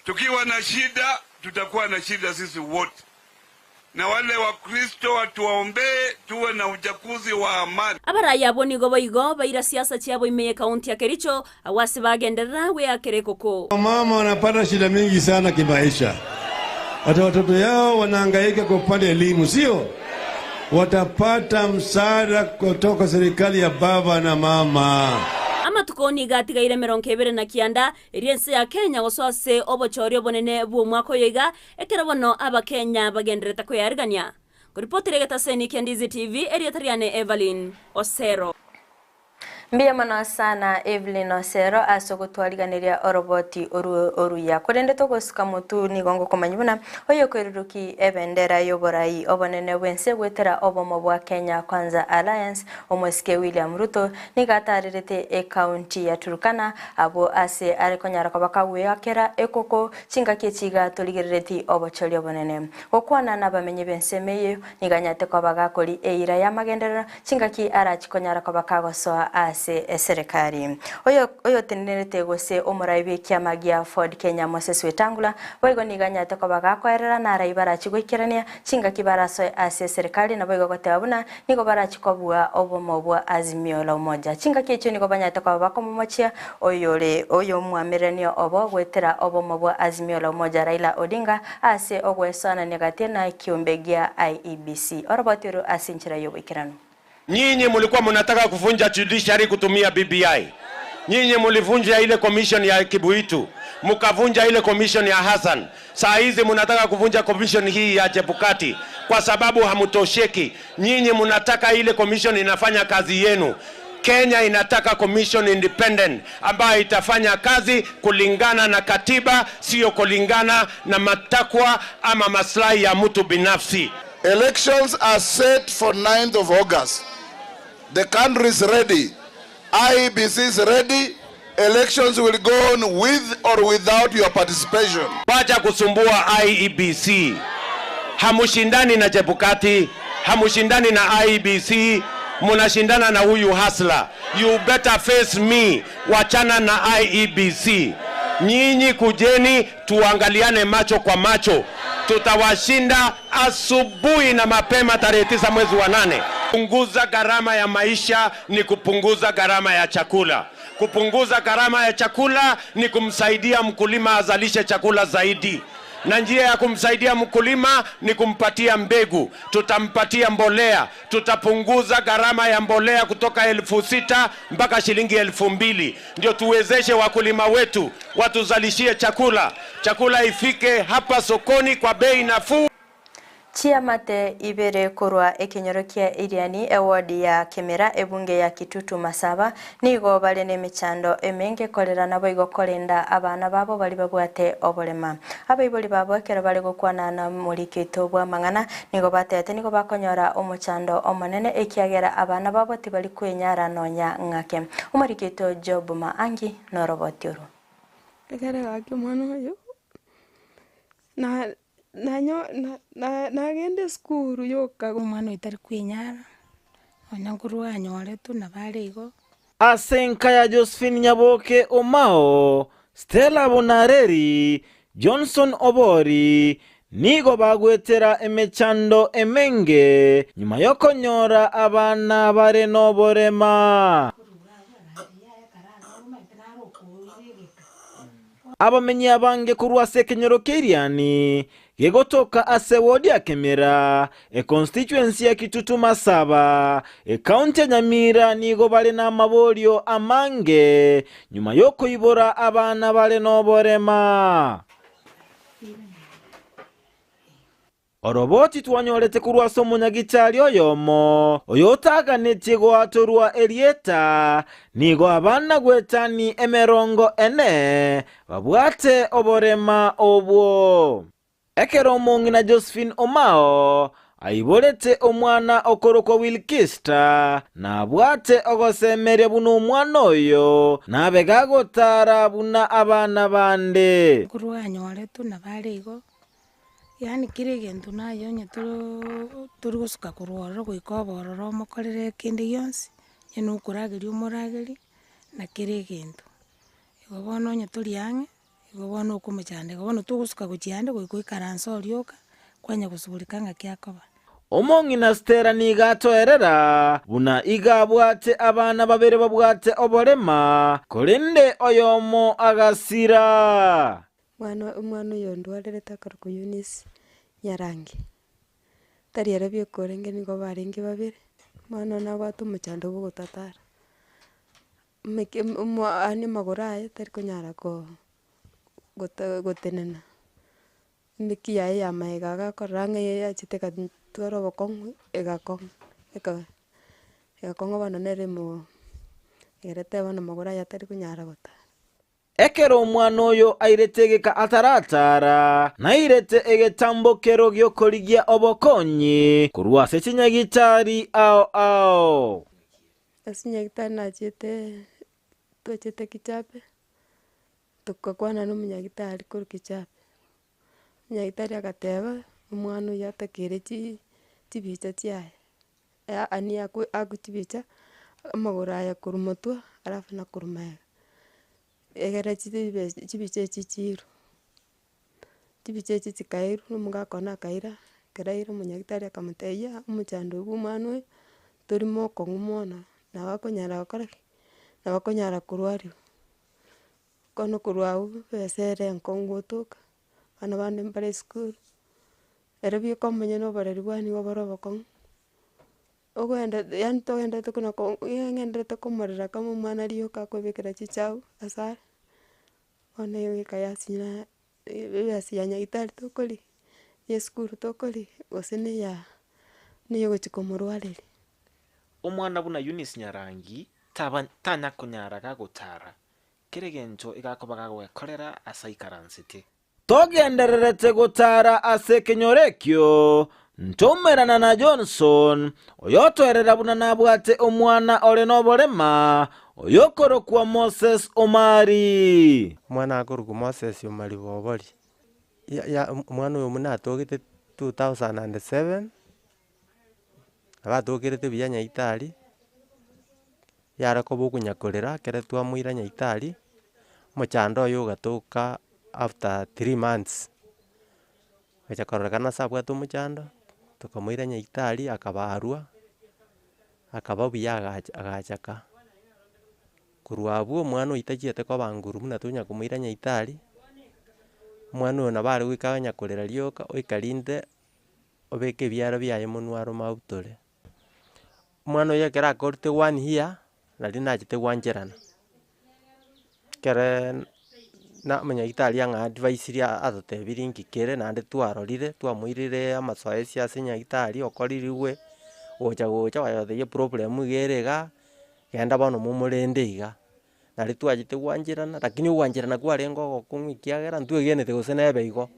Tukiwa na shida, tutakuwa na shida sisi wote, na wale Wakristo watuwaombee tuwe na uchaguzi wa amani. Abarai abwo nigo boigo baira siasa chiabo ime y'ekaunti ya Kericho, agwo ase bagenderera gweakera ekoko. Wamama wanapata shida mingi sana kimaisha, hata watoto yao wanahangaika kwa upande elimu, sio? Watapata msaada kutoka serikali ya baba na mama. Amatuko nigo atigaire emerongo ebere na kianda eria ense ya Kenya gosoa ase obochori obonene bw'omwaka oyo iga, ekero bono Abakenya bagendererete koyarigania. Nkoripotera egetaseni kia Ndizi TV, erieta riane Evelyn Osero. Mbuya mono sana Evelyn Osero ase ogotwariganeria oroboti oru oruya. Korende togosuka motu nigo ngokomanya buna oyokoiruruki ebendera y'oborai obonene bw'ense goetera obomo bwa Kenya Kwanza Alliance omosike William Ruto nigo atarerete ecounty ya Turkana abwo ase are konyara koba kagweakera ekoko chingaki echi iga torigerereti obochori obonene. Gokwana nabamenyi b'ensemo eye nigo anyarete koba gakori eira y'amagenderero chingaki arachi konyara koba kagosoa ase eserekari. Oyo oyotenenerete gose omorai bw'ekiama gia Ford Kenya Moses Wetangula boigo nigo anyarete koba gakoerera narai barachi goikerania chingaki barasoe ase eserekari naboigo goteba buna nigo barachi kobua obomo bwa Azimio la Umoja. Chingaki echio nigo banyarete koba bakomomochia oyore oyomwamererania obo goetera obomo bwa Azimio la Umoja Raila Odinga ase ogwesoanania gati na ekiombe gia IEBC. Oroboti oro ase enchera y'oboikeranu. Nyinyi mulikuwa mnataka kuvunja judiciary kutumia BBI. Nyinyi mulivunja ile commission ya Kibuitu, mukavunja ile commission ya Hassan. Saa hizi mnataka kuvunja commission hii ya Chebukati kwa sababu hamutosheki. Nyinyi mnataka ile commission inafanya kazi yenu. Kenya inataka commission independent ambayo itafanya kazi kulingana na katiba, sio kulingana na matakwa ama maslahi ya mtu binafsi. Elections are set for 9th of August. The country is ready. IEBC is ready. Elections will go on with or without your participation. Wacha kusumbua IEBC. Hamushindani na Chebukati, hamushindani na IEBC, munashindana na huyu hasla. You better face me. Wachana na IEBC. Nyinyi kujeni tuangaliane macho kwa macho. Tutawashinda asubuhi na mapema tarehe 9 mwezi wa 8. Kupunguza gharama ya maisha ni kupunguza gharama ya chakula. Kupunguza gharama ya chakula ni kumsaidia mkulima azalishe chakula zaidi. Na njia ya kumsaidia mkulima ni kumpatia mbegu, tutampatia mbolea, tutapunguza gharama ya mbolea kutoka 6,000 mpaka shilingi 2,000, ndio tuwezeshe wakulima wetu watuzalishie chakula, chakula ifike hapa sokoni kwa bei nafuu. Chiamate ibere korwa ekenyoro kia Iriani eward ya Kemera ebunge ya Kitutu Masaba nigo bare nemechando emenge korera nabo igo korenda abana babo bari babwate oborema. Abaibori babo ekero bare gokwana na morikito bwa mang'ana nigo batete nigo bakonyora omochando omonene ekiagera abana babo tibari kwenyara nonya ng'ake. Omorikito Job Maangi noroboti oru. Ekere gaki omwana oyo, na nanyo na na nagenda esukuru yoka. Omwana oyo tari kwenyara, nonya nkorwa anyoretwe nabo are igo. Ase enka ya Josephine Nyaboke Omao, Stella Bonareri, Johnson Obori, nigo bagwetera emechando emenge nyuma y'okonyora abana bare noborema. Abamenyi abange korwa ase ekenyoro kia Iriani gegotoka ase ward ya Kemera, econstituency ya Kitutu Masaba, ecounty ya Nyamira nigo bare namaborio amange nyuma y'okoibora abana bare noborema. Oroboti twanyorete korwa ase omonyagitari oyomo, oyotaganetie goatorwa erieta, nigo abana gwetani 40 babwate oborema obwo. Ekero omong'ina Josephine Omao aiborete omwana okorokwa Wilkista, nabwate ogosemeria buna omwana oyo nabe gagotara buna abana bande. Korwa anyoretwe nabo are igo, yaani kera egento naye onye toro tori gosuka korwa ororo goika obe ororo omokorere kende gionsi, onye na okorageria omoragerie, na kera egento. Igo bono onye tori ang'e, igo bono okomochandeka, bono togosuka gochia ande goika oikaranse oria oka, kwanya gosugurika ng'aki akoba. Omong'ina Stella nigo atoerera buna iga abwate abana babere babwate oborema, korende oyomo agasira. Mwana omwana oyo ondwarerete akarokwa Eunice Nyarangi, tari ere bieka orenge nigo barenge babere, omwana one nabwate omochando bwa ogotatara, emeke omo yaani amagoro aye tari konyara ko gote gotenena, emeki yaye ya maega iga akorora ng'a yachete egatwara obokong'u egakong'a eka egakong'a bono nere emo egerete bono amagoro aye atari konyara gotara. Ekero omwana oyo airete egeka ataratara, nairete egetambokero gi'okorigia obokonyi korwa ase chinyagitari ao ao. Ase nyagitari nachiete twachete kichape, tokakwana na omonyagitari korwa kichape, omonyagitari agateba, omwana oyio atakere chi chibicha chiaye, yaani akwe akwe chibicha, amagoro aya korwa motwe alafu na korwa maega. Egere chibe chibicha echi chiirwe, chibicha echi chikairwa, na omogaka one akaira, ekero aira omonyagitari akamotebia, omochando oyo bwa omwana oyo, tori mokong'u mono, nabo akonyara gokora ki? Nabo akonyara korwariwa. Bono korwa abwo, ebesa ere enkong'u gotoka, abana bande mbare esukuru, ere bieka omonyene oboreri bwane nigo bore obokong'u, ogoenda yaani togenderete kona ko ng'enderete komorera kama omwana rioka akoebekera chichabu ase are, bono egoika yasinyora ebesa ya nyagetari tokorigia, ya esukuru tokorigia, gose na eya na eyogochia komorwareria. Omwana buna Eunice Nyarangi taba tanya konyara gagotara, kera egento egakoba gagoekorera ase aikaransete. Togendererete gotara ase ekenyoro ekio, ntoumerana na Johnson, oyotoerera buna nabwate omwana ore noborema, oyokorokwa Moses Omari. Omwana akorokwa Moses Omari Bobori, ya ya omwana oyo buna atogete 2007, nabo atokerete buya nyaitari, yare koba okonyakorera ekere twamoira nyaitari, omochando oye ogatoka after 3 months, ogacha kororekana ase abwate omochando, tokamoira nyaitari akabarwa, akaba buya agacha agacha ka. Korwa abwo omwana oyio tachiete koba nguru buna tonya komoira nyaitari, Omwana oyo nabo are goika onya korera rioka, oika rinde obeke ebiara biaye monwe arome abutore. Omwana oyo ekero akorete one year, nari nachete gwancherana, ekereee na omonyagitari ang'a advice ria atotebirie nki kere naende twarorire, twamoirire amasoesi ase nyagitari okoririgwe, gocha gocha bagatotebia eproblem iga ere igaa, genda bono momorende iga. Nari twachete gwancherana, lakini ogwancherana kwarenge ogokong'u ekiagera ntwegenete gose nebe igo,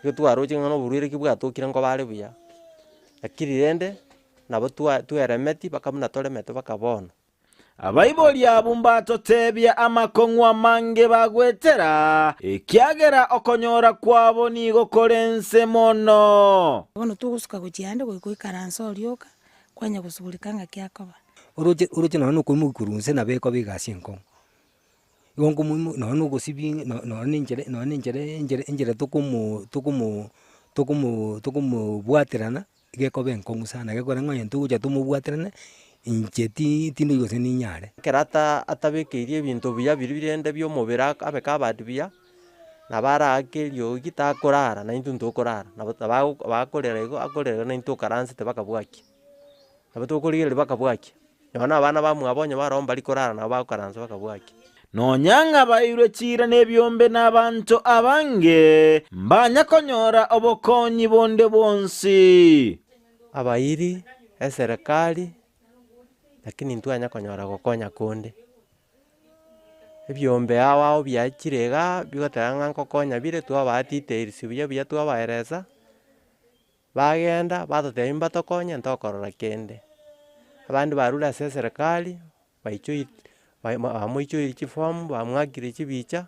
nigo twaroche ng'a na oborwaire ki bwatokire nkoba are buya, lakini rende, nabo twa tweremeti mpaka buna toremete mpaka bono. Abaibori abwo mbatotebia amakong'u amange bagwetera, ekiagera okonyora kwabo nigo kore nse mono. Bono togosuka gochia ande goika oikaranse orioka, kwanya gosugurika ng'aki akoba. Oroche oroche nonye na okoimokia korwa inse nabo ekoba egasi enkong'u. Igo nkomoimokia nonye na ogosibia no nonye na enchera nonye na enchera enchera enchera tokomo tokomo tokomo tokomobwaterana, iga ekoba enkong'u sana gekogera ng'a onye togocha tomobwaterane, inche ti tindoi gose ninyare. Ekero ata atabekeirie ebinto buya biria birende bia omobere ak abe covered buya, nabo araake eriogi takorara naintwe ntokorara, nabo nabo bakorera igo akorera igo naintwe tokaransete mpaka bwakia. Nabo tokorigereria mpaka bwakia, nonya na abana bamwabo onye baroo mbari korara nabo bagokaransa mpaka bwakia. Nonya ng'a bairwe chiira nebiombe nabanto abange, mbanya konyora obokonyi bonde bwonsi. Abairi, eserekari, lakini ntwanya konyora gokonya konde. Ebiombe ao ao biachire igaa, bigoteba ng'a nkokonya bire, twabaa details buya buya twabaeresa. Bagenda, batotebia mbatokonye ntokorora kende. Abande barure ase eserekari, baichoiri bamoichoiri chifomu, bamwakire chibicha,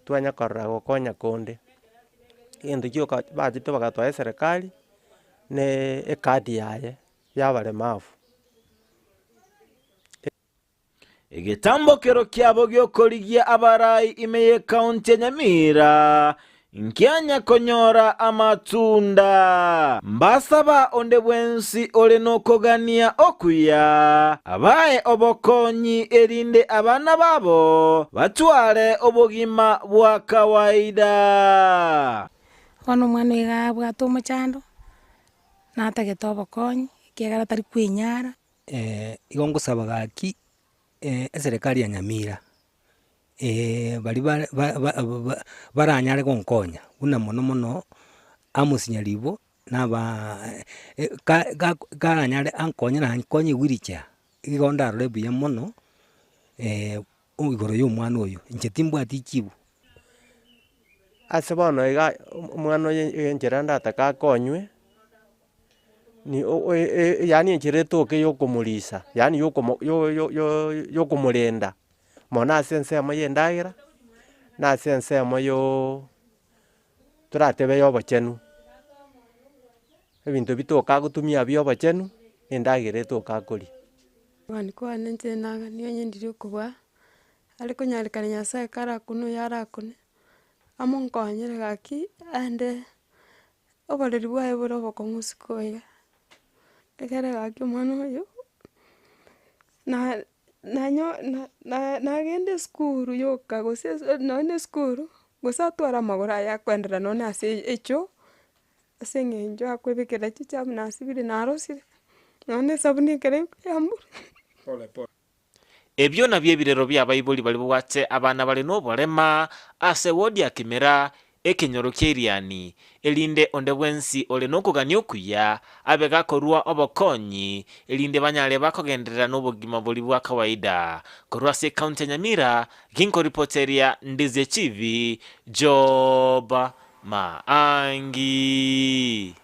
twanya korora gokonya konde. Egento gioka bachete bagatoa eserekari, na ekadi yaye ya abaremavu. Egetambokero kiabo gi'okorigia abarai ime y'ekaunti ya Nyamira nkianya konyora amatunda. Mbasaba onde bwensi ore nokogania okuya abae obokonyi erinde abana babo batware obogima bwa kawaida. Bono omwana oyo iga abwate omochando, natagete obokonyi, ekiagera tari kwenyara. Igo ngosaba gaki eserekari ya Nyamira, baria bare ba- ba- ba- baranyare gonkonya, buna mono mono Amos Nyaribo na abaa ka- ga karanyare ankonye na ankonye ewheelchair, igo ndarore buya mono igoro ya omwana oyo, inche timbwati chibu. Ase bono iga omwana oyo enchera ndatake akonywe. Ni o- o- e- yaani enchera etoke ya okomorisa, yaani ya okomo yo- yo- yo ya okomorenda, mono ase ensemo ya endagera, na ase ensemo yooo toratebe ya obochenu. Ebinto bitoka agotumia bia obochenu, na endagera etoka akoria. Kogani kwane inche nagani onye ndiri okobua, are konyarekana Nyasaye karakune oyo arakune, amonkonyere gaki aende. Oboreri bwaye bore obokong'u isiko iga, ekere gaki omwana oyo, na- nanyo na- na- nagenda esukuru yoka gose ase nonye na esukuru, gose atware amagoro aye akoenderera nonye na ase echoo, ase eng'encho akoebekerera chichafu nasibire narosire, nonye na esabuni ekere ekoyambora. Ebio nabio ebirero bi'abaibori baria babwate abana bare noborema ase wodi ya Kimera, ekenyoro kia Iriani, erinde onde bwensi ore nokogania okuya abe gakorua obokonyi, erinde banyare bakogenderera nobogima boria bwa kawaida. Korwa ase ekaunti ya Nyamira, ginkoripoteria Ndizie Chibi, Job Maangi.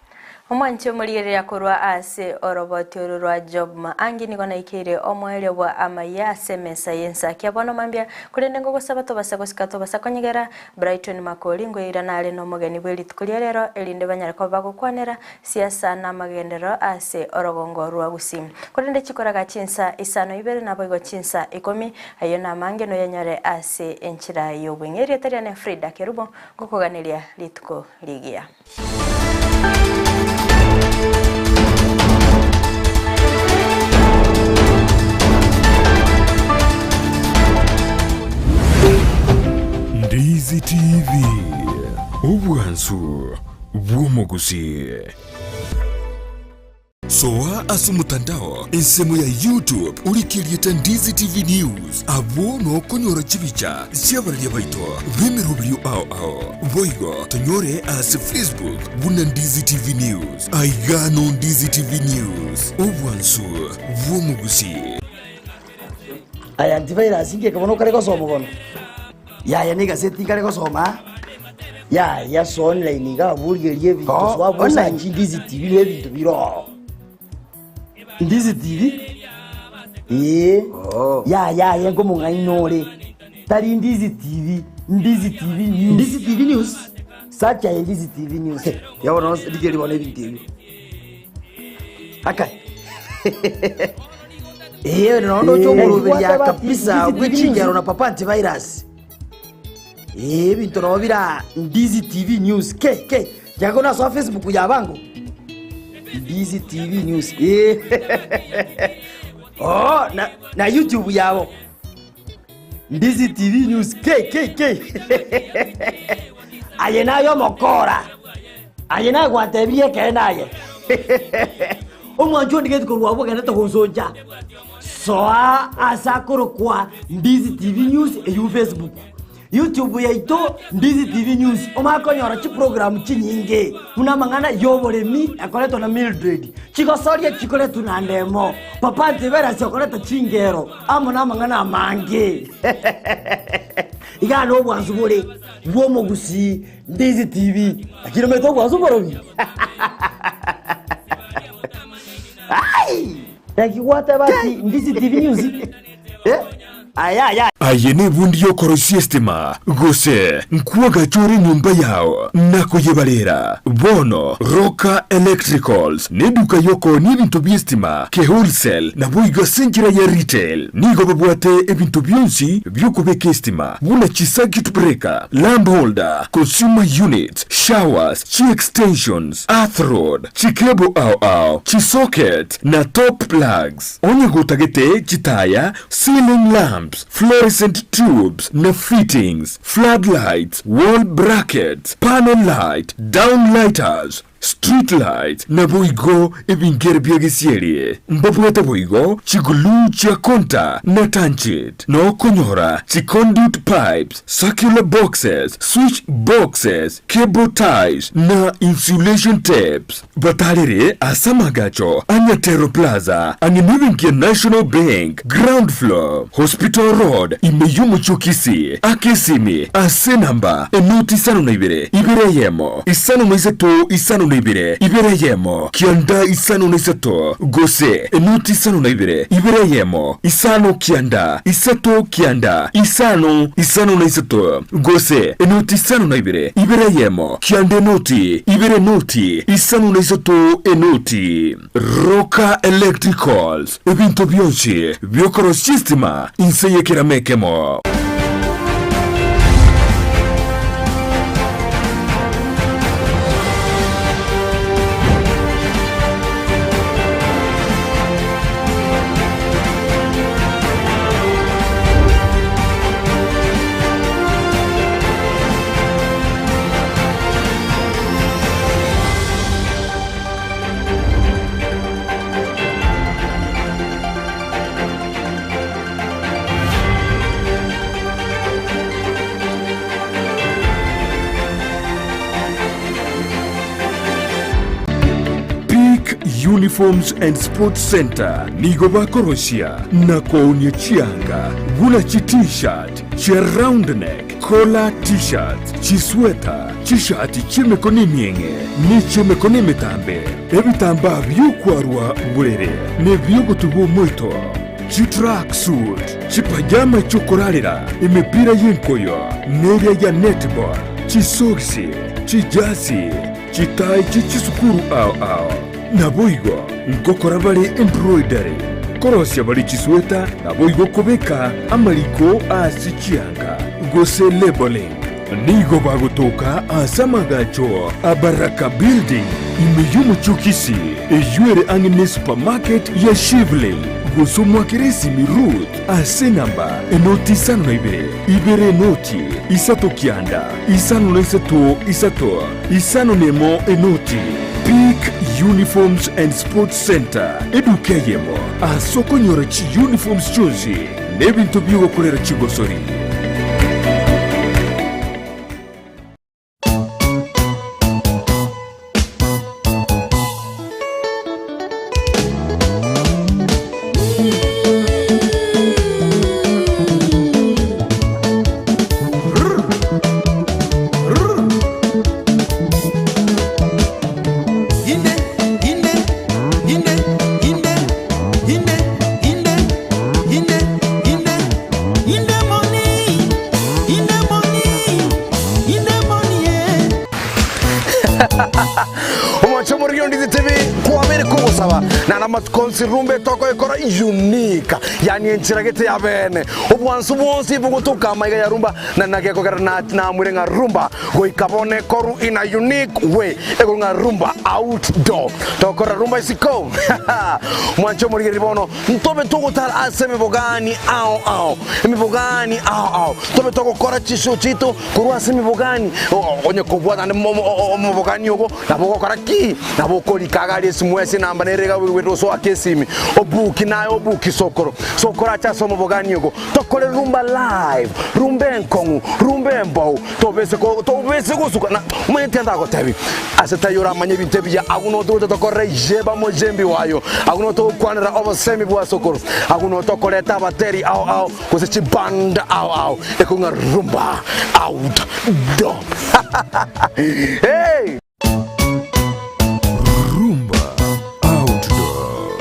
Omwanchi omorigereria korwa ase oroboti oru rwa Job Maangi nigo naikeire omoerio bwa amayia ase emesa y'ensakia bono mambia korende ngogosaba tobasa gosika tobasa konyegera Brighton Makori ngoirana are nomogeni bwe rituko ria rero erinde banyare koba bagokwanera siasa na amagenderero ase orogongo rwa Gusii korende chikoraga chinsa isano ibere naboigo chinsa ikomi ayio namange noyanyore ase enchera y'obweng'e erieta riane Frida Kerubo Ngokoganeria rituko rigiya. Ndizi TV. bw'omogusii. Soa ase omotandao ensemo ya YouTube orike erieta Ndizi TV News, abwo nokonyora chibicha chi'abararia baito b'emeroberio ao ao. Boigo tonyore ase Facebook buna Ndizi TV News. Aiga no Ndizi TV News, obwansu bw'omogusii. Aya antivirus inki bono okare gosoma bono? Yaya na egaseti nkare gosoma aa. Yaya so online iga abwo origererie ebinto Oh, so abwo online. osachi Ndizi TV na ebinto bire ororo. Ndizi TV? Ee. Yaya aye nkomong'aini ore. Tari Ndizi TV, Ndizi TV News. Ndizi TV News? Search aye Ndizi TV News. Ya bono rigereria bono ebinto ebio. Akai. Ee, nondo oche omoroberia kabisa bwe chingero na papa antivirus. Ee, ebinto nabo bira Ndizi TV News. Ke ke jago na soa Facebook ya bango. Ndizi TV News. Ee. Oh, na na YouTube yabo. Ndizi TV News. Ke ke ke. Aye nayo mokora. Aye naye gwantebirie ekeene aye. Omwancho ondigeti korwa abwo ogendete gonsoncha. Soa ase akorokwa Ndizi TV News eywo Facebook. YouTube yaito Ndizi TV News omanye konyora chiprogram chinyinge buna amang'ana y'oboremi ekoretwa na Mildred, chigosoria chikoretwa na Ndemo, Papa Antivirus okoreta chingero amo namang'ana amange. Igaa nobwansu bore bw'omogusii Ndizi TV, lakini omanyete obwansu mborobi? Ai! Naki gwateba ati Ndizi TV News? Eh? Aya aya. Aye nebundi y'okoroisia estima, gose nkwagacha ore enyomba yao na koyebarera. Bono Roka Electricals neduka y'okoonia ebinto bi'estima ke wholesale naboigo ase enchera ya retail. Nigo babwate ebinto bionsi bi'okobeka estima buna chi-circuit breaker, lamp holder, consumer units, showers, chi-extensions, earth rod, chi-cable ao ao, chi-socket na top plugs. Onye gotagete chitaya, ceiling lamps, fluorescent tubes na fittings, floodlights, wall brackets, panel light, down lighters, Street lights, naboigo ebingere bia gesieri. Mbabwate boigo chiglue chia konta na tanchit, na okonyora chiconduit pipes, circular boxes, switch boxes, cable ties, na insulation tapes. Batarere ase amagacho a Nyatero Plaza, ang'e nebenki ya National Bank, ground floor, Hospital Road, ime y'omochie o Kisii. Aka esimi ase enamba enoti 52 ibere eyemo 53 52 ibere eyemo kianda 53 gose enoti 52 ibere eyemo 5 kianda 3 kianda 5 53 gose enoti 52 ibere eyemo kianda enoti ibere enoti 53 enoti. Roka Electricals, ebinto bionsi bi'okorosia estima inse y'ekerama ekemo. Peak Uniforms and Sports Center nigo bakorosia na koonia chianga buna chi t-shirt, chia round neck, collar t-shirts, chisweta, chishati chi'emekono emieng'e, ne chi'emekono emetambe, ebitambaa bi'okwarwa borere, na ebi'ogotuba omoito, chitracksuit, chipajama chi'okorarera, emepira y'enkoyo, na eria ya netball, chisogisi, chijasi, chitai chie chisukuru ao ao. Naboigo ngokora bare embroidery, korosia bare chisweta, naboigo kobeka amariko ase chianga, gose labelling. Nigo bagotoka ase amagacho a Baraka Building, ime y'omochie o Kisii, eyio ere ang'e ne supermarket ya Shivling. Gose omoakere esimi Ruth ase enamba enoti isano na ibere, ibere enoti, isato kianda, 53 isato, isano nemo enoti. Peak Uniforms and Sports Centre, eduka eyemo ase okonyora chiuniforms chionsi na ebinto bi'ogokorera chigosori. Omwancho omoriri ondize TV kwabere kogosaba nana amatuko onsi rumba etokoekora unique yani enchera gete ya bene obwansu bwonsi bogotoka amaiga ya rumba na nagekogera na namwire ng'a rumba goika bono ekoru in a unique way ekoru ng'a rumba outdoor tokora rumba isiko mwancho omorigeri bono ntobe togotara ase emebogani ao ao emebogani ao ao tobe togokora chishow chiaito Korwa ase emebogani, onye kobua naende omobogani ogo, nabo ogokora ki? Nabo okorika iga aria esimu ase enamba nere iga goeta osoake esimi, obuki naye obuki sokoro, sokoro ache ase omobogani ogo, tokore rumba live, rumba enkong'u, rumba embou, tobese ko tobese gosuka na omanyete tiga ndagotebi, ase taiyo oramanye ebinto ebiya, agwo no togocha tokorere yeba mojembi wayo, agwo no togokwanera obosemi bwa sokoro, agwo no tokoreta abateri ao ao. Gose chibanda ao ao ekong'a rumba out do hey. Rumba Outdoor.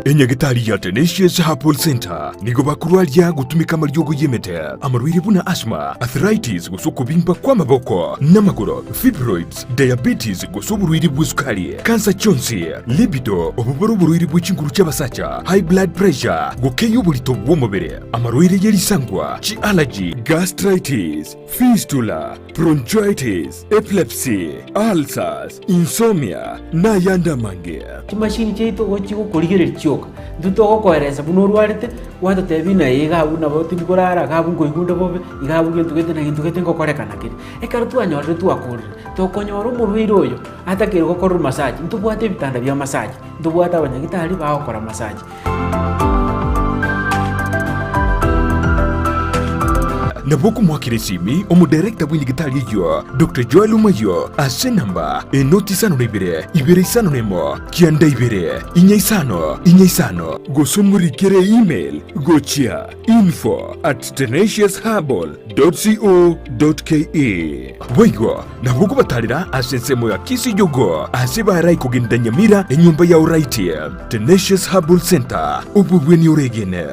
Enyagitari ya Tenacious Herbal Centre nigo bakorwaria gotumeka amariogo y'emete, amarwaire buna asthma, arthritis gose okobimba kw'amaboko n'amagoro, fibroids, diabetes gose oborwaire bw'esukari, kansa chionsi, libido, obobore oborwaire bwe chinguru chi'abasacha, high blood pressure, gokeyia oborito bw'omobere, amarwaire ye risangwa, chi'allergy, gastritis, fistula, bronchitis, epilepsy, ulcers, insomnia, na ayande amange. Chimashini chiaito igo chigokorigereria chioka, intwe togokoeresa buna orwarete, gwatotebia ng'a ee iga abwo nabo tindi korara, iga abwo nkoigwa onde bobe, iga abwo gento gete na gento gete ngokorekana kere. Ekero twanyorire twakorire, tokonyora omorwaire oyo atakeire gokorerwa massage, ntobwate ebitanda bia massage, ntobwate abanyagitari bagokora massage. Nabo okomoakera esimi omodirector bw'enyagitari eyio, Doctor Joel Omayio, ase enamba enoti isano na ibere, ibere isano na emo, kianda ibere, inya isano, inya isano, gose omorikere email gochia info at tenaciousherbal dot co dot ke. Boigo nabo okobatarera ase ensemo ya Kisii-Jogoo ase barai kogenda Nyamira enyomba ya Oraiti. Tenacious Herbal Centre, obobweni oregene.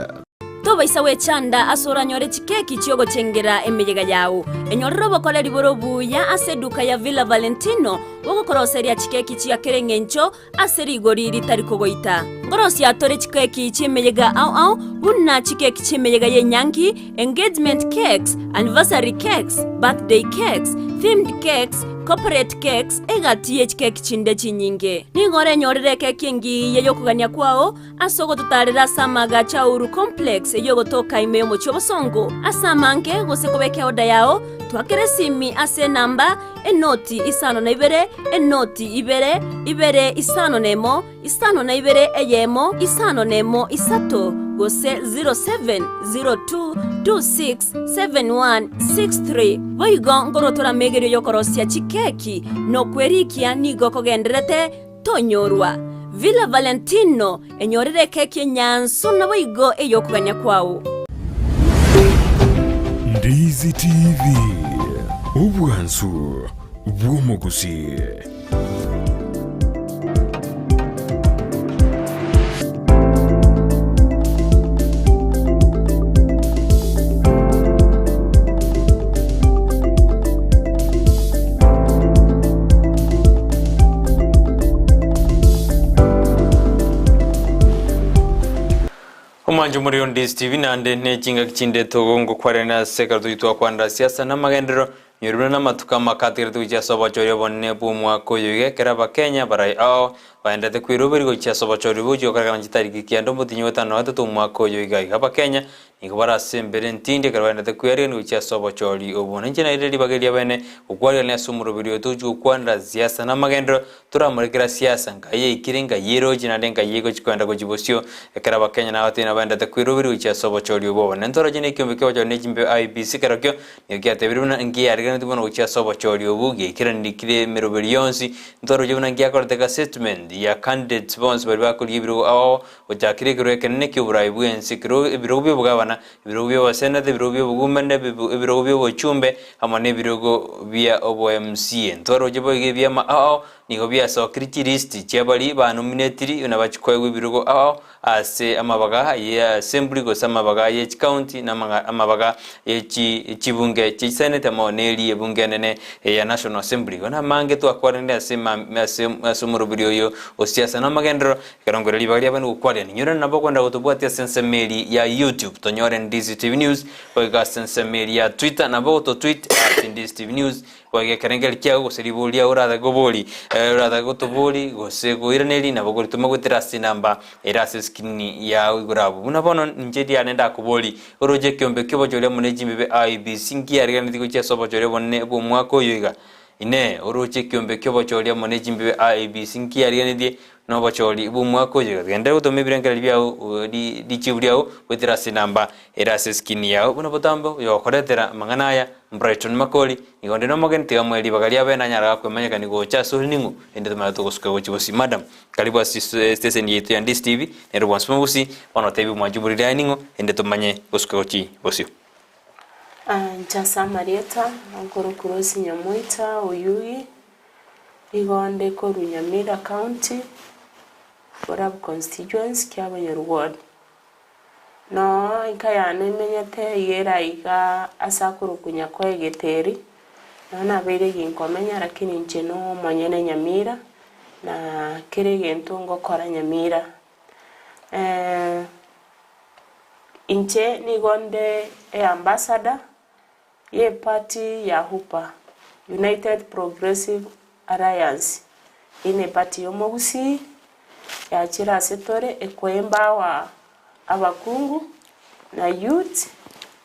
Tobaisa gwechanda ase oranyore chikeki chi'ogochengera emeyega yao. Enyorere obokoreri bore obuya ase eduka ya Villa Valentino bogokoroseria chikeki chia kera eng'encho ase rigori ritari kogoita. Nkorosia tore chikeki chi'emeyega ao ao buna chikeki chi'emeyega y'enyangi, engagement cakes, anniversary cakes, birthday cakes, themed cakes, corporate cakes, egati ye chikeki chinde chinyinge. Nigo orenyorere ekeki engiya y'okogania kwao ase ogototaarera ase amaagacho a Uhuru Complex ey'ogotoka ime y'omochie obosongo. Ase amange gose kobeka eoda yao, twakera esimi ase enamba enoti isano na ibere, enoti ibere, ibere isano na emo, isano na ibere eyemo, isano na emo isato, gose 0702267163. Boigo nkorotora amegerio y'okorosia chikeki, na okwerikia nigo kogendererete tonyorwa. Villa Valentino, enyorere ekeki enyansu naboigo ey'okogania kwao. Ndizi TV, obwansu bw'omogusii. Omwancho more on Ndizi TV naende ne chingaki chinde togongokwarerania ase ekero tochi twakwanera siasa na amagenderero nyori buna namatuko amake atigarete gochia ase obochori obonene bw'omwaka oyo iga ekero abakenya barai ao baenderete kweroberia gochia ase obochori obo gochia gokorekana chitariki kianda omotinyi o gatano na gatato omwaka oyo iga iga abakenya Nigo bare ase embere entindi ekero bagenderete kwearigania gochia ase obochori obwo. Na inche nairire ribaga eria bene gokwarigania ase omoroberi oyo togochia gokwanera siasa na amagenderero, toramorekera siasa nkai yaikire, nkai eroche naende nkai egochia kogenda gochia bosio. Ekero abakenya na abatebia nabagenderete kweroberia gochia ase obochori obwo obonene. Ntoroche na ekiombe ki'obochori ne chimbe IEBC kerokio nigo kiatebirie buna nkiariganetie mono gochia ase obochori obwo, giaikeraniri kire emeroberi yonsi. Ntoroche buna ngiakorete assessment ya candidates bonsi baria bakorigia ebirogo ao ao Gochakire ekerogo ekenene ki'oboraai bw'ense, ekerogo ebirogo bi'obogabana, ebirogo bi'oboseneta, ebirogo bi'obogumene, ebirogo bi'obochumbe, amo nebirogo bia obo-MCA. Ntwaroche boigo ebiama ao ao nigo biasokire chilisti chia baria banominetiri buna bachia koegwa ebirogo ao ao ase amabaga ye assembly gose amabaga ye chicounty na amabaga ye chibunge chie chiseneti amo neri ebunge enene ya National Assembly. Igo namange twakwanire ase ase omoroberi oyo o siasa na amagenderero Ekero nkoira ribaga riabene gokwaria, ninyore nabo okwenda gotobwatia ase ensemo eria ya YouTube, tonyore Ndizi TV News, goika ase ensemo eria ya Twitter, nabo ogototweet at Ndizi TV News, goika ekerengerio kiago gose riborio riago oratake kobori, oratake gotobori gose koiraneria nabo okoritoma goetera ase enamba ere ase escreen yao igoro abwo. Buna bono inche riane ndakobori, oroche ekeombe ki'obochori amo ne chimbibe IEBC nkiariganetie gochia ase obochori obonene bw'omwaka oyo iga? Inee! Oroche ekeombe ki'obochori amo ne chimbibe IEBC nkiariganetie Nobochori bw'omwaka oyo, genderera gotoma ebirengererio biao richibu riao goetera ase enamba ere ase eskrini yao. Buna botambe oyogokoretera amang'ana aya, Brighton Makori, nigo onde nomogeni, tiga amoe ribaga riabe nanyare gakwemanyekani gocha ase ore ning'o, rende tomanye togosuka gochia bosio. Madam, karibu ase esteseni yaito ya Ndizi TV, nere bwansi mogusi, bono tebia omwanchi omoriri aye ning'o, rende tomanye gosuka gochia bosio. Inche ase amarieta, nkorokwa Rose Nyamoita Oyugi, Nigo onde korwa Nyamira County, Borabu Constituency, Kiabonyoru Ward. Noo enka yane emenyete iga ere aiga ase akorokwa Nyakoe Geteri, noo nabeire ginkomenya lakini inche no omonyene Nyamira, na kera egento ngokora Nyamira. Inche nigo nde eambassador. Y'eparty ya UPA, United Progressive Alliance, eye neparty y'omogusii yachire ase tore ekoempower abakungu na youth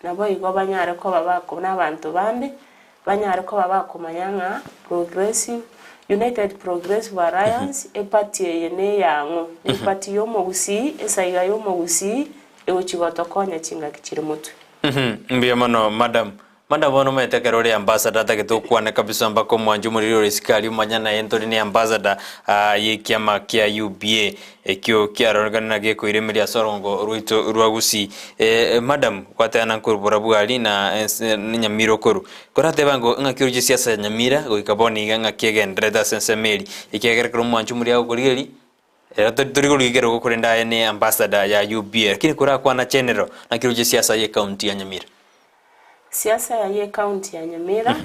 naboigo banyare koba bako na abanto bande banyare koba bakomanya ng'a progressive United Progressive Alliance eparty eye neyang'o, neparty y'omogusii esaiga y'omogusii egochi gotokonya chingaki chire motwe. Mbuya mono madam. Madam bono omanyete ekero ore ambassador atagete okwane kabisa mpaka omwanche omoriri ore isiko aria omanye naye ntori ne ambassador ye ekiama kia UPA ekio kiarorekana na gekoiremeria ase orongo rwaito rwa Gusii. Madam gwatebana nkorwa borabwo aria na Nyamira okorwa. Korateba ngo ng'aki oroche siasa ya Nyamira goika bono iga ng'aki egendererete ase ensemo eria ekiagera ekero omwanche omoriri agokorigereria Ero tori korigia ekerogo korende aye ne ambassador ya UPA lakini korakwana general naki roche siasa ye county ya Nyamira. Siasa ya ye county ya Nyamira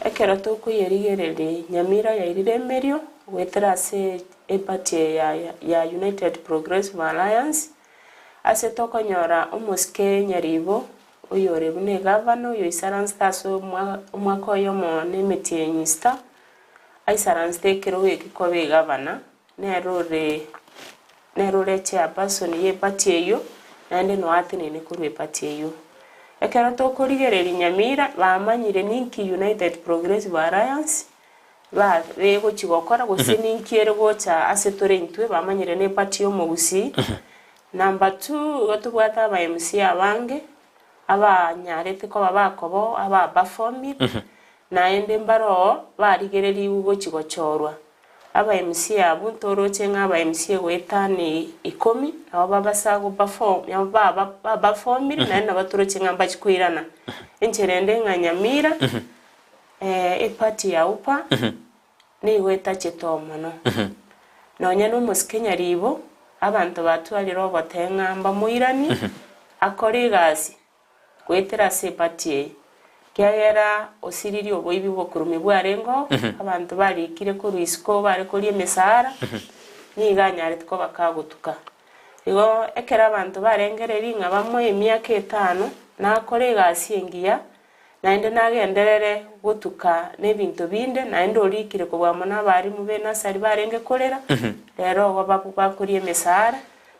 ekero tokoyerigereria Nyamira yairire emerio goetera ase eparty eye ya ya United Progressive Alliance ase tokonyora omosike Nyaribo oyore buna egavana oyoisaransete ase omwaka oyomo na emetienyi sita. Aisaransete ekerogo eke koba egavana, nere ore nere ore chairperson ye eparty eyio, naende noe atenene korwa eparty eyio. Ekero tokorigereria Nyamira, bamanyire ninki United Progressive Alliance ba begochi gokora gose ninki ere gocha ase tore intwe, bamanyire na eparty ya omogusii. Number two, igo tobwate aba MCA abange, abanyarete koba bakoba aba performire, Naende mbaroo barigererigwe gochia gochorwa. Aba MC abwo ntoroche ng'a aba MC goetania ikomi nabo babasa go perform nabo baba ba performire naende nabo toroche ng'a mbachie koirana. Enchera ende ng'a Nyamira eparty ya UPA nigo etachete oo mono. Nonya na omosike Nyaribo, abanto batwarire obotee ng'a mbamoiranie akore egasi. Goetera ase eparty eye, ekiagera osiririe oboibi bw'okorumia bwarengeo, abanto barikire korwa isiko bare koria emesara, nigo anyarete koba kagotuka. Igo ekero abanto barengereiri ng'a bamoe emiaka etano, nakore egasi engiya, naende nagenderere gotuka nebinto binde, naende orikire kobua mono abalimu b'enasari barenge korera, rero igo bakoria emesara,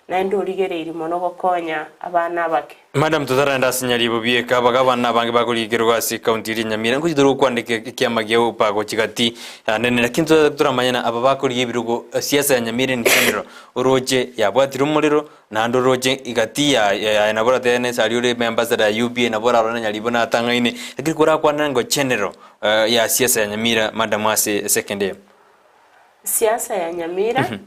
naende origereiri mono gokonya abana abake. Madam totarenda ase Nyaribo bieka, abagabana abange bakorigerwa ase ekaunti eria Nyamira ngochi tore gokwandika ekiama gia Upa gochia gati nene lakini toramanyana aba bakorigia ebirogo siasa ya Nyamira in general oroche yabwatire omorero naende oroche gati yaye nabo oratebe nese aria ore ambassador ya UPA nabo orarore na Nyaribo natang'aine lakini korakwane ngo general ya siasa ya Nyamira madam ase second eye. Siasa ya Nyamira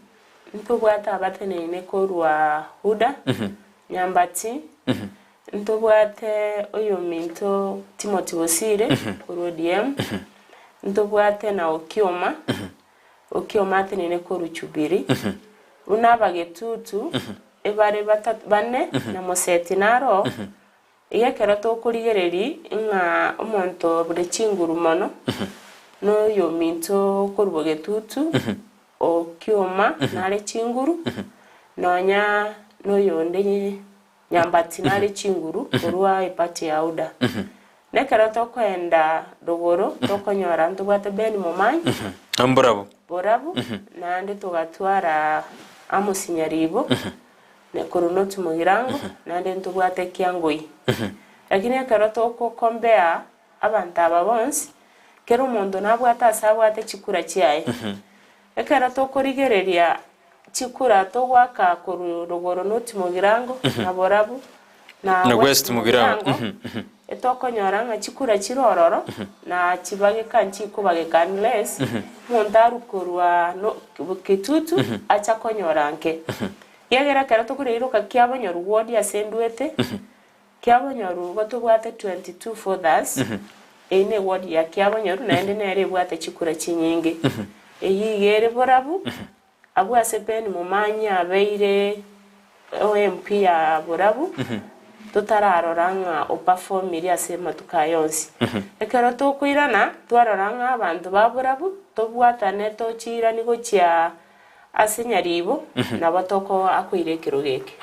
ntobwate abateneine korwa Huda, Nyambati, ntobwate oyominto Timothy Bosire korwa ODM, ntobwate na Okioma, Okioma ateneine korwa Jubilee, buna abagetutu ebare batato bane na Moseti naro, iga ekero tokorigereria ng'a omonto bore chinguru mono noyominto korwa bogetutu Okioma nare chinguru, nonya noyonde Nyambati nare chinguru korwa eparty ya UDA. Nekero tokoenda rogoro tokonyora ntobwate Ben Momanyi Mborabu. Borabu, naende togatwara Amos Nyaribo korwa North Mugirango, naende ntobwate Kiangoi. Lakini ekero toko compare Abanto aba bonsi, kera omonto nabwate ase abwate chikura chiaye. Ekero tokorigereria chikura togoaka korwa rogoro North Mugirango, na Borabu, na Na West West Mugirango. Mugirango, etokonyora ng'a chikura chire ororo, na chibageka nchikobageka unless omonto arwe korwa no Kitutu acha konyora nke. Ekiagera ekero tokoreiroka kiabonyorwa ward ase ndwete, Kiabonyoru igo tobwate 22 fothers, eyio ne ward ya Kiabonyoru naende nere ebwate chikura chinyinge. Eyio iga ere borabu, abwo ase Ben Momanyi abeire MP ya borabu, totararora ng'a o performire ase amatuko aya onsi. Ekero tokoirana, twarora ng'a abanto ba borabu, tobwatane tochiirani gochia ase Nyaribo, nabo toko akoira ekerogo eke.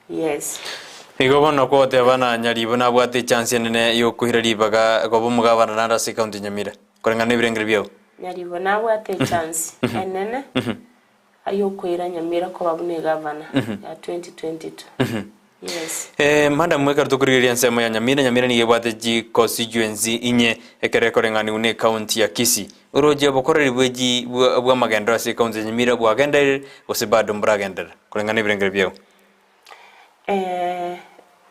Yes. Igo bono kwagoteba na Nyaribo nabwate echance enene yokoira ribaga koba omogabana naende ase ecounty ya Nyamira, koreng'ana nebirengero biao. Nyaribo nabwate echance enene yokoira Nyamira koba buna egavana ya 2022. Yes. Madam ekero tokorigereria ensemo ya Nyamira, Nyamira nigo ebwate chi constituency inye ekero ekoreng'aniwa na ecounty ya Kisii. Oroche obokoreri bwe chi bw'amagenderero ase ecounty ya Nyamira bwagenderire gose bado mboragenderera koreng'ana nebirengero biao? Eh,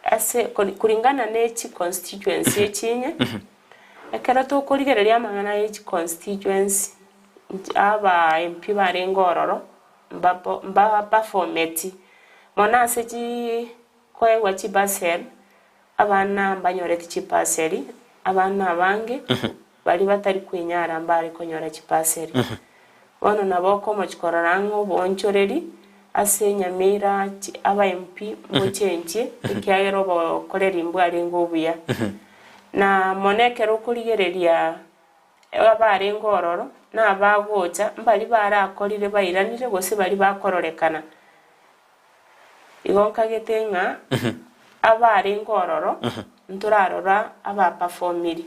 ase kori- kuringana ne chiconstituency echinye, ekero tokorigereria amang'ana ya echiconstituency, nch- aba MP barenge ororo, mbapo mbaperfometi, mono ase chii koegwa chibursary, abana mbanyoreti chibursary, abana abange, baria batari kwenyara mbare konyora chibursary. Bono nabo okomochia korora ng'a oboonchoreri ase enyamira aba MP mochenchie, ekiagera obokoreri mbwarenge obuya. Na mono ekero okorigereria abarenge ororo, na abagocha, mbaria barakorire bairanire gose baria bakororekana. Igo nkagete ng'a abarenge ororo, ntorarora abaperformiri.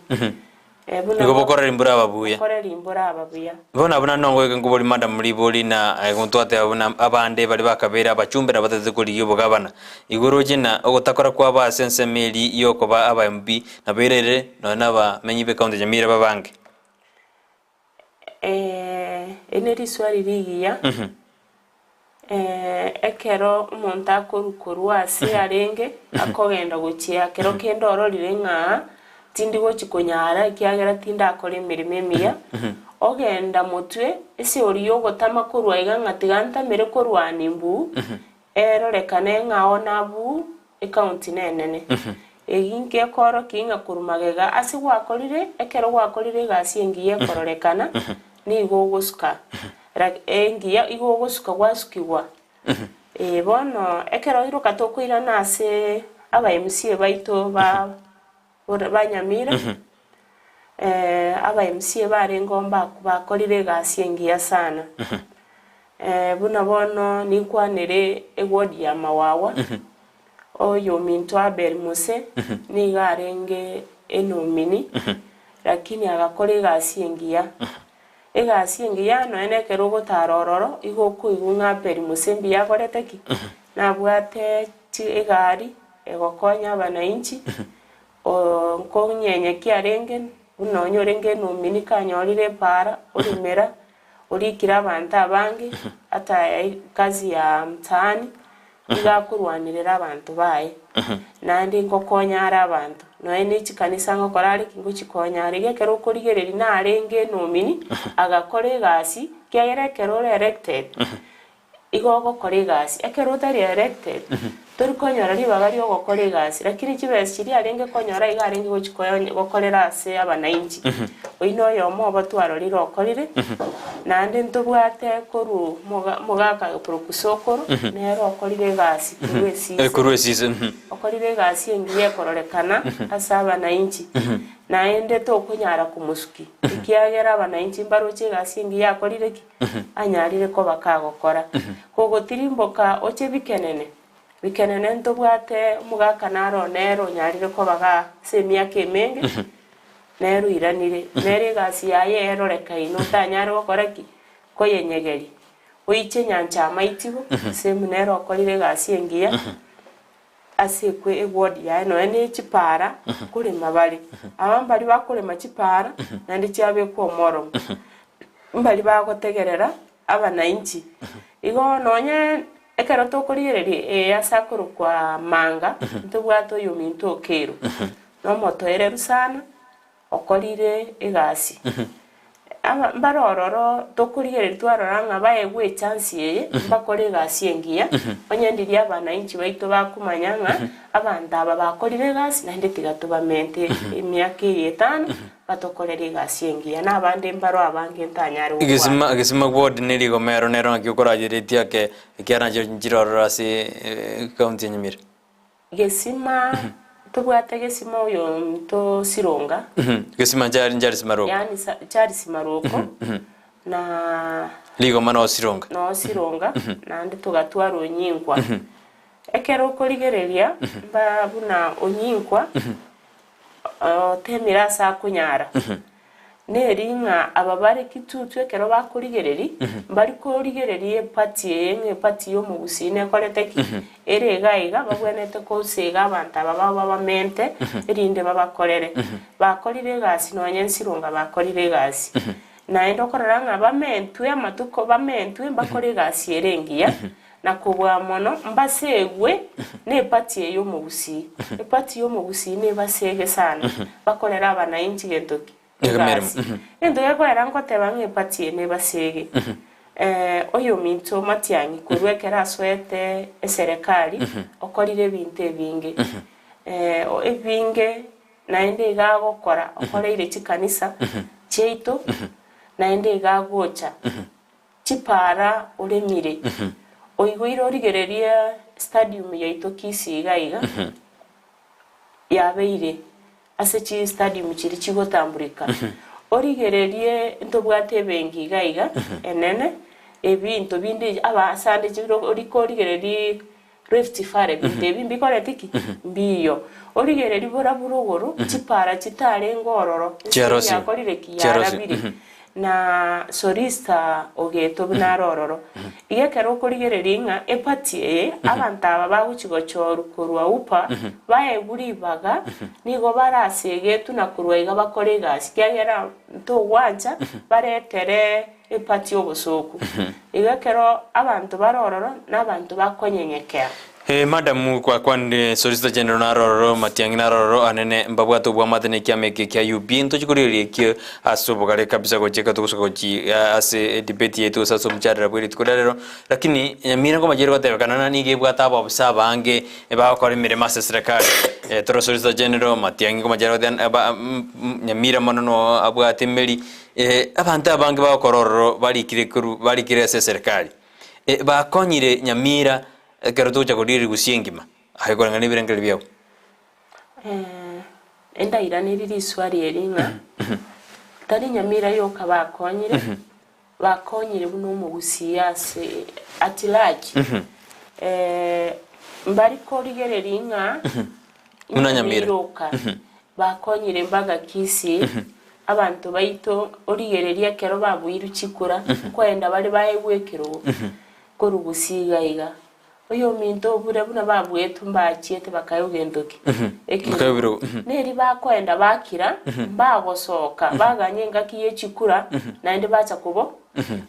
Eh, buna Nigo bokorera imbura ababuya. Bokorera imbura ababuya. Bono abwo naende nongoike nkobori madam ribori na twateba buna abande baria bakabeire abachumbe na batagete korigia obogabana. Igo oroche na ogotakora kwabo ase ensemo eria yokoba aba MP nabo erere nonya na abamenyi be county ya Nyamira babange. Eri ne riswali rigiya, ekero omonto akorwa korwa ase arenge, akogenda gochia kero kende ororire ng'a tindi gochi konyara ekiagera tindakora emeremo emiya, ogenda motwe ase oria ogotama korwa iga ng'a tiga ntamere korwania mbuu, Erorekane ng'a oo nabwo ecounty nenene. Egi ngekoorokia ng'a korwa magega ase gwakorire, ekero gwakorire egasi engiya ekororekana, nigo ogosuka rak engiya igo ogosuka gwasukigwa. Ee bono ekero iroka tokoirana ase aba MCA baito ba ba Nyamira, aba MCA barenge oo mbaku bakorire egasi engiya sana. Buna bono ninkwanere eward ya Mawawa, oyominto Abel Mose nigo arenge enomini, lakini agakora egasi engiya. Egasi engiya nonya na ekero ogotara ororo, igo okoigwa ng'a Abel Mose mbuya akorete ki? Nabwate chi egari egokonya abanainchi, nkonyenyeki arenge buna onye orenge enomini kanyorire epaara, oremera. Orikire abanto abange, ata kazi ya mtaani, nigo akorwanerera abanto baye, naende ngokonya are abanto. Nonya ne chikanisa ngokora are ki? Ngochikonya are. Iga ekero okorigereria narenge enomini, agakora egasi, ekiagera ekero ore elected, Igo ogokora egasi. Ekero otari elected, tori konyora ribaga ri'ogokora egasi, lakini chibesa chiria arenge konyora iga arenge gochi gokorera ase abanainchi. Oyio na oyomo obo twarorire okorire, naende ntobwate korwa moga mogaka okorokwa Sokoro, nere okorire egasi korwa esise. Korwa esise, mhm. Okorire egasi engiya ekororekana ase abanainchi, naende tokonyara komosukia, ekiagera abanainchi mbaroche egasi engiya akorire ki? anyarire koba kagokora. Kogotirimboka oche bikenene, bikenene ntobwate omogaka naro nere onyarire koba ga ase emiaka emenge, nere oiranire, nere egasi yaye erorekaine otanyare gokora ki? Koyenyegeria. Oiche nyancha amaitigo, same nere okorire egasi engiya, ase ekwe eward yaye nonya ne chipara nkorema bare. Aba mbaria bakorema chipara naende chiabekwa omoromo. Mbaria bagotegerera abanainchi. Igo nonye ekero tokorigereria eye ase akorokwa Manga, ntobwate oyominto Okello, nomotoereru sana, okorire egasi. Aba mbare ororo tokorigereria twarora ng'a baegwe echansi eye, mbakore egasi engiya, onye ndiria abanainchi baito bakomanya ng'a abanto aba bakorire egasi naende tiga tobamente emiaka eye etano batokorere egasi engiya, na abande mbaro abange ntanyare gokwana. Egesima egesima ward ne rigomero nero ng'aki okorageretie ake ekiagera nachio nchire ororo ase ekaunti ya Nyamira. Gesima, tobwate gesima oyominto Sironga. Gesima nchari Charles Maroko. Yaani sa Charles Maroko, na. Rigoma noo Sironga. Noo Sironga, naende togatwara Onyinkwa. Ekero okorigereria, mba buna Onyinkwa, otemire ase akonyara. Neri ng'a aba bare kitutu ekero bakorigereria, mbari korigereria eparty eye ng'a eparty y'omogusii nekorete ki? Ere iga iga babwenerete kosega abanto aba babo babamente erinde babakorere. Bakorire egasi nonye nsirunga bakorire egasi. Naende okorora ng'a bamentwe amatuko bamentwe mbakore egasi ere engiya, na kobua mono mbasegwe neparty eye y'omogusii. Eparty y'omogusii nebasege sana, bakorere abanainchi gento ki? Egasi. Egento gekorera nkoteba ng'a eparty eye nebasege. Oyominto Matiang'i korwa ekero asoete eserekari, okorire ebinto ebinge. Ebinge naende iga agokora, okoreire chikanisa chiaito, naende iga agocha. Chipara oremire, oigoire origererie stadium yaito Kisii iga iga, yabeire ase chi stadium chiria chigotamburika. Origererie ntobwate ebenki iga iga enene, ebinto binde abasande oriko origererie Rift Valley ebinto ebi mbikoreti ki? Mbiyo. Origererie borabu rogoro, chipara chitarenge ororo, ense Chiarosiwe. yakorire ki? Chiarosiwe. Yarabire. Na Solista ogetwa buna are ororo. Iga ekero okorigereria ng'a eparty eye, abanto aba bagochi gochorwa korwa UPA, baegwe ribaga, nigo barasegetwe na korwa iga bakore egasi, ekiagera ntogwancha baretere Eparty y'obosooku. Igo ekero abanto bare ororo, nabanto bakonyenyekea. Eh, madam kwakwanire solicitor general naro ororo matiang'i naro ororo anene mbabwate obwamate ne ekiama eke kia UPA ntochi korigereria ekio ase obogare kabisa gochia ekero togosoka gochi ase edebate yaito gose ase omochadara bwe rituko ria rero lakini nyamira nkomachire gotebekana na nigo ebwate abaofisa abange bagokora emeremo ase eserekari eh, tore solicitor general matiang'i nkomachire goteba aba nyamira mono no abwate emeri Abanto abange bagokora ororo barikire korwa barikire ase eserekari, bakonyire Nyamira ekero togocha korigereria gusii engima, aye koreng'ana na ebirengererio biao. Endairanerie riswali eri ng'a tari Nyamira yoka bakonyire. Bakonyire buna omogusii ase at large. Mbari korigereria ng'a Buna Nyamira. Nyamira oka. Bakonyire mbaga Kisii, abanto baito origererie ekero babuirwe chikura, nkoenda bare baegwe ekerogo korwa gusii iga iga. Oyominto obure buna babuetwe mbachiete bakaegwa gento ki? Bakaegwa ebirogo. Neri bakoenda bakira, mbagosoka, baganya engaki ye chikura, naende bacha kobo,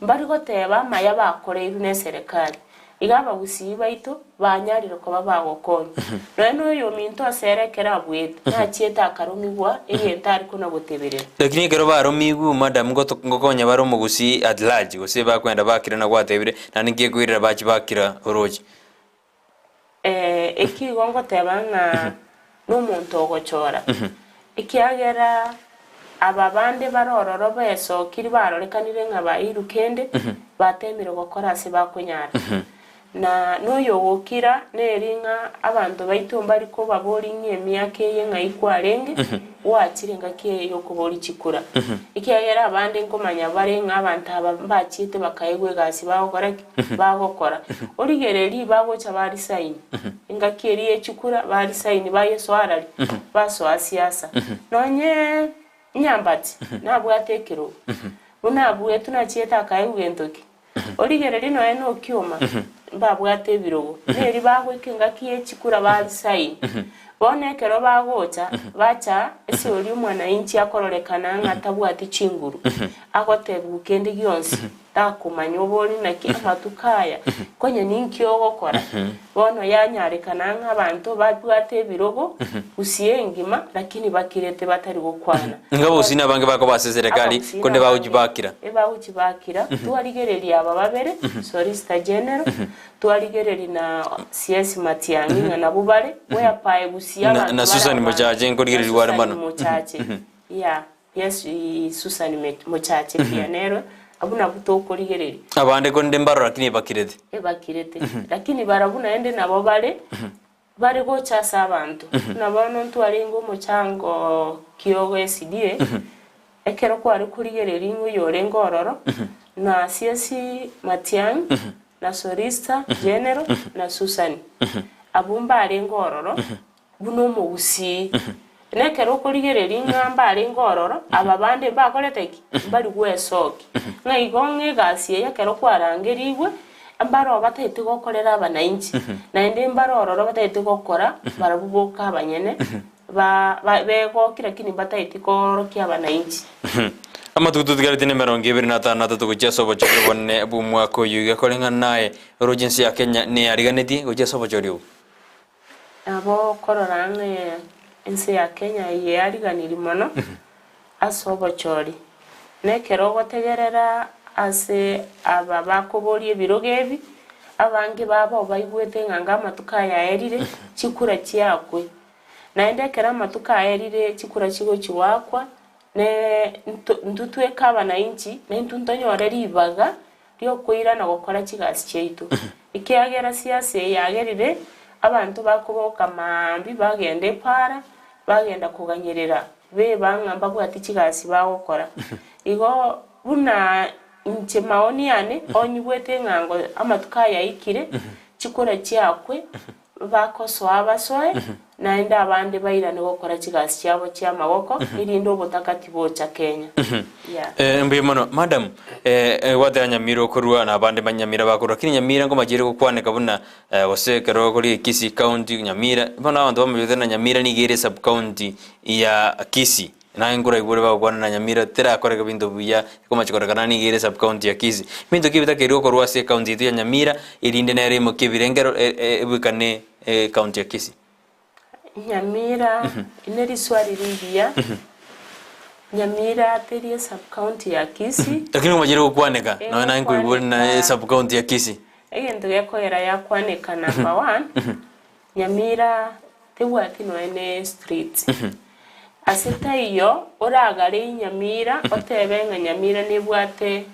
mbari goteba amaya bakoreirwe neserekari. Iga abagusii baito banyarire koba bagokonywa. Nonya noyominto ase ere ekero abuete, nachiete akaromigwa egento are kona-goteberera. Lakini ekero baromigwe, madam, ngoto ngokonya bare omogusii at large, gose bakoenda bakira na gwatebire, naende nki ekoirera bachie bakira oroche. Eh, eki igo ngoteba ng'a nomonto ogochora, ekiagera aba bande bare ororo besokiri barorekanire ng'a baeirwe kende, batemire gokora ase bakonyara. Na noyogokira neri ng'a abanto baito mbari kobaboria ng'a emiaka eye ng'ai kwarenge, gwachire engaki eye y'okoboria chikura. Ekiagera abande nkomanya bare ng'a abanto aba mbachiete bakaegwa egasi bagokora ki? Bagokora. Origererie bagocha ba resign, engaki eria ye chikura ba resign bayesoa arari, basoa siasa. Nonye Nyambati nabwate ekerogo, buna abuetwe nachiete akaegwa gento ki? Origererie nonya nokioma, mbabwate ebirogo, neri bagoika engaki ye chikura ba resign. Bono ekero bagocha, bacha ase oria omwananchi akororekana ng'a tabwati chinguru, agotebigwa kende gionsi, takomanya obori naki amatuko aya, konya ninki ogokora? Bono yanyarekana ng'a abanto babwate ebirogo gusii engima, lakini bakirete batari gokwana. Inga abagusii nabange bakoba ase eserekari, Abagusii konde nabange bagochibakira. ebagochibakira, twarigereria aba babere, Solicitor General, twarigereria na CS Matiang'i ng'a nabwo bare, whereby gusii Na, abanto na bare Susan abange, Mochache na nkorigererigwa are Susan mono. Mochache, yeah. Yes Susan mochache buya nero abwo nabwo tokorigereria. Abande korende mbarora lakini ebakirete. Ebakirete lakini barabwo naende nabo bare bare gocha ase abanto buna bono ntwarenge omochango kiogo SDA ekero kware korigereria ng'a oyo orenge ororo na CS Matiang'i na Solista General na Susan abwo mbarenge ororo buna omogusii. Na ekero okorigereria ng'a mbarenge ororo, aba bande mbakorete ki? Mbari gwesokia. Ng'a igo ng'a egasi eye ekero kwarangerigwe, mbaroo batagete gokorera abanainchi, naende mbare ororo batagete gokora barabwo boka abanyene, ba ba begokia lakini mbatageti koorokia abanainchi. Amatuko totigareti nemerongo ebere na atano na atato gochia ase obochori obonene bw'omwaka oyio iga koreng'ana naye, oroche ense ya Kenya neyariganetie gochia ase obochori obo. Nabo okorora ng'a ense ya Kenya eye yariganirie mono ase obochori. Na ekero ogotegerera ase aba bakoboria ebirogo ebi, abange babo baigwete ng'a nga amatuko aya aerire, chikura chiakwe. Naende ekero amatuko aerire chikura chigochi goakwa, ne nto intwe tweka abanainchi, naintwe ntonyore ribaga riokoirana gokora chigasi chiaito, ekiagera siasa eye yagerire abanto bakoboka maambia bagenda epaara, bagenda koganyerera beba ng'a mbabwati chigasi bagokora. Igo buna inche maoni yane, onyigwete ng'a ngo amatuko aya aikire, chikura chiakwe, Bakosoa basoe, naende abande bairane gokora chigasi chiabo chi'amagoko, erinde obotaka tibocha Kenya. Yeah. Eh, mbuya mono madam eh, eh, gwateba nyamira okorua na abande ba nyamira bakorua lakini nyamira nkomachire gokwaneka buna eh, gose ekero kori Kisii county nyamira bono abanto bamanyete na nyamira nigo ere sub county ya Kisii Naye nkoraigure bagokwana na Nyamira terakoreka binto buya ekomachi korekana nigo ere sub county ya Kisii. Binto ki bitakeirwe gokorwa ase ecounty yaito ya Nyamira erinde nere imokie ebirengero ebwekane ecounty ya Kisii? Nyamira ne riswali rigiya. Nyamira teri esub county ya Kisii. Lakini nkomachire gokwaneka nonya naye nkoigure na esub county ya Kisii. Egento gekogera yakwaneka number one, Nyamira tebwati nonya ne street. Ase taiyo oragare Nyamira otebe ng'a Nyamira nebwate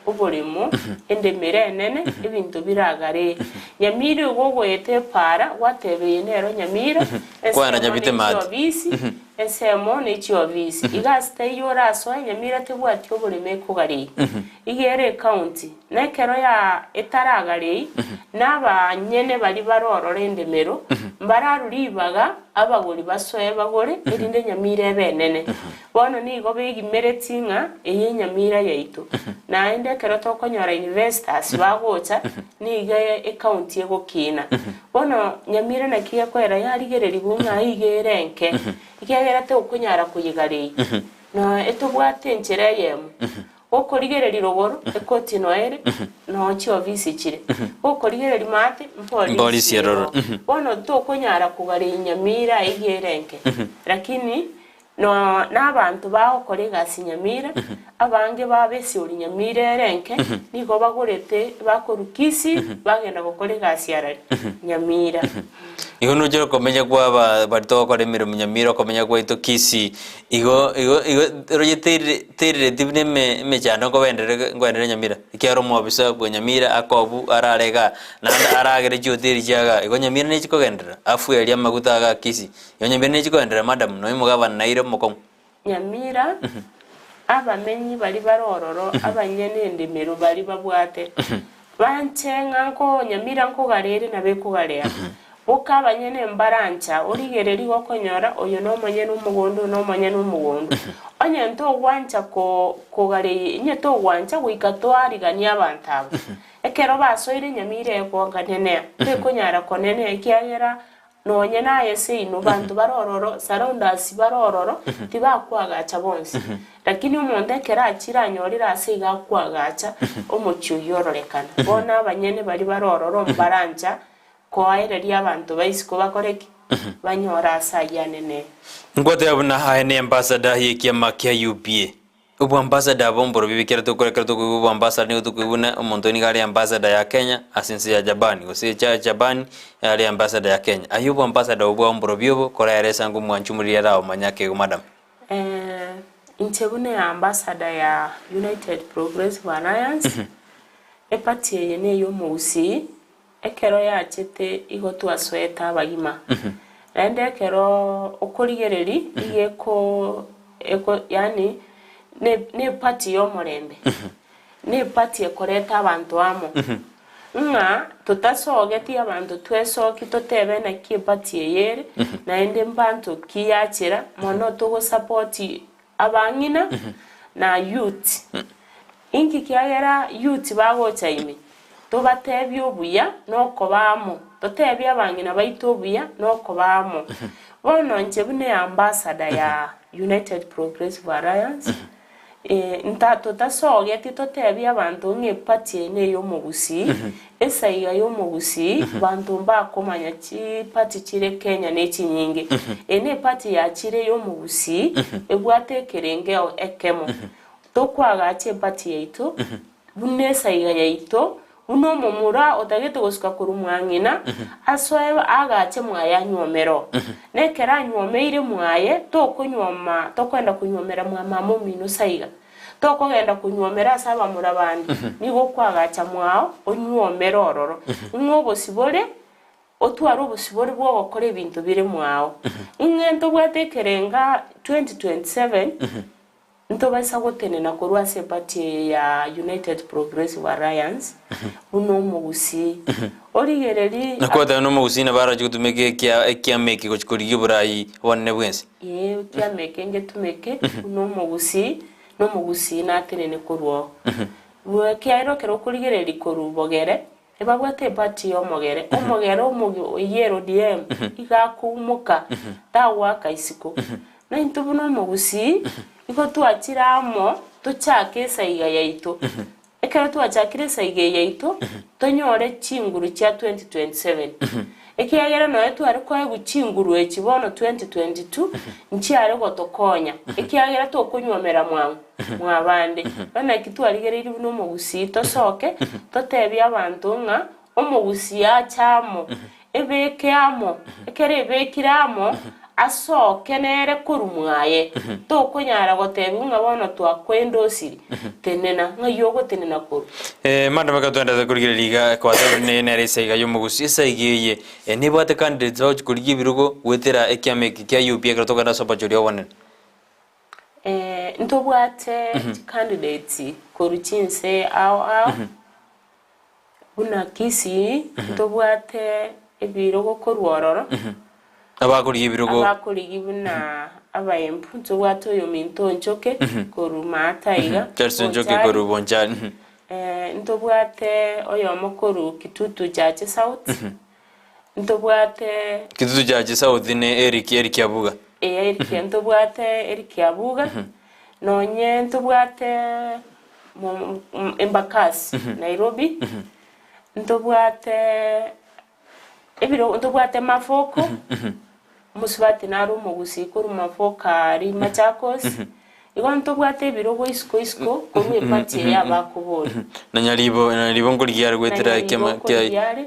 oboremo, endemero enene, ebinto biragare. Nyamira igo ogoeta epaara gwateba eye nero Nyamira, Kwagenda ensemo Nyabite ne maate. chiobisi. Ensemo ne chiofisi. Iga ase taiyo orasoe Nyamira tebwati oboremo ekogarei. Iga ere ecounty. Na ekero ya etaragarei, na abanyene baria bare ororo endemero, mbararwe ribaga abagori basoe bagore, erinde Nyamira ebe enene. Bono nigo begimereti ng'a eye Nyamira yaito. Naende ekero tokonyora investors bagocha, nigo ecounty egokina. Bono Nyamira naki gekoera yarigererigwe ng'a iga ere enke, ekiagera tokonyara koyegarei. Na etobwate enchera eyemo, gokorigereria rogoro ekoti noe ere, noo chiofisi chire, gokorigereria maate mpolisi Mpolisi eroro. eroo. Bono tokonyara kogarei Nyamira iga ere enke, lakini no nabanto bagokora egasi Nyamira, abange babesiori Nyamira ere enke, nigo bagorete bakorwa Kisii bagenda gokora egasi arari Nyamira. Igo nochire okomenya kwa aba baria togokora emeremo Nyamira okomenya gwaito Kisii, igo igo igo roche terire terireti buna eme emechando nkobenderere nkoenderere Nyamira, ekiagera omwabisa bwa Nyamira akobu arare igaa, naende aragere chihoteli chia igaa, igo Nyamira nechi kogenderera, afuerie amaguta igaa Kisii, igo Nyamira nechi kogenderera madam, nonya omogabana naire omokong'u. Nyamira, abamenyi baria bare ororo, abanyene endemero baria babwate, banche ng'a nko Nyamira nkogareere nabo ekogarea. Boka abanyene mbarancha, origererie gokonyora oyo nomonyene omogondo oyo nomonyene omogondo. Onye ntogwancha ko kogarei onye togwancha goika toariganie abanto aba. Ekero basoire Nyamira ekonganenea, tekonyara konenea ekiagera Nonye naye seino banto bare ororo, surrounders bare ororo, tibakoagacha bonsi. Lakini omonto ekero achire anyorire ase iga akoagacha, omochie oyio ororekana. Bono abanyene baria bare ororo mbarancha koaereria abanto ba isiko bakore ki? Banyore ase ayio anene. Ngwateba buna aye ne ambassador y'ekiama kia UPA. Oboambassador obo mborobio bikere tokore ekero tokoigwa oboambassador nigo tokoigwa buna omonto nigo are ambassador ya Kenya ase ense ya Japan gose cha Japan are ambassador ya Kenya. Aywo oboambassador obwo bwao mborobio obo koraeresa ng'a omwanchi omoriri araomanye akeigo madam. Inche buna eambassador ya United Progressive Alliance, eparty eye neye omogusii, Ekero yachete igo twasoete abagima, naende ekero okorigereria iga eko eko yaani ne ne eparty y'omorembe, ne eparty ekoreta abanto amo, ng'a totasogeti abanto twesoki totebe naki eparty eye ere, naende mbanto ki yachera, mono togosapoti abang'ina na youth. Inki kiagera youth bagocha ime? Tobatebie obuya na okoba amo, totebie abang'ina baito obuya na okoba amo. Bono inche buna eambassador ya United Progressive Alliance, nta totasogeti totebie abanto ng'a eparty eye neye omogusii, esaiga y'omogusii, banto mbakomanya chiparty chire Kenya nechinyinge. Eye ne eparty yachire y'omogusii, ebwate ekerengeo ekemo. Tokoagacha eparty yaito, buna esaiga yaito, buna omomura otagete gosuka korwa mwa ng'ina, asoe aagache mwaye anywomere oo. Na ekero anywomeire mwaye, tokonywoma tokoenda konywomera mwa mama omino saiga. Tokogenda konywomera ase abamura bande, nigo okoagacha mwao onywomere ororo. Ng'a obosibore, otware obosibore bw'ogokora ebinto bire mwao. Ng'a ntobwate ekerenga 2027, Ntobaisa gotenena korwa ase eparty eye ya United Progressive Alliance buna omogusii. Origererie. Nakwatana nomogusii nabo arache gotumeka ekia ekiama eke gochia korigia oborai obonene bwensi. Ee, ekiama eke ngetumeke buna omogusii, na omogusii natenene korwa oo. Ekiagera ekero okorigereria korwa bogere, Ebabwate eparty y'omogere, omogere omoge oyio ODM iga akoumoka tagoaka isiko. Naintwe buna omogusii igo twachire amo tochake esaiga yaito. Ekero twachakire esaiga eye yaito tonyore chinguru chia 2027. Ekiagera nonya tware koegwa chinguru echi bono 2022 nchiare gotokonya ekiagera tokonywomera mwango. Mwabande. Bono naki twarigereirie buna omogusii, tosoke totebie abanto ng'a omogusii ache amo. Ebeke amo, ekero ebekire amo, asoke nere korwa mwaye. Tokonyara gotebigwa ng'a bono twakoendosiri, tenena, ng'ai ogotenena korwa? Eh, madam ekero twaenderete korigereria iga kwatebire neye nere esaiga y'omogusi esaiga eye eh, nebwate candidates bagochi korigia ebirogo goetera ekiama eke kia UP ekero tokogenda ase obochori obonene. Eh, ntobwate chicandidates korwa chinse ao ao. Buna Kisii ntobwate ebirogo korwa ororo. Abakorigia ebirogo. Abakorigia buna abaembu ntobwate oyominto Onchoke korwa Maata iga, Charles Onchoke korwa Bonchari. Ntobwate oyomo korwa Kitutu Chache South, ntobwate. Kitutu Chache South ne Eric, Eric Abuga. Eeh Eric, ntobwate Eric Abuga, nonye ntobwate. Embakasi, Nairobi, ntobwate ebiro ntobwate Mafoko, omosubati nare omogusii korwa Mafoko aria Machakos, igo ntobwate ebirogo isiko isiko korwa eparty eye abakoboria. Na Nyaribo, Nyaribo nkorigia are Na goetera Nyaribo ekiama kia nkorigia are.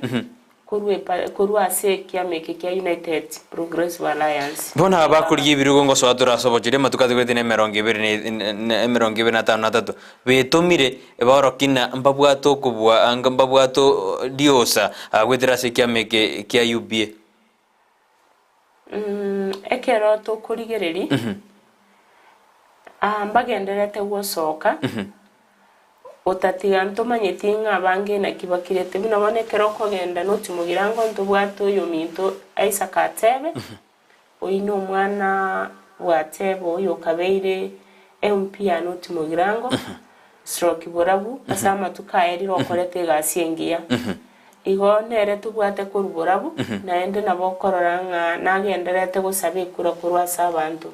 Korwa epa korwa ase ekiama eke kia United Progressive Alliance. Bono aba bakorigia ebirogo ngosoa tore ase obochori amatuko atigarete na emerongo ebere na na emerongo ebere na atano na atato, betomire baorokie ng'a mbabwate okobua anga mbabwate riosa goetera ase ekiama eke kia UPA. Ekero tokorigereria, aa mbagendererete gosoka, otatiga ntomanyeti ng'a abange naki bakirete. Buna bono ekero okogenda noti mogirango ntobwate oyominto Isaac Atebe, oyio na omwana bwa Atebe oyo okabeire MP ya North Mugirango, stroke Borabu, ase amatuko aye rire okorete egasi engiya. Igo nere tobwate korwa borabu, naende nabo okorora ng'a nagendererete gosaba ekura korwa ase abanto.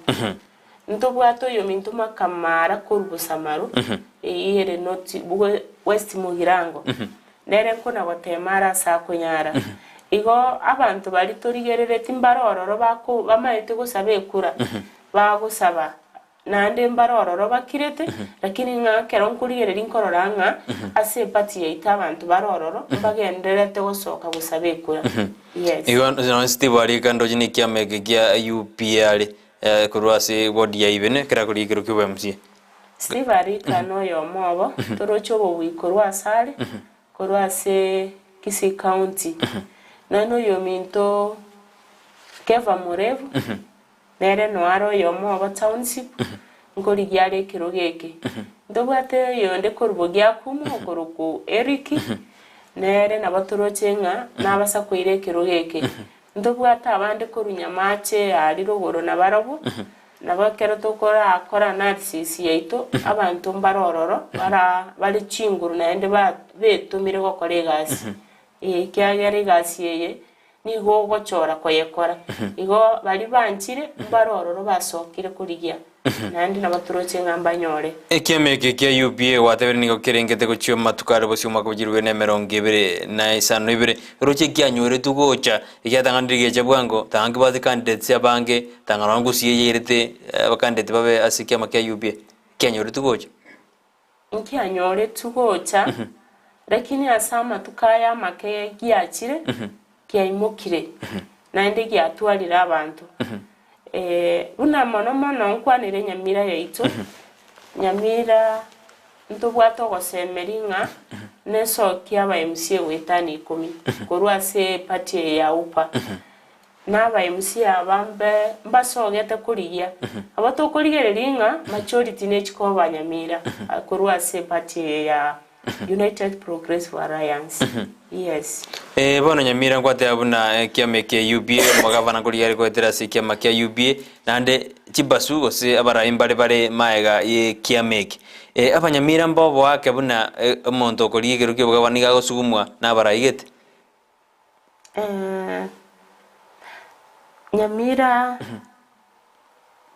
Ntobwate oyominto makamara korwa bosamaru, eyio ere noti West Mugirango, nere nkona gotema are ase akonyara. Igo abanto baria torigerereti mbare ororo bako bamaete gosaba ekura, bagosaba Naende mbare ororo bakirete, lakini ng'a ekero nkorigereria nkorora ng'a ase eparty yaito abanto bare ororo mbagendererete gosoka gosaba ekura. Yes. Igo nonye Steve arika ndoche na ekiama eke kia UPA are eh, korwa ase ward ya Ibene ekero akorigia ekero kia obo-MCA. Steve Arika noyomo obo, toroche obobui korwa asare, korwa ase Kisii County. Nonya oyominto Kefa Murevu, Nere noare oyomo obo township, nkorigia are ekerogo eke. Ntobwate oyonde korwa Bogiakumu okorokwa Eric, nere nabo toroche ng'a nabasa koira ekerogo eke. Ntobwate abande korwa Nyamache aria rogoro nabarobwo, nabo ekero tokorakora analysis yaito, abanto mbare ororo bara bare chinguru naende ba betomire gokora egasi. Ekiagera egasi eye nigo ogochora koyekora. Igo baria banchire mbare ororo basokire korigia, naende nabo toroche ng'a mbanyore. Ekiama eke kia UPA gwatebire nigo kerengete gochia amatuko are bosio omwaka bwa chilifu bibere na emerongo ebere na isano na ibere, roche ekianyoretwe gocha egiatang'anire gecha bwango tanga nkebwate candidates abange tanga nonya gusii eyairete abacandidate babe ase ekiama kia UPA ekianyoretwe gocha. Nkianyoretwe gocha, lakini ase amatuko aya amake giachire, kiaimokire, naende giatwarire abanto. Buna mono mono nkwanere Nyamira yaito, Nyamira ntobwate ogosemeria ng'a nesokia aba MCA goetania ikomi korwa ase eparty eye ya UPA. Na aba MCA aba mbe mbasogete korigia. Aba tokorigereria ng'a majority nechikoba Nyamira korwa ase eparty eye ya United Progressive Alliance. Yes. Eh, bono Nyamira nkwateba buna ekiama eke UPA omogavana nkorigia are goetera ase ekiama kia UPA naende chibasu gose abarai mbare bare maega ye ekiama eke. Eh, abanyamira mboboake buna eh, omonto okorigia ekerogo kia obogavana nigo agosugumwa na abarai gete. Nyamira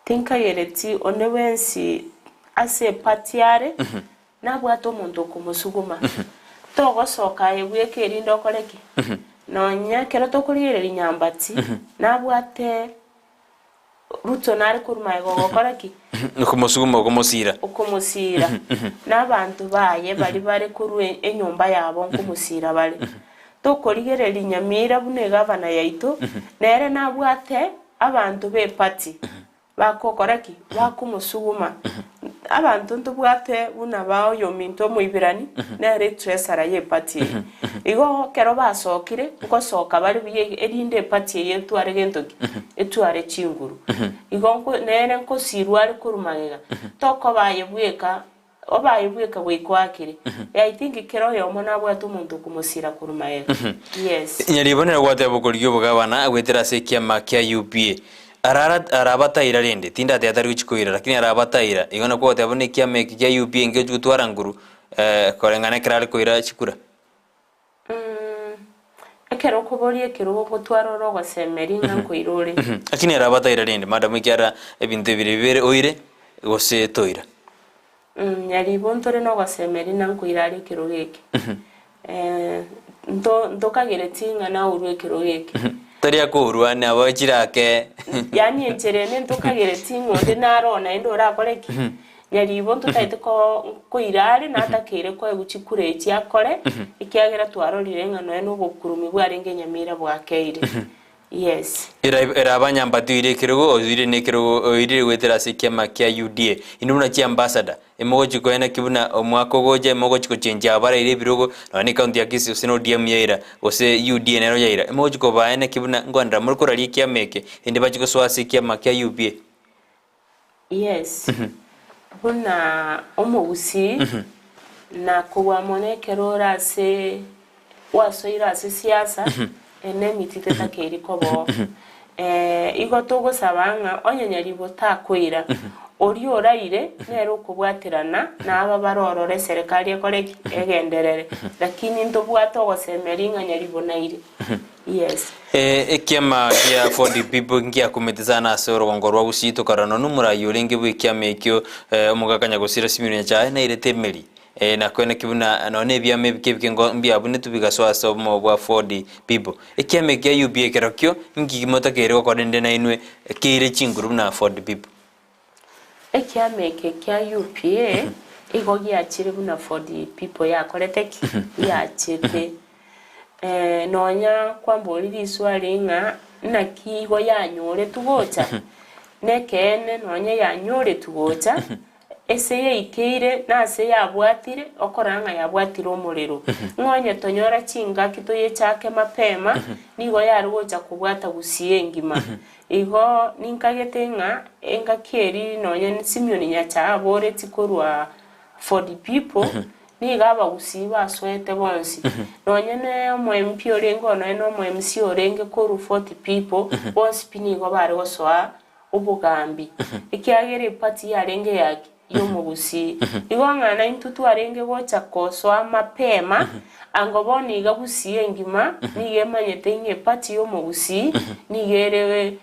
tinkagereti onde bwensi ase eparty are nabwate omonto okomosuguma. Togosoka aye bweka erinde okore ki? Nonya ekero tokorigereria Nyambati nabwate Ruto nare korwa magega ogokora ki? Okomosuguma okomosiira. Okomosiira. Na abanto baye baria bare korwa enyomba yabo nkomosiira bare. Tokorigereria Nyamira buna egavana yaito, nere nabwate abanto b'eparty bakokora ki? Bakomosuguma. Abanto ntobwate buna ba oyominto omoibirani, nere etreasurer y'eparty eye. Igo ekero basokire, nkosoka bare buya erinde eparty eye etware gento ki? Etware chinguru. Igo nko nere nkosirwa are korwa magega, tokoba aye bweka Obaye bweka goika oakire. I think kera oyomo nabwate omonto okomosira korwa magega. Yes. Nyaribo nere gwateba okorigia obogabana goetera ase ekiama kia UPA. Arara arabataira rende, tindateba tari gochia koira, lakini arabataira, igo nakwo ogoteba buna ekiama eke kia UPA ngegochia gotwara nguru koreng'ana ekero are koira chikura. Ekero okoboria ekerogo ngotwara ore ogosemeria ng'a nkoira ore. Lakini arabataira rende, madam, ekiagera ebinto ebire bibere oire gose toira. Nyaribo ntore nogosemeria ng'a nkoira are ekerogo eke. Nto ntokagereti ng'a naurwe ekerogo eke. Tari akourwa nabo chirake. Yaani enchera ende ntokagereti ng'a onde naro oo naende orakore ki? Nyaribo ntotaete ko koira are natakeire koegwa chikura echi akore, ekiagera twarorire ng'a nonya na obokurumi bwarenge Nyamira bwakeire. Yes. Era eraba nyambati oire ekerogo oire nekerogo oirire goetera ase ekiama kia UDA. Inwe buna chiambassador, emogochi koena ki buna omwaka ogocha emogochi gochenchia abaraire ebirogo nonya ne county ya Kisii gose na ODM yaira gose UDA nero yaira. Emogochi kobaena ki buna nkwanera more koraria ekiama eke ende bachi gosoa ase ekiama kia UPA. Yes, buna omogusii na kobua mono ekero ore ase gwasoire ase siasa ene emiti tetakeiri koba oo. Igo togosaba ng'a onye nyaribo takoira, oria oraire nere okobwaterana na aba bare ororo eserekari ekore ki? Egenderere. Lakini ntobwate ogosemeria ng'a nyaribo naire. Yes. Ekiama gia For the People ngiakumete sana ase orogongo rwa Gusii tokarora nonya omorai orenge bw'ekiama ekio omogaka Nyagosira Simeon Nyachae nairete emeri na koeneki buna nonya ebiama ebike ebike ngo mbiabunetwe bigasoa ase obomo bwa For the People. Ekiama eke kia UPA kerokio nki motakeire gokora rende nainwe keire chinguru buna For the People? Ekiama eke kia UPA igo giachire buna For the People yakorete ki? Yachete. Nonya kwamboria riswali ng'a naki igo yanyoretwe gocha, nekeene nonya yanyoretwe gocha, ase yaikeire na ase yabwatire, okorora ng'a yabwatire omorero. Ng'a onye tonyora chingaki toyechake mapema, nigo yare gocha kobwata gusii engima. Igo ninkagete ng'a engaki eria nonya Simeon Nyachae aboretie korwa For the people, nigo abagusii basoete bonsi. Nonya ne omo MP orenge oo nonya na omo MC orenge korwa For the people, bonsi pi nigo bare gosoa obogambi. Ekiagera eparty yarenge eyaki? Y'omogusii. Igo ng'a naintwe twarenge gocha kosoa mapema, ango bono iga Gusii engima nigo emanyete ng'a eparty y'omogusii nigo ere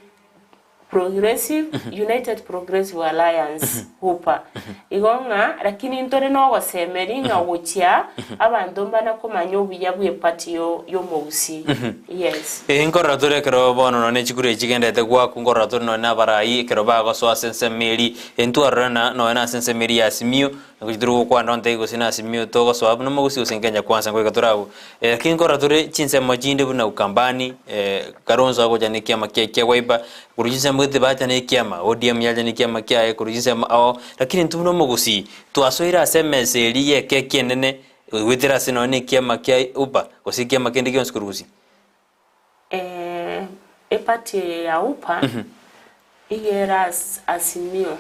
Progressive, United Progressive Alliance, UPA. Igo ng'a lakini ntore nogosemeria ng'a gochia abanto mbana komanya obuya bw'eparty y'omogusii. Yes. Ee, nkorora tore ekero bono nonya ne chikura echi chigenderete goakwa, nkorora tore nonya na abarai ekero bagosoa ase ensemo eria, intwarora na nonya na ase ensemo eria ya Azimio, Ngochi tore gokwana onte gose na Azimio togosoa buna omogusi gose Kenya Kwanza ngoika tore abwo. Lakini nkorora tore chinsemo chinde buna Ukambani, Kalonzo agocha na ekiama kiaye kia Wiper, korwa chinsemo gete bacha na ekiama, ODM yacha na ekiama kiaye korwa chinsemo ao, lakini intwe buna omogusii, twasoire ase emesa eria ya ekeki enene, goetera ase nonya na ekiama kia UPA, gose ekiama kende gionsi korwa gusii. Eparty eye ya UPA iga ere Azimio,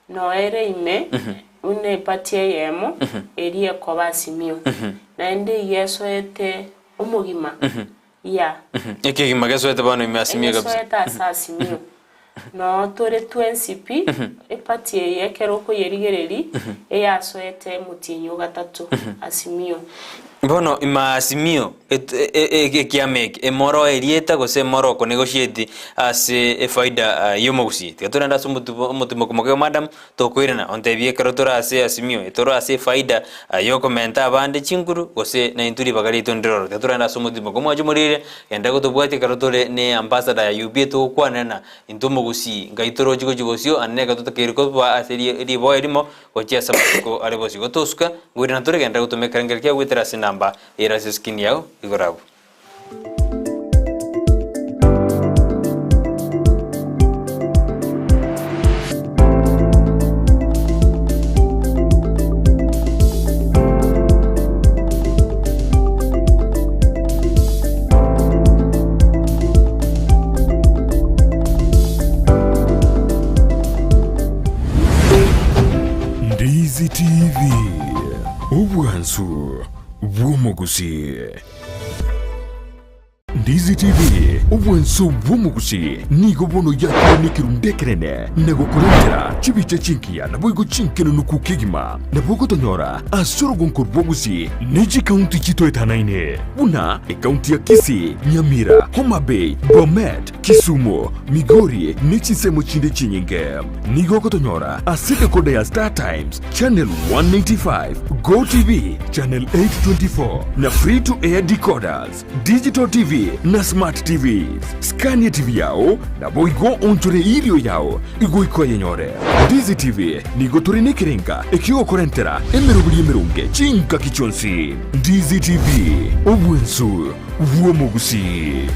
no ere ime buna eparty eyemo eria ekoba Azimio, naende iga esoete omogima yeah. Ekegima gesoete bono ime Azimio kabisa. Egesoete ase Azimio. Noo tore twensi pi, eparty eye ekero okoyerigereria eyasoete omotienyi ogatato, Azimio. Bono ime Azimio ekiama eke, emoro erieta gose emoro oko negotiate ase efaida yomogusii. Tiga torende ase omotimoko moke madam, tokoirana ontebie ekero tore ase Azimio, tore ase efaida yokomenta abande chinguru gose naintwe ribaga riaito ndiroro. Tiga torende ase omotimoko. Omwancho morire, genda gotobwatia ekero tore ne ambassador ya UPA togokwanera intwe omogusii, ngai torochi gochia bosio ande neka totakeire koba ase riboa erimo gochia ase amatuko are bosio. Gotosuka, ngoirana tore genda gotoma ekerengerio kiao goetera ase enamba ere ase escreen yao igoro abwo. TV, obwansu bw'omogusii. Ndizi TV, obwansu bw'omogusii, nigo bono yakire nekerundu ekenene na gokorentera chibicha chingiya naboigo chinkenenuku kegima. Nabo ogotonyora ase orogonko rw'ogusii ne chikaunti chitoetanaine buna ekaunti ya Kisii, Nyamira, Homa Bay, Bomet, Kisumu, Migori ne chinsemo chinde chinyinge. Nigo ogotonyora ase decoder ya Star Times, Channel 195, Go TV, Channel 824 na Free to Air decoders, Digital TV na Smart TVs. Skania TV yao naboigo onchore erio yao igoika oyenyore. Ndizi TV nigo tore nekerenga ekiogokorentera emeroberi emeronge chingaki chionsi. Ndizi TV, obwensu bw'omogusii.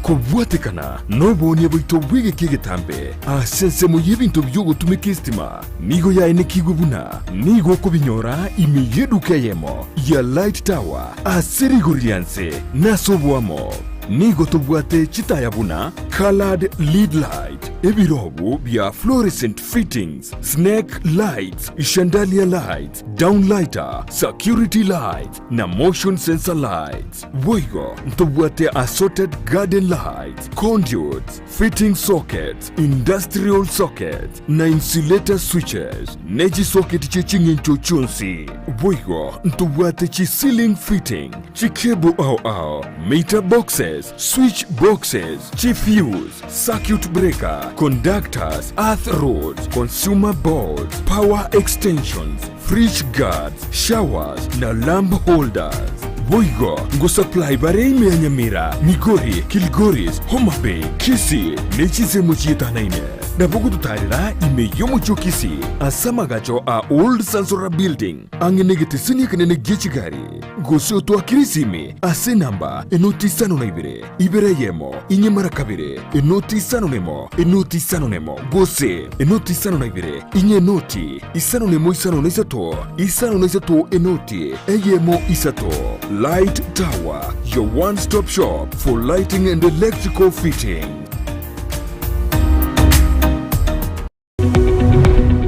Kobwatekana noboonia bwaito bw'egeka egetambe ase ensemo y'ebinto bi'ogotumeka esitima nigo yaenekigwe buna nigo okobinyora ime y'eduka eyemo ya Light Tower ase rigori ria nse na ase oboamo. Nigo tobwate chitaya buna coloured lead light, ebirobu bia fluorescent fittings, snake lights, chandelier lights, downlighter, security lights na motion sensor lights. Boigo ntobwate assorted garden lights, conduits, fitting sockets, industrial sockets na insulator switches, ne chisocket chie ching'encho chionsi. Boigo ntobwate chi ceiling fitting, chicable ao ao, meter boxes, switch boxes, chifuse, circuit breaker, conductors, earth rods, consumer boards, power extensions, fridge guards, showers na lamp holders. Boigo ngosupply bare ime ya Nyamira, Migori, Kilgoris, Homa Bay, Kisii ne chinsemo chietanaine. Nabo gototarera ime y'omochie o Kisii ase amagacho a Old Sansora Building ang'e negeteseni ekenene gie chigari. Gose otoakere esimi ase enamba enoti isano na ibere, ibere eyemo, inye mara kabere, enoti isano nemo, enoti isano nemo, gose enoti isano na ibere, inye enoti isano nemo isano na isato, isano na isato enoti eyemo isato. Light Tower, your one stop shop for lighting and electrical fitting.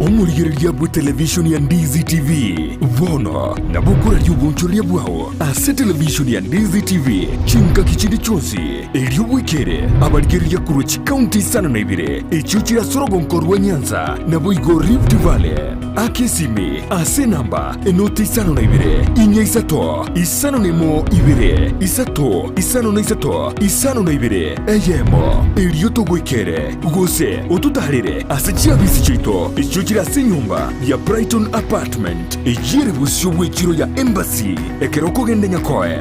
Omorigereria bw'etelevishoni ya Ndizi TV bono nabo okoraria obonchoreria bwao ase televishoni ya Ndizi TV chingaki chinde chionsi, erio bwekere abarigereria korwa chikaunti isano na ibere echio chire ase orogonko rwa Nyanza naboigo Rift Valley. Aka esimi ase enamba enoti isano na ibere, inya isato, isano na emo ibere, isato, isano na isato, isano na ibere, eyemo, erio togoikere. Gose ototaarere ase chiabisi chiaito echio chire ase enyomba ya Brighton Apartment, eyio ere bosio bw'echiro ya Embassy, ekero okogenda Nyakoe.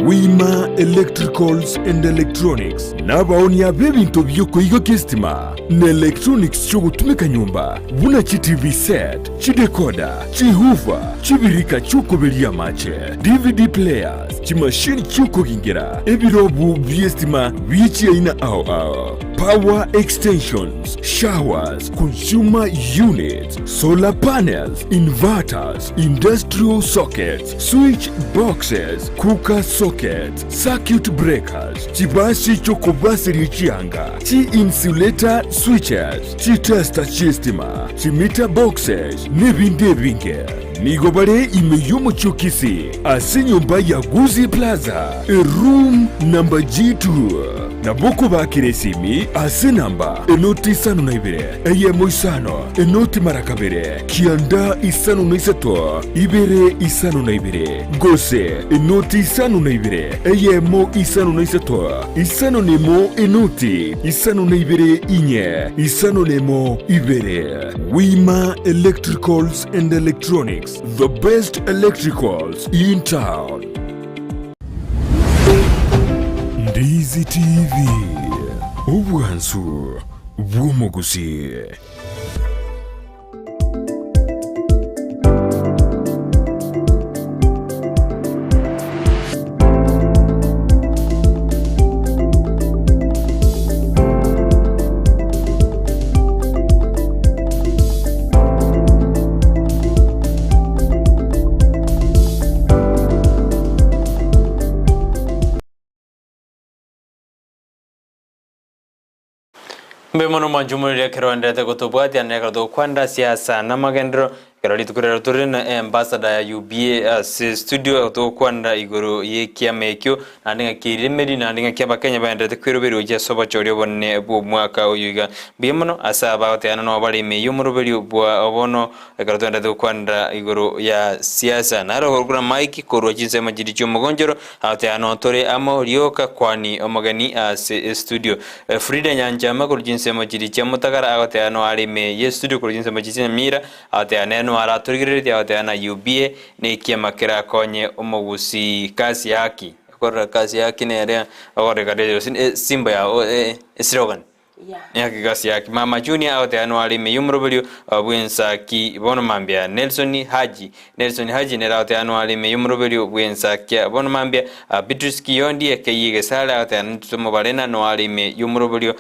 Wima Electricals and Electronics nabaonia b'ebinto bi'okoigokia esitima na electronics chi'ogotumeka nyomba buna chi TV set, chidecoder, chihoofer, chibirika chi'okoberia amache, DVD players, chimashini chi'okogingera, ebirobu bi'estima bie chiaina ao ao, power extensions, showers, consumer units, solar panels, inverters, industrial sockets, switch boxes, cooker sockets, circuit breakers, chibasi chi'okobaseria chianga, chi-insulator switches, chitester chi'estima, chimeter boxes, nebinde ebinge. Nigo bare ime y'omochie o Kisii ase enyomba ya Gusii Plaza, eroom number G2. Nabo okobakera esimi ase enamba enoti isano na ibere, eyemo isano, enoti mara kabere, kianda isano na isato, ibere isano na ibere, gose enoti isano na ibere, eyemo isano na isato, isano na emo enoti isano na ibere inye, isano na emo ibere. Wima Electricals and Electronics, the best electricals in town. Ndizi TV, obwansu bw'omogusii. Mbuya mono mwanche omoreri ekero oenderete gotobwatia na ekero togokwanera siasa na amagenderero. Ekero rituko riarero tore na ambassador ya UBA ase studio togokwanera igoro y'ekiama ekio naende ng'aki eriremeri naende ng'aki abakenya baenderete kweroberia gochia ase obochori obonene bw'omwaka oyo iga. Mbuya mono ase abagoteana nabo bare ime y'omoroberio bwa bono ekero toenderete gokwanera igoro ya siasa. Naro okorokwa Mike korwa chinsemo chiria chi'omogonchoro agoteana tore amo rioka kwani omogeni ase estudio. Frida Nyanchama korwa chinsemo chiria chia Mutagara agoteba noa are ime y'estudio korwa chinsemo chiria chia Nyamira agoteba nere noa aratorigereretie agoteba na UBA nekiama kerakonye omogusii kasi haki okorora kasi haki nere ogorekana gose esimbo yao eslogan Yaki kasi haki Mama Junior agoteba noa are ime y'omoroberio bw'ensaki bono mambia Nelson Haji Nelson Haji nere agoteba noa are ime y'omoroberio bw'ensakia bono mambia Beatrice Kiyondi ekeyie egesare agoteba nintwe tomobare na noa are ime y'omoroberio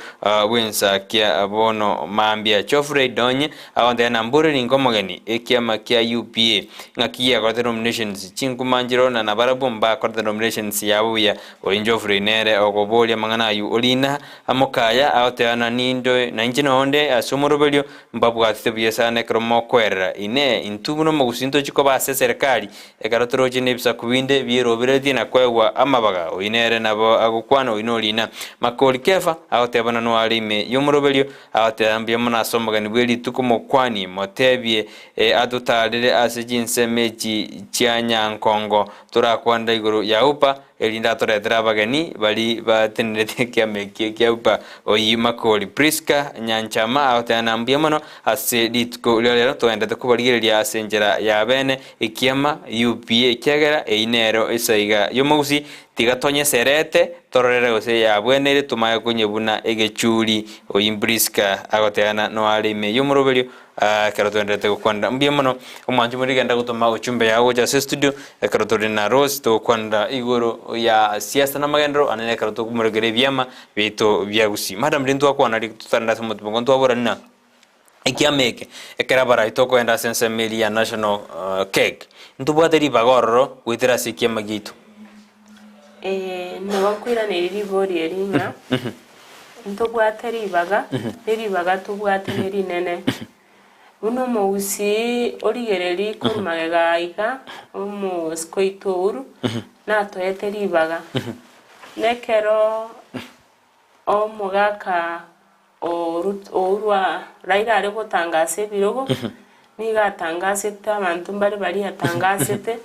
bw'ensakia bono mambia Geoffrey Donye agoteba na mbore ninka omogeni ekiama kia UPA ng'aki giakorete nominations chinkuma nchiroo na nabarabwo mbakorete nominations yabo buya Oyo Geoffrey nere okoboria amang'ana ayio Orina Mokaya agoteba na nindo nainche nonde ase omoroberio Mbabwatete buya sana ekero mokoerera. Inee! Intwe buna omogusii ntochie koba ase eserekari, ekero toroche nebisaku binde bieroberetie na koegwa amabaga? Oyio nere nabo agokwana, oyio norina. Makori Kefa agotebana noare ime y'omoroberio, agoteba, Mbuya mono ase omogeni bwe rituko mokwanie, motebie atotaarere ase chinsemo echi chia Nyankongo, torakwanera igoro ya Upa, Erinde atoretere abageni baria batenenerete ekiama ekio kia Upa oyio Makori Prisca Nyanchama agoteba na mbuya mono ase rituko ria rero togenderete kobarigereria ase enchera ya bene ekiama UPA ekiagera eyio nero esaiga y'omogusii tiga tonyeserete tororere gose yabweneire tomanye konyebuna egechuri oyio Prisca agoteba noare ime y'omoroberio Ekero twenderete gokwanera mbuya mono, omwanchi omoriri genda gotoma ochumbe yao gocha ase estudio, ekero tore na Rose togokwanera igoro ya siasa na amagenderero ande nekero tokomorekera ebiama biaito bia Gusii. Madam riria ntwakwana riria totarenda ase omotimoko ntwaborani ng'a ekiama eke ekero abarai tokogenda ase ensemo eria ya national cake, ntobwate ribaga ororo goetera ase ekiama giaito. Nabo nkoiraneria ribori eri ng'a ntobwate ribaga, ne ribaga tobwate ne rinene. Buna omogusii origereria korwa magega aiga, omosike oito Uhuru, natoete ribaga. Nekero omogaka o Ruto Uhuru Raila are gotangasa ebirogo, nigo atangasete abanto mbare baria atangasete.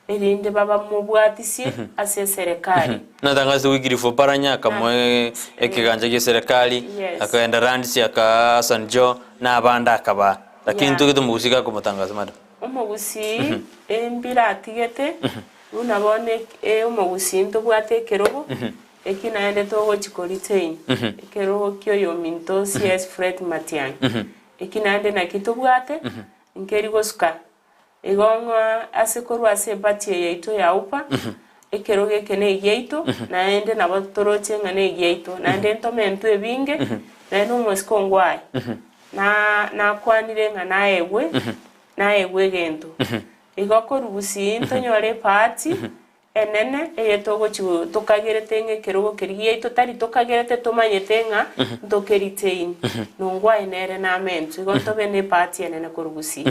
erinde babamobwatisie ase eserekari. Natangase Wycliffe Oparanya akamoa ekegancha gie serikali, Yes. akaenda Randisi akaa Hassan Joho na abande akabaa. Lakini Yeah. ntogete omogusii gakomotangasa madam. Omogusii embira atigete, buna bono ek- e- omogusii ntobwate ekerogo, eki naende togochi ko retain, ekerogo kia oyominto CS Fred Matiang'i. Eki naende naki tobwate, nkeri gosuka. Igo ng'a ase korwa ase eparty eye yaito ya UPA, ekerogo eke ne egiaito, naende nabo toroche ng'a ne egiaito, naende ntomentwe ebinge, naende omosike ongwae, na nakwanire ng'a naegwe, naegwe egento. Igo korwa gusii ntonyore eparty, Enene eye togochi tokagerete ng'a ekerogo keria giaito tari tokagerete tomanyete ng'a ntokeriteini. Nongwaye nere namentwe igo ntobe ne ebahati enene korwa gusii.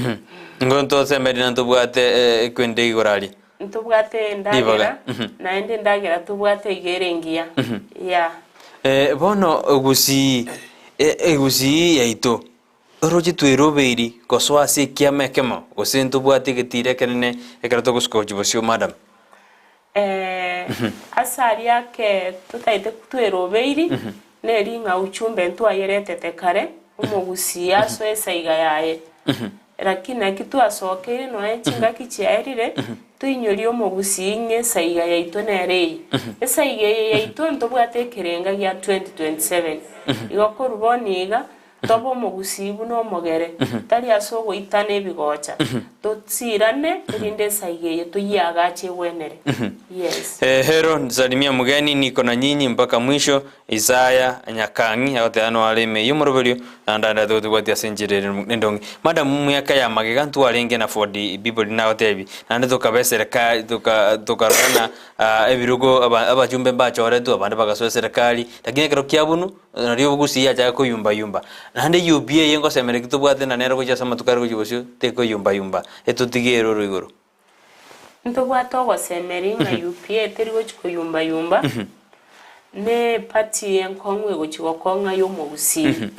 Nigo ntosemerie na ntobwate ekwende igoro aria. Ntobwate endagera Ribaga. naende endagera tobwate iga ere engiya. Yeah. Bono gusii egusii yaito Oroche twerobeiri gosoa ase ekiama ekemo, gose ntobwate egetiira ekenene ekero togosuka gochia bosio, madam? Ee, ase aria ake totaete twerobeiri, neri ng'a uchumbe ntwayeretete kare, omogusii asoe esaiga yaye. Lakini naki twasokeire nonya chingaki chiaerire, toinyorie omogusii ng'a esaiga yaito nere eye. Esaiga eye yaito ntobwate ekerenga gia 2027. Igo korwa bono iga. Tobe omogusii buna omogere, tari ase ogoitana ebigocha. Tosirane, erinde esaiga eye toyiagache egwenere. Yes. Hero salimia mgeni niko na nyinyi mpaka mwisho Isaya Nyakang'i agoteba noare ime y'omoroberio naende aendete gotobwatia ase enchera ere endonge. Madam miaka ya magega ntwarenge na Ford Bibori nagotebi naende tokaba eserekari toka tokarora ng'a ebirogo aba abachumbe mbachoretwe abande bagasoa eserekari lakini ekero kia bono nario obogusii yachaka koyumba yumba. Naende UPA eye ngosemereria tobwate na nero gochia ase amatuko are gochia bosio tekoyumba yumba etotige ere oro igoro. Ntobwate ogosemeria ng'a UPA teri gochia koyumba yumba, ne eparty enkong'u egochia gokong'a ya omogusii.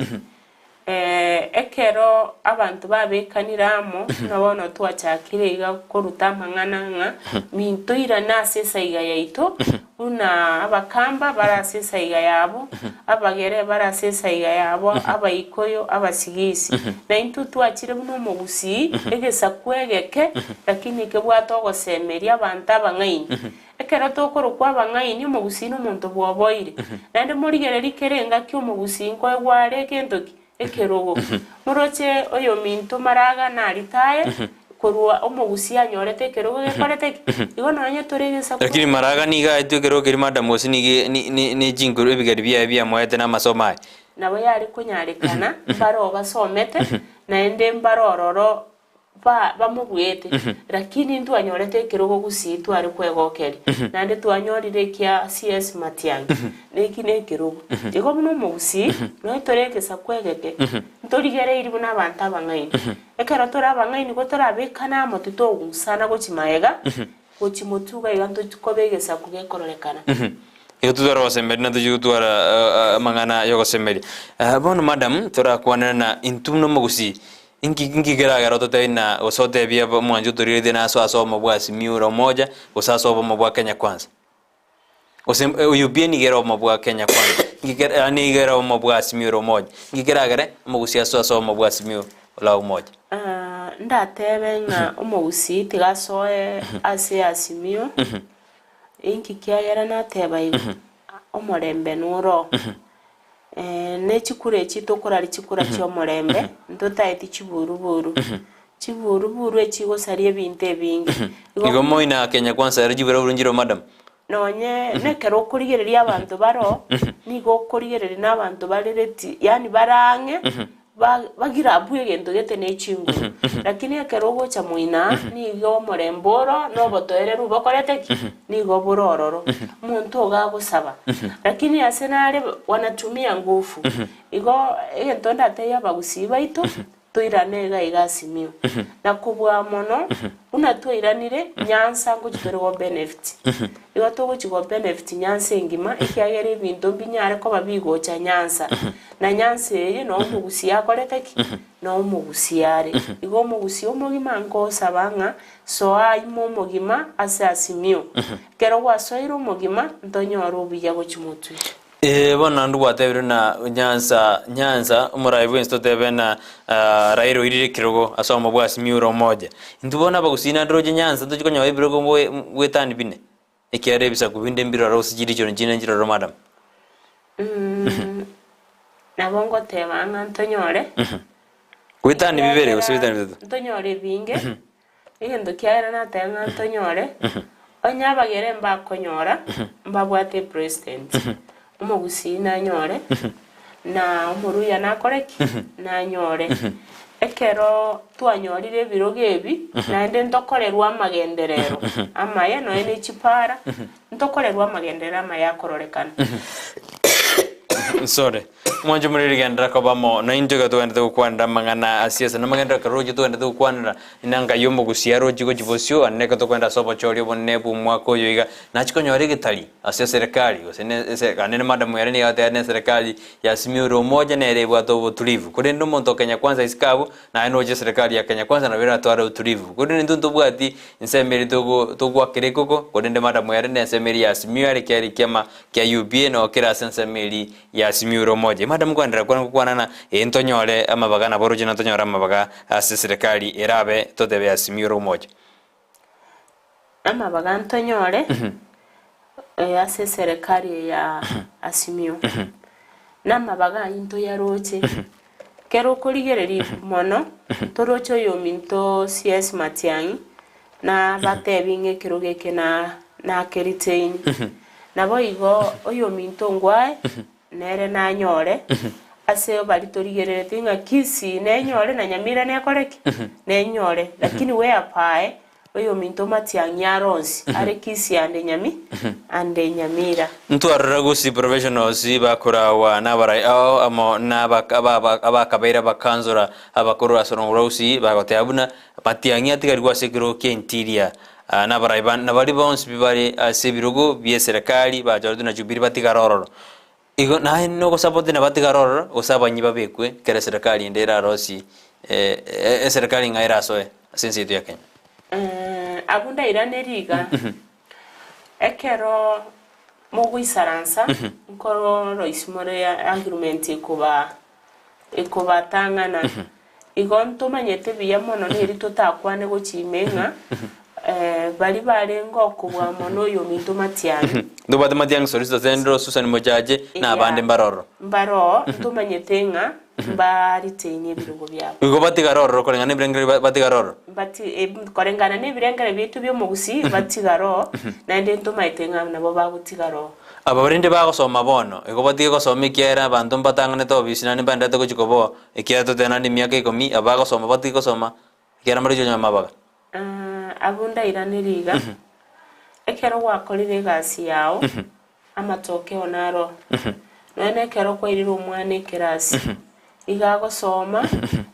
Ekero abanto babekanire amo, buna bono twachakire iga koruta amang'ana ng'a mintoirane ase esaiga yaito, buna Abakamba bare ase esaiga yabo, Abagere bare ase esaiga yabo, Abaikoyo, Abasigisi. Na intwe twachire buna omogusii, egesaku egeke, lakini kebwate ogosemeria abanto abang'aini. Ekero tokorokwa abang'aini, omogusii nomonto bwoboire. Naende morigererie kera engaki omogusii nkoegwa are egento ki? Ekerogo. Moroche oyominto maraga naritaye, korwa omogusii anyorete ekerogo gekorete ki? Igo nonye tore egesaku. Lakini maraga nigo aetwe ekerogo keria madam gose nigo ne chinkuru ebigeri biaye biamoete na amasomo aye. Nabo yare konyarekana mbare basomete, naende mbare ororo ba bamobuete, lakini ntwanyorete ekerogo gusii tware kwegokeria, naende twanyorire ekia CS Matiang'i, na eki na ekerogo. Igo buna omogusii, nonya tore egesaku egeke, ntorigereiri buna abanto abang'aini. Ekero tore abang'aini igo torabekane amo titogusana gochia magega, gochia motwe iga iga ntochi koba egesaku gekororekana. Igo totware ogosemeria na tochie gotwara amang'ana yogosemeria. Bono madam, torakwanera na intwe buna omogusii, Inki inki keragere ototebie na gose otebie omwanchi otorigeretie naso ase obomo bwa Azimio la Umoja gose ase obomo bwa Kenya Kwanza? Gose oyo pi nigo ere obomo bwa Kenya Kwanza? Inki kera yaani nigo ere obomo bwa Azimio la Umoja? Inki keragere omogusii asoe ase obomo bwa Azimio la Umoja? Ndatebe ng'a omogusii tiga asoe ase Azimio, inki kiagera nateba igo? Omorembe noro. Ne chikura echi tokoraria chikura chi'omorembe, ntotaeti chiburuburu. Chiburuburu echigosaria ebinto ebinge. Igo Igo moina Kenya kwanza ere chiburaburu nchireo madam? Nonye nekero okorigereria abanto baroo, nigo okorigereria na abanto barereti yaani bare ang'e, ba bagire abwo egento gete ne chinguru. Lakini ekero ogocha moina aa, nigo omorembe oro, na obotoereru bokorete ki? Nigo bore ororo. Omonto iga agosaba, lakini ase nare wanatumia ngufu. Igo egento ndatebie abagusii baito, toirane iga iga Azimio. Na kobua mono, buna twairanire, Nyansa ngochia tore go benefit. Igo togochia go benefit Nyansa engima, ekiagera ebinto mbinyare koba bigocha Nyansa. Na Nyansa eye noo omogusii akorete ki? Noo omogusii are. Igo omogusii omogima nkosaba ng'a soa ime omogima ase Azimio. Ekero gwasoire omogima, ntonyore obuya gochia motwe. Ee, bono naende gwatebire na Nyansa, Nyansa, omorai bwensi totebe na Raila oirire ekerogo ase obomo bwa Azimio ore omoja. Intwe bono abagusii naende roche Nyansa ntochi konyora ebirogo bwe bwetani bine, ekiagera ebisaku binde mbirore gose chirichoni chinde nchirore madam. Nabo ngoteba ng'a ntonyore, Gwetani bibere gose gwetani bitato. Ntonyore ebinge, Egento kiaye natebe ng'a ntonyore, onye abagere mbakonyora, mbabwate epresident, omogusii nanyore, na omoruya nakore ki? Nanyore. Ekero twanyorire ebirogo ebi, naende ntokorerwa amagenderero amaya nonya ne chipara, ntokorerwa amagenderero amaya akororekana. Sorry. Mwanche more rigenderera koba amo naintwe ekero togenderete gokwanera amang'ana a siasa na amagenderero ekero roche togenderete gokwanera enanga y'omogusia aroche gochia bosio ande ekero tokoenda ase obochori obonene bw'omwaka oyo iga nachia konyora egetari ase eserekari gose ne ese ande ne madam ere nigo agoteba ne eserekari ya Azimio la Umoja nere ebwate obotulivu korende omonto o Kenya Kwanza isiko abwo naye noche eserekari ya Kenya Kwanza nabo eratware utulivu korende intwe ntobwati ensemo eria togo togoakera ekoko korende madam ere ne ensemo eria ya Azimio are kiaria kiama kia UPA noo kere ase ensemo eria ya Azimio la Umoja. Madam kwenderera kwane gokwana na ee ntonyore amabaga nabo oroche natonyore amabaga ase serikali erabe totebe ya Azimio la Umoja. Amabaga ntonyore ase eserekari eye ya Azimio, na amabaga ayio ntoyaroche. Ekero okorigereria mono, toroche oyominto CS Matiang'i, nabatebi ng'a ekerogo eke na nakeriteini. Naboigo oyominto ngwae, nere nanyore, ase baria torigerereti ng'a Kisii nenyore na Nyamira nekore ki? Nenyore. Lakini whereby Oyominto Matiang'i are onsi, are Kisii ande Nyami, ande Nyamira. Ntwarora gusii professionals bakorawa nabarai ao amo na abakabeire abakansora abakoro ase orongoro rwa gusii bagoteba buna Matiang'i atigarigwe ase ekerogo kia interior nabarai nabaria bonsi pi bare ase ebirogo bie eserekari bachoretwe na Jubilee batigare ororo. Igo naye nogosapoti na batigare ororo gose abanyi babekwe ekero eserekari ende erarosie eserekari ng'a erasoe ase ense yaito ya Kenya. Abwo ndairanerie iga, ekero mogoisaransa, nkoroisia more agreement ekoba ekobatang'ana. Igo ntomanyete buya mono neri totakwane gochia ime ng'a baria barenge okobua mono oyominto Matiang'i. Ntobwate Matiang'i Solicitor General, Susan Mochache, na abande mbaroro. Mbaroo, ntomanyete ng'a mbariteinie ebirogo biabo. Igo batigare ororo koreng'ana nebirengererio batigare ororo. Bati koreng'ana nebirengererio biaito bi'omogusii batigare oo, naende ntomaete ng'a nabo bagotigara oo. Aba barende bagosoma bono, igo batige gosoma ekiagera abanto mbatang'anete obisi naende mbaenderete gochia koboo, ekiagera totebe naende emiaka ikomi, aba bagosoma batige gosoma, ekiagera mbare gochia konyora amabaga. Abwo ndairanerie iga, ekero gwakorire egasi yao, amatokeo naro. Nonya nekero kwairire omwana ekerasi, iga agosoma,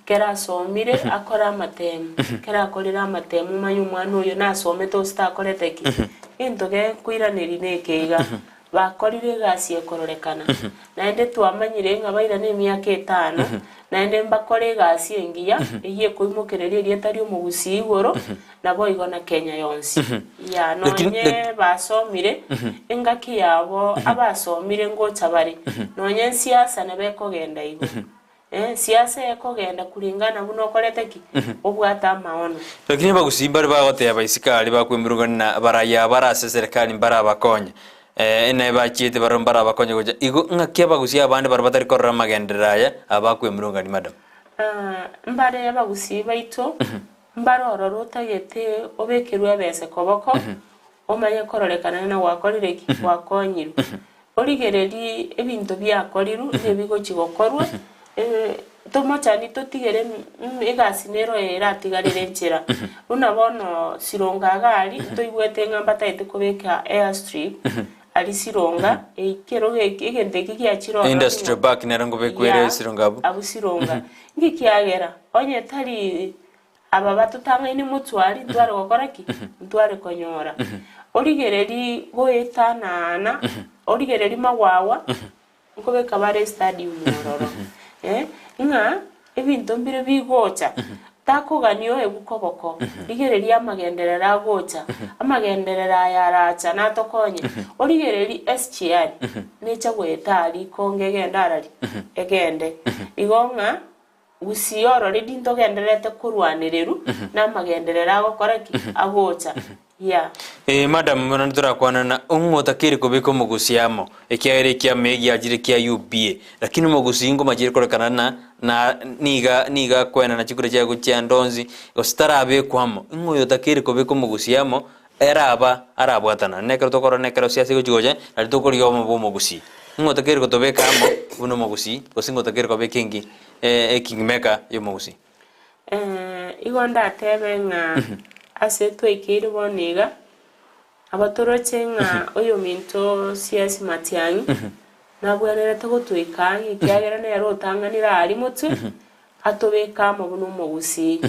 ekero asomire akore amatemu, ekero akorire amatemu omanye omwana oyo nasomete gose takorete ki? Egento gekoiraneria neke iga, bakorire egasi ekororekana, naende twamanyire ng'a bairane emiaka etano, naende mbakore egasi engiya, eyio ekoimokereria erieta ri'omogusii igoro, naboigo na Kenya yonsi. Ya, nonye basomire, engaki yabo abasomire ngocha bare, nonye ensiasa nabo ekogenda igo. Siasa ekogenda kulingana buna okorete ki? Obwate amaono. Lakini abagusii mbare bagoteba isiko aria bakwemurungania na baraia bare ase eserekari mbarabakonye naye bachiete barabwo mbarabakonye gocha igo ng'aki abagusii abande barabwo batari korora amagenderero aya aba bakwemurungania madam? Mbare abagusii baito mbare ororo otagete obekerwe ebese koboko omanye kororekana ng'a gwakorire ki? Gwakonyirwe. Origererie ebinto biakorirwe na ebigochia gokorwa, tomochani totigere egasi nero eratigarere enchera. Buna bono Sironga iga aria, ntoigwete ng'a mbatagete kobeka airstrip aria Sironga, ekero geki egento eki giachire ororo Industrial ng'a park nero nkobekwa ere ya Sironga abwo. abwo Sironga. Inki kiagera? Onye tari Aba batotang'aine motwari, ntware gokora ki? Ntware konyora. Origererie goetanaana, origererie magwagwa, nkobeka bare estadium ororo. Eh, ng'a ebinto mbire bigocha, takogania oegwe koboko, rigereria amagenderero agocha, amagenderero aya aracha natokonye. Origererie SGR, necha goeta aria ikonge egende arari? Egende. Igo ng'a. Gusii ororedi ntogendererete korwanererwa namagenderero agokora ki? Agocha. Yeah. Ee madam bono ntorakwana na ong'o otakeire kobeka omogusii amo ekiagera ekiama egiachire kia UPA lakini omogusii nkomachire korekana na na niga niga akoenana chikura chiaye gochia ande onsi gose tarabekwa amo ing'o oyo otakeire kobeka omogusii amo eraba arabwatana na ekero tokorora na ekero siasa egochi gocha nari tokorigia obomo bwa omogusii. Ng'o otakeire gotobeka amo buna omogusii gose ng'o otakeire koba ekengi ekingmaker ya omogusii? Igo ndatebe ng'a ase twaikeire bono iga, aba toroche ng'a oyominto CS Matiang'i nabwenerete gotoika ang'e ekiagera nere otang'anire aria motwe, atobeke amo buna omogusii.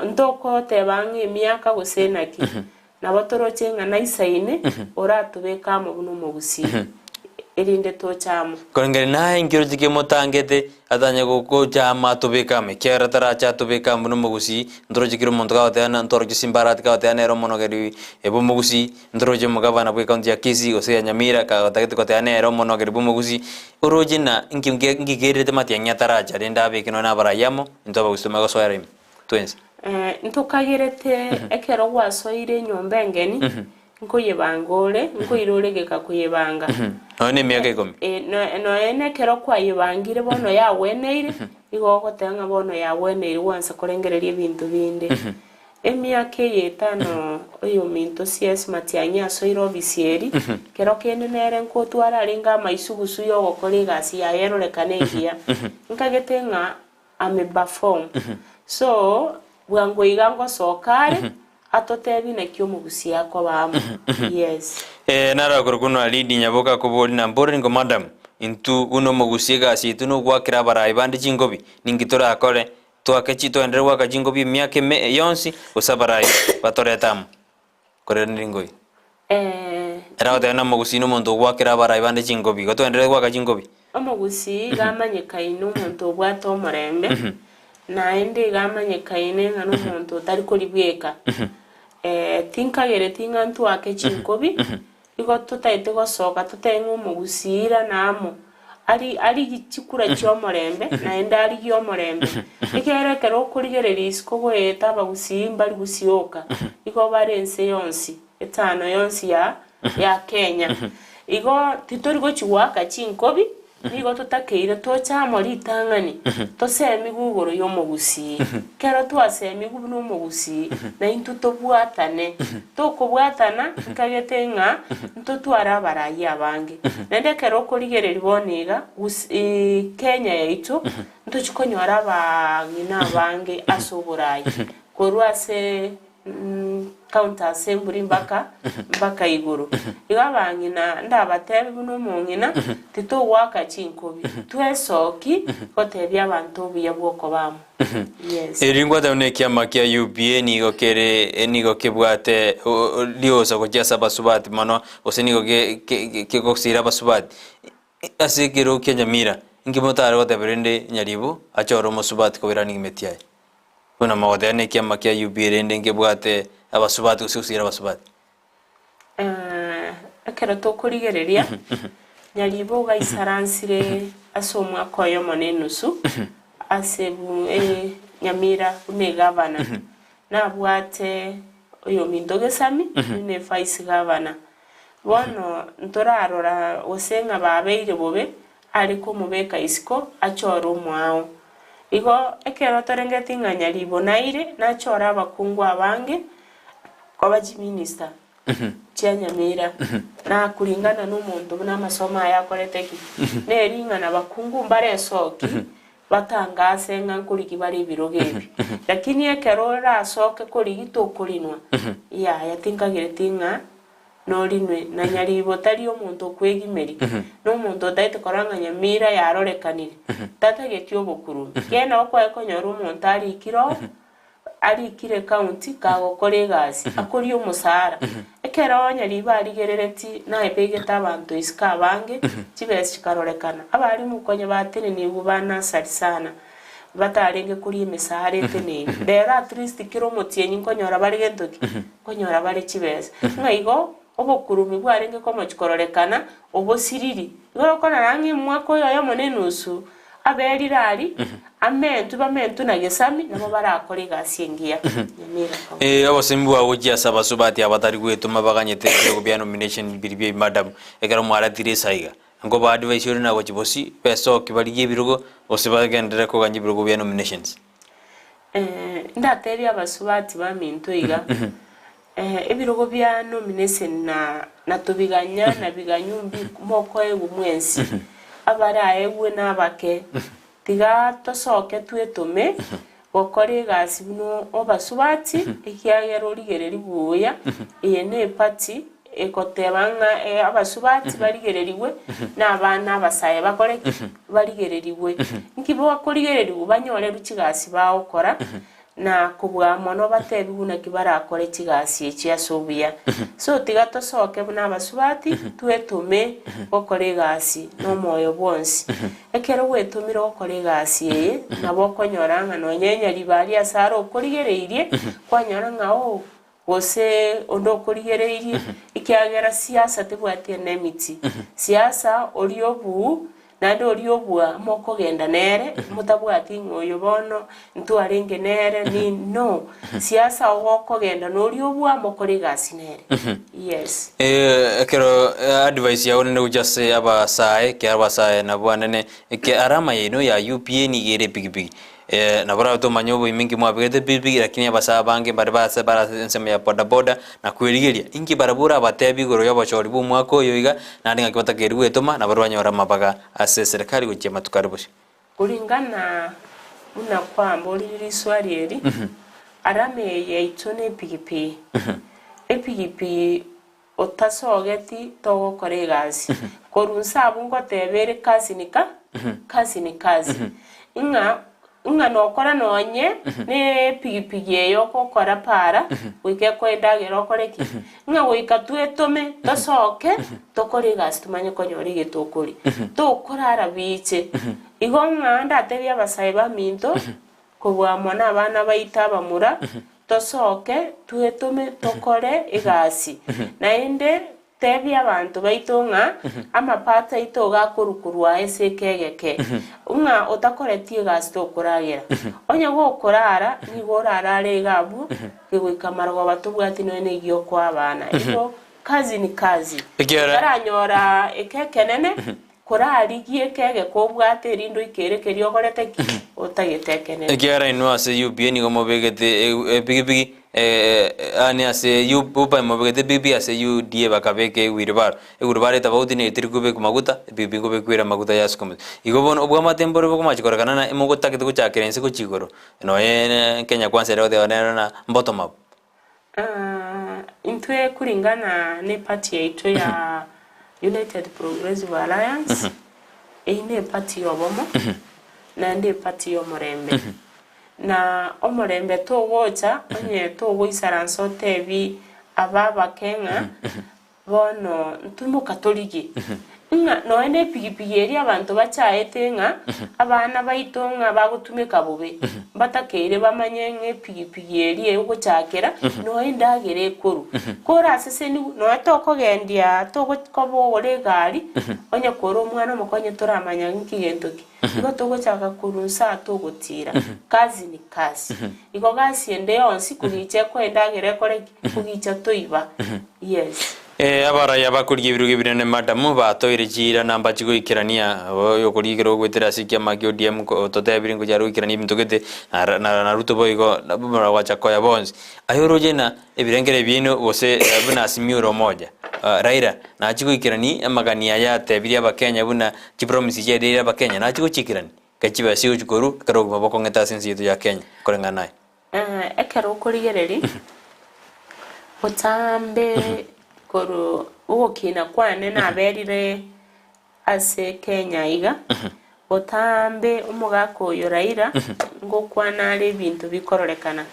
Ntokoteba ng'a emiaka gose naki, nabo toroche ng'a naisaine oratobeke amo buna omogusii, erinde toche amo. Koreng'ana naye inki oroche kemotangete atanye gocha amo atobeke amo? Ekiagera tarache atobeke amo buna omogusii, ntoroche kera omonto kagoteba na ntoroche Simbarati kagoteba nere omonogeri bw'omogusii, Ntoroche omogavana bw'ecounty ya Kisii gose ya Nyamira kagotagete goteba nere omonogeri bw'omogusii, oroche na inki inki kererete matiang'i ataracha rende abeke nonya nabarai amo, intwe abagusii tomanye gosoera ime twensi. Ntokagerete ekero gwasoire enyomba engeni, nkoyebanga ore, nkoira ore geka koyebanga. Nonya na emiaka ikomi. Eh, no- nonya na ekero kwayebangire bono yagweneire, igo ogoteba ng'a bono yagweneire gwansa korengereria ebinto binde. Emiaka eye etano oyominto CS Matiang'i asoire ofisi eri, kero kende nere nkotwara arenge amaisugusu yogokora egasi yaye erorekane engiya. Nkagete ng'a ame perform. So, bwango iga ngosoka are, atotebie naki omogusia akoba amo. Yes. Eh, naro akorokwa buna Lydie Nyaboke akoboria na mbore ningo madam, intwe buna omogusia egasi yaito nogwakera abarai bande chingobi, ninki torakore? Twake chi toenderere goaka chingobi emiaka ime yonsi, gose abarai batorete amo? Korende nigo eye. Eh. Ere agoteba ng'a omogusii nomonto ogwakera abarai bande chingobi, igo toenderere goaka chingobi? Omogusii iga amanyekaine omonto obwate omorembe, naende iga amanyekaine ng'a nomonto otari koribweka. Tinkagereti ng'a ntwake chinkobi, igo totaete gosoka totebe ng'a omogusii irana amo, ari arigie chikura chi'omorembe, naende arigie omorembe. Ekiagera ekero okorigereria isiko goeta abagusii mbari gosioka, igo bare ense yonsi, etano yonsi ya ya Kenya. Igo titori gochia goaka chinkobi, nigo totakeire toche amo ritang'ani, tosemigwe igoro y'omogusii. Ekero twasemigwe buna omogusii, naintwe tobwatane. Tokobwatana, nkagete ng'a ntotware abarai abange. Naende ekero okorigereria bono iga, gusii Kenya yaito, ntochia konyora abang'ina abange ase oborai, korwa ase County Assembly mpaka mpaka igoro. Igo abang'ina ndabatebie buna omong'ina, titogoaka chinkobi, twesoki gotebia abanto obuya bw'okoba amo. Yes. Eri ngwateba buna ekiama kia UPA nigo kere nigo kebwate riosa gochia ase abasubati mono, gose nigo ke- ke- kegosira abasubati. Ase ekerogo kia Nyamira, inki motare goteba rende Nyaribo achore omosubati kobera nigemeti aye? Buna mogoteba nekiama kia UPA rende nkebwate abasubati gose gosiira abasubati. Ekero tokorigereria, Nyaribo gaisaransire ase omwaka oyomo na enusu ase Nyamira buna egavana, nabwate oyominto Gesami buna evice gavana. Bono ntorarora gose ng'a babeire bobe, are komobeka isiko achore omoao. Igo ekero torengeti ng'a nyaribo naire nachore abakungu abange koba chiminista chia Nyamira na kuringana na omonto buna amasomo aye akorete ki, neri ng'a nabakungu mbaresoki batangase ng'a nkorigi bare ebirogo ebi. Lakini ekero orasoke korigi tokorinwa, yaya tinkagereti ng'a Norinwe, na nyaribo tari omonto okwegimeria, na omonto otaete korora ng'a nyamira yarorekanire, tatageti obokurumi. Ekiagera nabo kwaye konyora omonto arikire oo, arikire county kagokora egasi, akoria omosara. Ekero nyaribo arigerereti naebegete abanto isiko abange, chibesa chikarorekana. Abarimu konya batenenigwe ba nursery sana, batarenge koria emesara eteneine. Rero at least kera omotienyi nkonyora bare gento ki? Nkonyora bare chibesa. Ng'a igo obokurumi bwarenge komochia kororekana obosiriri. Igo okorora ng'a omwaka oyo oyomo na enusu aberire aria, amentwe bamentwe na gesami nabo barakore egasi engiya. Nyamira County. Ee, obosemi bwao gochia ase abasubati abatari gwetoma baganyete ebirogo bia nomination biria bia ebimadam ekero mwaretire esaiga. Nkoba advice ore na gochia bosio besoki barigie ebirogo gose bagenderere koganya ebirogo bia nominations. Ndatebie abasubati baminto iga, ebirogo bia nomination na natobiganya na biganywa mbi mokoegwa mwensi, abaraegwe na abake, tiga tosoke twetome gokora egasi buna obasubati, ekiagera origereria buya, eye ne eparty egoteba ng'a abasubati barigererigwe, na abana abasae bakore ki? Barigererigwe. Nki bakorigererigwa? Banyorerwe chigasi bagokora, na kobua mono batebigwe naki barakore chigasi echi ase obuya. So tiga tosoke buna abasubati, twetome gokora egasi na omoyo bwonsi. Ekero gwetomire gokora egasi eye, nabo okonyora ng'a nonya enyaribo aria ase are okorigereirie, kwanyora ng'a oh, gose onde okorigereirie, ekiagera siasa tebwati enemiti. Siasa oria obuu. Naende oria obua mokogenda nere, motabwati ng'a oyo bono ntwarenge nere ni no. Siasa ogokogenda noria obua mokore egasi nere. Yes. Ekero advice yao nende gochia ase abasae, ekiagera abasae nabwo anene, eke arama yaino ya UPA nigo ere epigipigi. Nabo orabe tomanye oboime nki mwabegete epigipigi lakini abasae abange mbare base bare ase ensemo ya bodaboda na kwerigeria. Inki barabwo orabatebie igoro y'obochori bwa omwaka oyo iga, naende ng'aki batakeire gwetoma, nabarabwo banyore amabaga ase eserekari gochia amatuko are bosio. Kulingana buna kwamborire riswali eri, arama eye yaito nepigipigi. Epigipigi otasogeti togokora egasi. Korwa inse abwo ngoteba ere kazi ni ka, kazi ni kazi. Ng'a ng'a nokora nonye ne epigipigi eye ogokora para, goika ekoe endagera okore ki? Ng'a goika twetome, tosoke, tokore egasi tomanye konyora egento okoria. Tokorara biche. Igo ng'a ndatebie abasae baminto, kobua amo nabana baito abamura, tosoke, twetome, tokore egasi. Naende tebia abanto baito ng'a amapato aito iga akorwa korwa ase ekegeke, ng'a otakoreti egasi tokoragera. Onye gokorara, nigo orarare iga abwo, gegoika marogoba tobwati nonya negiya okoa abana. Igo kazi ni kazi. Ekiagera. Otaranyora eke ekenene, korarigie ekegeke obwate erinde oikere keria okorete ki? Otagete ekenene. Ekiagera inwe ase UPA nigo mobegete epigipigi, yaani ase UPA mobegete epigipigi ase UDA bakabeka ewheelbarrow. Ewheelbarrow etafauti na etiri kobekwa maguta, epigipigi nkobekwa ere amaguta ya sukuma. Igo bono obwamate mbore bokomachi korekana na emogotagete gochakera inse gochia igoro, nonya Kenya kwanza ere goteba nero na bottom up. Intwe kulingana ne party yaito ya United Progressive Alliance, eyio ne party y'obomo, naende eparty y'omorembe. Na omorembe togocha onye togoisaransa otebi aba abake ng'a Bono ntimoka torigie, ng'a nonya nepigipigi eria abanto bachaete ng'a abana baito ng'a bagotumeka bobe, mbatakeire bamanye ng'a epigipigi eria egochakera nonya endagera ekorwa. Korasesenigwe, nonya tokogendia togokoba ogore egari, onye kore omwana omoke onye toramanya nki gento ki. Igo togochaka korwa inse aa togotira, kazi ni kazi. Igo gasi ende yonsi kogicha ekoe endagera ekore ki? Kogicha toiba. Yes. Abaraya bakorigia ebirogo ebinene madam batoire chiira na mbachi goikerania oyokorigia ekerogo goetera ase ekiama kia ODM totebire ngochia are goikerania ebinto gete na Ruto boigo gocha koya bonsi. Aye oroche na ebirengere biaino gose buna Azimio la Umoja Raila nachi goikerani amagani aya atebirie abakenya buna chipromise chiadeire abakenya nachi gochikerani Gachibe ase gochia korwa ekero obogima bokong'ete ase ense yaito ya Kenya koreng'ana naye. Ekero okorigereria, botambe korwa ogokina kwane naberire ase Kenya iga, botambe omogaka oyo Raila ngokwana are ebinto bikororekana.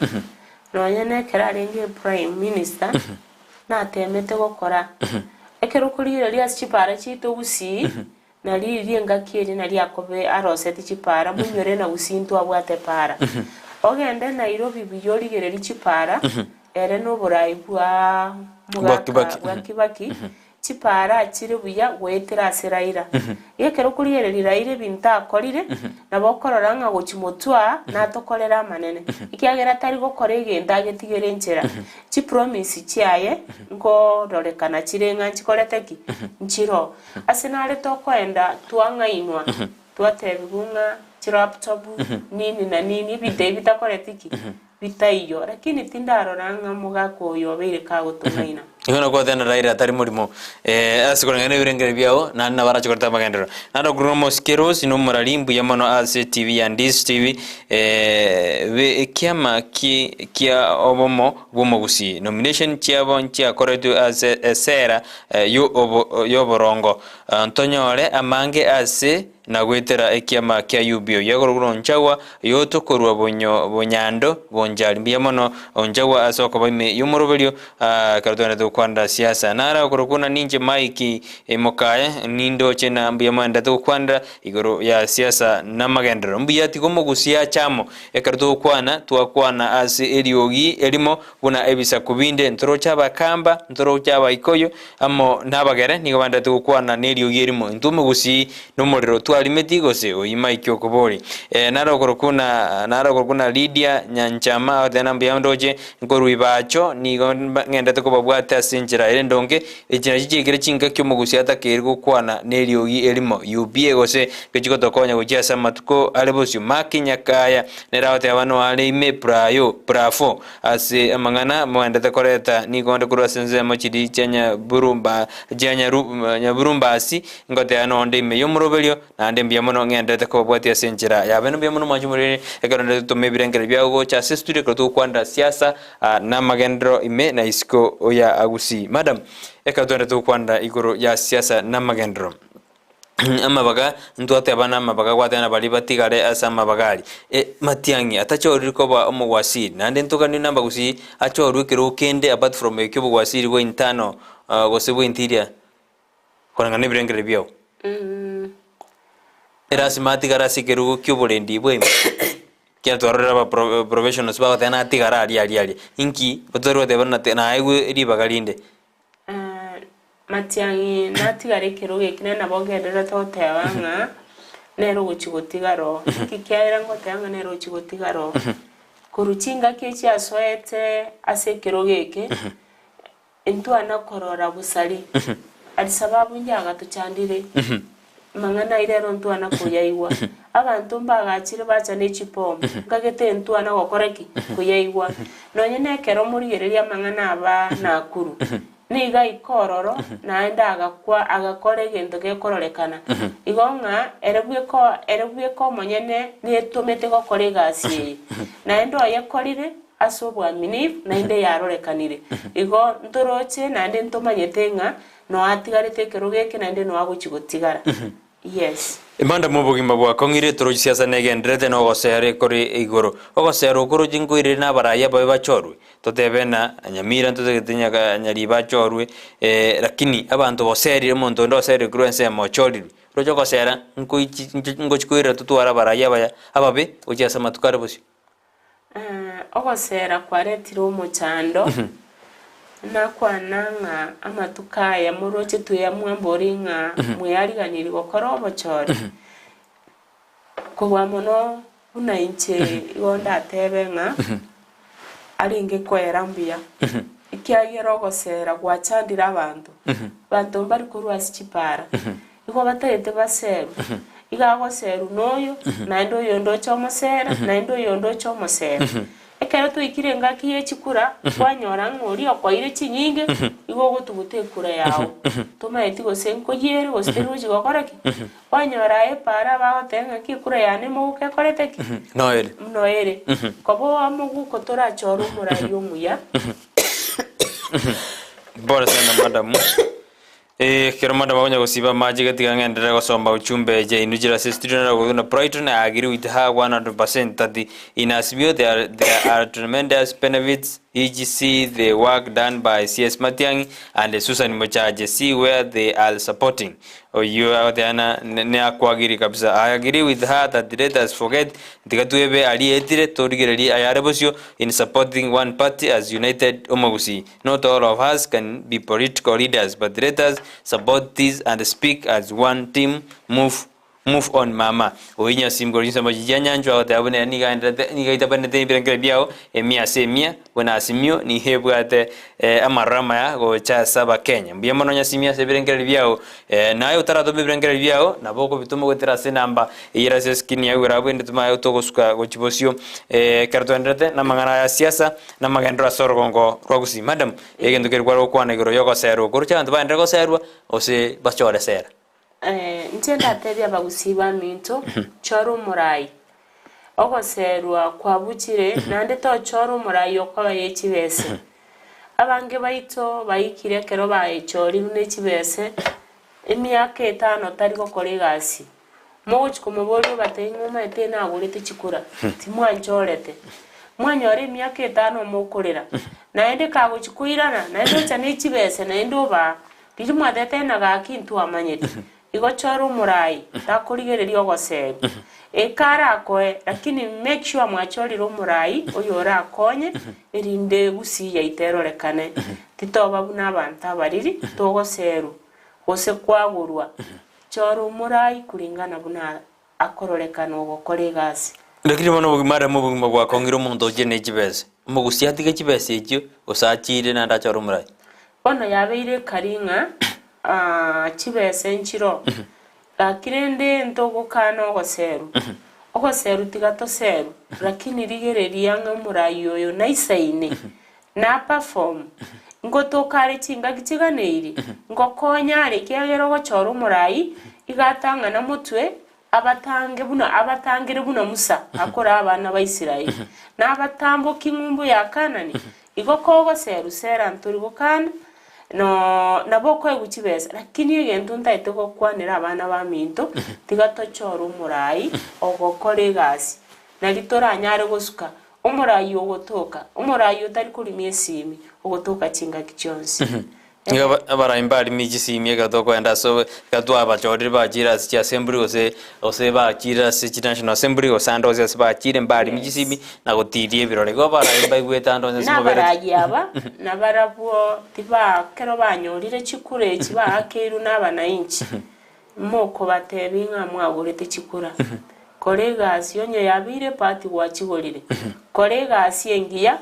Nonya nekero arenge prime minister, natemete gokora. Ekero okorigereria ase chipara chiaito gusii, Na riria engaki eria nario akobe aroseti chipaara, moinyore na gusii ntwabwate epaara. Ogende Nairobi buya origererie chipaara, ere noborai bwa Bwa mogaka Kibaki. bwa Kibaki, chipaara chire buya goetera ase Raila. Iga ekero okorigereria Raila ebinto akorire, nabo okorora ng'a gochia motwe aa natokorere amanene, ekiagera tari gokora egento agetigere enchera. Chipromise chiaye nkororekana chire ng'a nchikorete ki? Nchiroo. Ase nare tokoenda twang'ainwa, twatebigwa ng'a chilaptop nini na nini, ebinto ebi bitakoreti ki? Bitaiyo. Lakini tindarora ng'a omogaka oyo obeire kagotong'aina. Igo nokotenda Raila tari morimo ase koreng'ana nebirengererio biao naende nabo arache koreta amagenderero. Naende okorwa omosike Rose na omorari mbuya mono ase TV ya Ndisi TV be ekiama ki kia obomo bw'omogusii. Nomination chiabo nchiakoretwe ase esera y'oborongo, ntonyore amange ase na goetera ekiama kia UBO. Yagorwa Onchagwa yoto korwa bonyando bonchari. Mbuya mono Onchagwa ase okoba ime y'omoroberio ekero togendete gokwanera siasa. Nare okorokwa na ninche Mike Mokaye nindoche na mbuya moendete gokwanera igoro ya siasa namagenderero. Mbuya tiga omogusia ache amo ekero togokwana twakwana ase eriogi erimo Buna ebisaku binde, ntoroche Abakamba, ntoroche Abaikoyo, amo nabagere, nigo baendererete gokwana neriogi erimo, Intwe omogusii nomorero twa. arimeti gose oyio Mike okobori. Eh, naro okorokwa na naro okorokwa na Lydia Nyanchama agoteba na mbuya ndoche nkorwa ibacho nigo ng'endete kobabwate ase enchera ere endonge echi nachio chiaikire chingaki omogusi atakeire gokwana neriogi erimo UPA gose gechigotokonya gochia ase amatuko are bosio Mark Nyakaya nere agoteba noare ime prayo prafo Ase amang'ana moendete koreta nigo onde korwa ase ensemo chiria chia nyaburumba chia nyaru nyaburumbasi, ngoteeba nonde ime y'omoroberio, naende mbuya mono ng'enderete kobabwatia ase enchera yabo. Mbuya mono mwanche morere, ekero onde totome ebirengererio biao gocha ase estudio ekero togokwanera siasa na amagenderero ime na isiko ya Gusii. Madam, ekero twendete gokwanera igoro ya siasa na amagenderero. Amabaga, ntwateba namabaga gwateba na baria batigare ase amabaga aria. E, Matiang'i atachoriri koba omogwasiri, naende ntoganire namba gusii achorwe ekerogo kende apart from ekio obogwasiri bwa internal gose bwa interior koreng'ana na ebirengererio biao. Erasima atigare ase ekerogo kia oborendi bwa ime. Ekiagera twarorire aba pro professionals bagoteba natigare aria aria aria. Inki otari goteba nate naegwe ribaga rinde. Matiang'i natigare ekerogo eki naende nabo ngendererete goteba ng'a nere ogochia gotigara oo. Nki kiagera ngoteba ng'a nere ogochia gotigara oo? Korwa chingaki echi asoete ase ekerogo eke, intwana korora bosari, Alisababu inche agatochandire, amang'ana ayio rero ntwana koyaigwa. Abanto mbagachire bacha ne chibomu, nkagete ntwana gokora ki? Koyaigwa. Nonye nekero morigereria amang'ana aba Nakuru, nigo aika ororo naende agakwa agakora egento gekororekana. Igo ng'a ere bweka ere bweka omonyene netomete gokora egasi eye. Naende oyekorire ase obwaminifu naende yarorekanire. Igo ntoroche naende ntomanyete ng'a noa atigarete ekerogo eke naende noa agochia gotigara. Yes. Emanda mobogima bwakong'ire torochi siasa negendererete na ogosera ekore igoro. Ogosera okwo roche nkoirire na abarai ababe bachorwe. Totebe na Nyamira ntotagete nyaka Nyaribo achorwe eh, lakini abanto boserire omonto onde oserire korwa ensemo ochorirwe. Roche ogosera nkoichi ngochi koirera totware abarai abaya ababe gochia ase amatuko are bosio. Ogosera kwaretire omochando, nakwana ng'a amatuko aya moroche tweamua mbori ng'a mweariganirie gokora obochore, kobua mono buna inche igo ndatebe ng'a arenge koera mbuya, ekiagera ogosera gwachandire abanto, abanto mbari korwa ase chipara. Igo batagete baserwe. Igo agoserwa noyo, naende oyonde oche omosere, naende oyonde oche omosere. Ekero twaikire engaki ye chikura, kwanyora ng'a oria okoeire chinyinge, igo ogotuguta ekura yao. Tomaeti gose nkoyiere gose teri gochi gokora ki? Kwanyora aye epaara bagoteba ng'aki ekura yane moguko ekorete ki? Noere. Noere. Koba oa moguko torachore omorai omuya. Pole sana madam. Ekero madam akonya gosiba amache gatiga ng'enderere gosomba ujumbe eche inwe chire ase studio naro gokuna Brighton I agree with her 100% that in Azimio there are, there are tremendous benefits eg see the work done by CS Matiang'i and Susan Mochache see where they are supporting oyio agoteba na ne akwagiri kabisa I agree with her that let us forget tiga twebe aria etire torigererie ayare bosio in supporting one party as united omogusii Not all of us can be political leaders but let us support this and speak as one team move move on mama. Oyio Nyasimba korwa chinsemo chia nyanchwa agoteba buna ere nigo aenderete nigo aitabanete ebirengererio biao emia ase emia buna Azimio nigo ebwate amaroro amaya gocha ase abakenya. Mbuya mono Nyasimia ase ebirengererio biao naye otaratoma ebirengererio biao nabo okobitoma goetera ase enamba eyio ere ase escreen yao igoro abwo ende tomaye togosuka gochia bosio ekero toenderete namang'ana aya siasa. Namagenderero ase orogongo rwa Gusii. Madam, egento keria kware gokwana igoro y'ogoserwa okwo, oroche abanto bagenderere goserwa gose bachore sera? Inche ndatebie abagusii baminto, chora omorai. Ogoserwa kwabuchire, naende tochora omorai okoba ye chibese. Abange baito baikire ekero baechorirwe ne chibese, emiaka etano tari gokora egasi. Mogochia komoboria obatebie ng'a omanyete nagorete chikura, timwanchorete. Mwanyora emiaka etano mokorera, naende kagochia koirana, naende ocha ne chibese naende obaa. Riria mwatete ng'a gaki ntwamanyete. Igo chora omorai, takorigereria ogoseria. Eka arakoe, lakini make sure mwachorire omorai oyorakonye, erinde gusii yaito erorekane. Titoba buna abanto abariri, togoserwa, gose kwagorwa. Chora omorai kulingana buna akororekana ogokora egasi. Lakini bono obogima aremo obogima bwakong'ire omonto ochire ne chibesa. Omogusia atige chibesa echio, gose achire naende achore omorai. Bono yabeire ekari ng'a chibesa enchiroo, gaki rende ntogokana ogoserwa. Ogoserwa tiga toserwe, lakini rigereria ng'a omorai oyo naisaine, na perform, ngotoka are chingaki chiganeiri, ngokonya are ekiagera ogochora omorai iga atang'ana motwe abatange buna abatangire buna Musa akore abana ba Isiraeli, na abatamboki ng'umbu ya Kanani, igo kogoserwa sera ntori gokana, no nabo okoegwa chibesa. Lakini egento ntaete gokwanera abana baminto, tiga tochore omorai ogokora egasi, nari toranyare gosuka omorai ogotoka, omorai otari korimia esimi, ogotoka chingaki chionsi. Nigo aba- abarai mbarimi chisimi ekero tokoenda ase obo ekero twabachorire bachire ase chiassembly gose gose bachire ase chinational assembly gose ande onsi ase bachire mbarimi chisimi na gotiria ebirore. Igo abarai mbaigwete ande onsi ase moberete. Nabarai aba nabarabwo tiba ekero banyorire chikura echi baakeirwe na abanainchi, mokobatebia ng'a mwagorete chikura. Kora egasi onye yabeire eparty gwachigorire, kora egasi engiya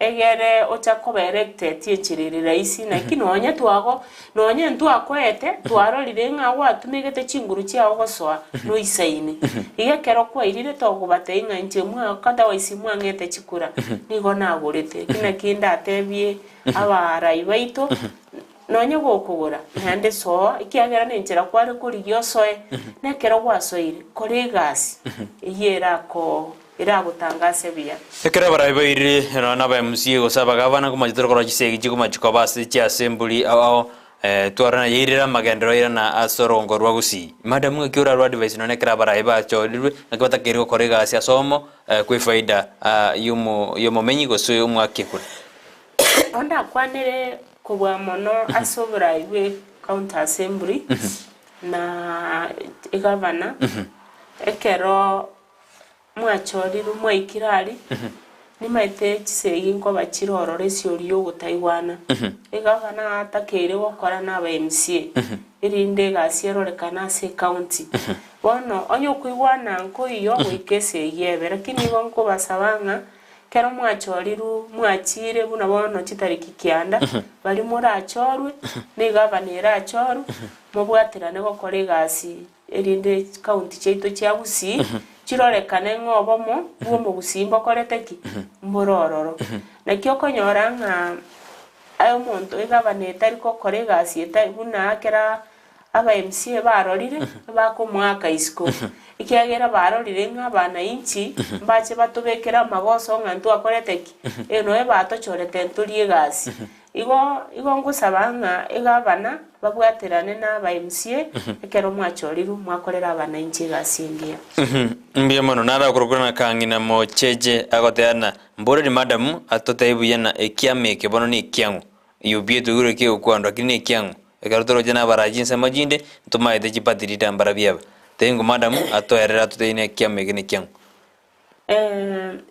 Egere ocha koba erected enchera ere rahisi, naki nonye twago nonye ntwakoete twarorire ng'a gwatumegete chinguru chiao gosoa noisaine. Iga ekero kwairire tokobatebia ng'a inche mwaka otherwise mwang'ete chikura, nigo nagorete. Eki naki ndatebie abarai baito, nonye gokogora naende soa ekiagera nenchera kware korigia osoe, na ekero gwasoire kora egasi eyio erakoo. Eragotangase buya. Ekero abarai bairire nonya na aba MCA gose abagavana nkomache tore korora chisegi chikomachi koba ase chiasembuli ao ao eh, twarora yairire amagenderero airana ase orongo rwa Gusii. Madam ng'aki orarwe advice nonya ekero abarai bachorirwe ng'aki batakeire gokora egasi ase omo eh, kwa efaida ah, yomo yomomenyi gose omwaki ekura. Onde akwanere kobua mono ase oborai bwe county assembly na egavana ekero Mwachorirwe mwaikire aria, nimaete chisegi nkoba chire ororo esiori y'ogotaigwana. Egavana atakeire gokora na aba MCA, erinde egasi erorekane ase ecounty. Bono onye okoigwana nkoiyo goika esegi ebe, lakini igo nkobasaba ng'a ekero mwachorirwe mwachire buna bono chitariki kianda, baria morachorwe, na egavana erachorwe, mobwaterane gokora egasi Erinde chikaunti chiaito chia Gusii chirorekane ng'a obomo bw'omogusii mbokorete ki? Mbore ororo. Naki okonyora ng'a aye omonto egavana etari gokora egasi etari buna ekero aba MCA barorire, bakomoaka isiko. Ekiagera barorire ng'a abanainchi mbache batobekere amagoso ng'a ntwakorete ki? Eye noe batochorete ntorie egasi. Igo igo ngosaba ng'a egavana babwaterane na aba MCA ekero mwachorirwe mwakorera abanainchi egasi engiya. Mbuya mono naro akorokwa na kang'ina mocheche agoteba na mboreri madam atotebie buya na ekiama eke bono ne ekiang'u UPA twaigure kegokwanwa lakini ne ekiang'u ekero toroche na abarayi chinsemo chinde ntomaete chiparty leader mbarabwo aba tebia ng'o madam atoerere atotebie ne ekiama eke ne ekiang'u.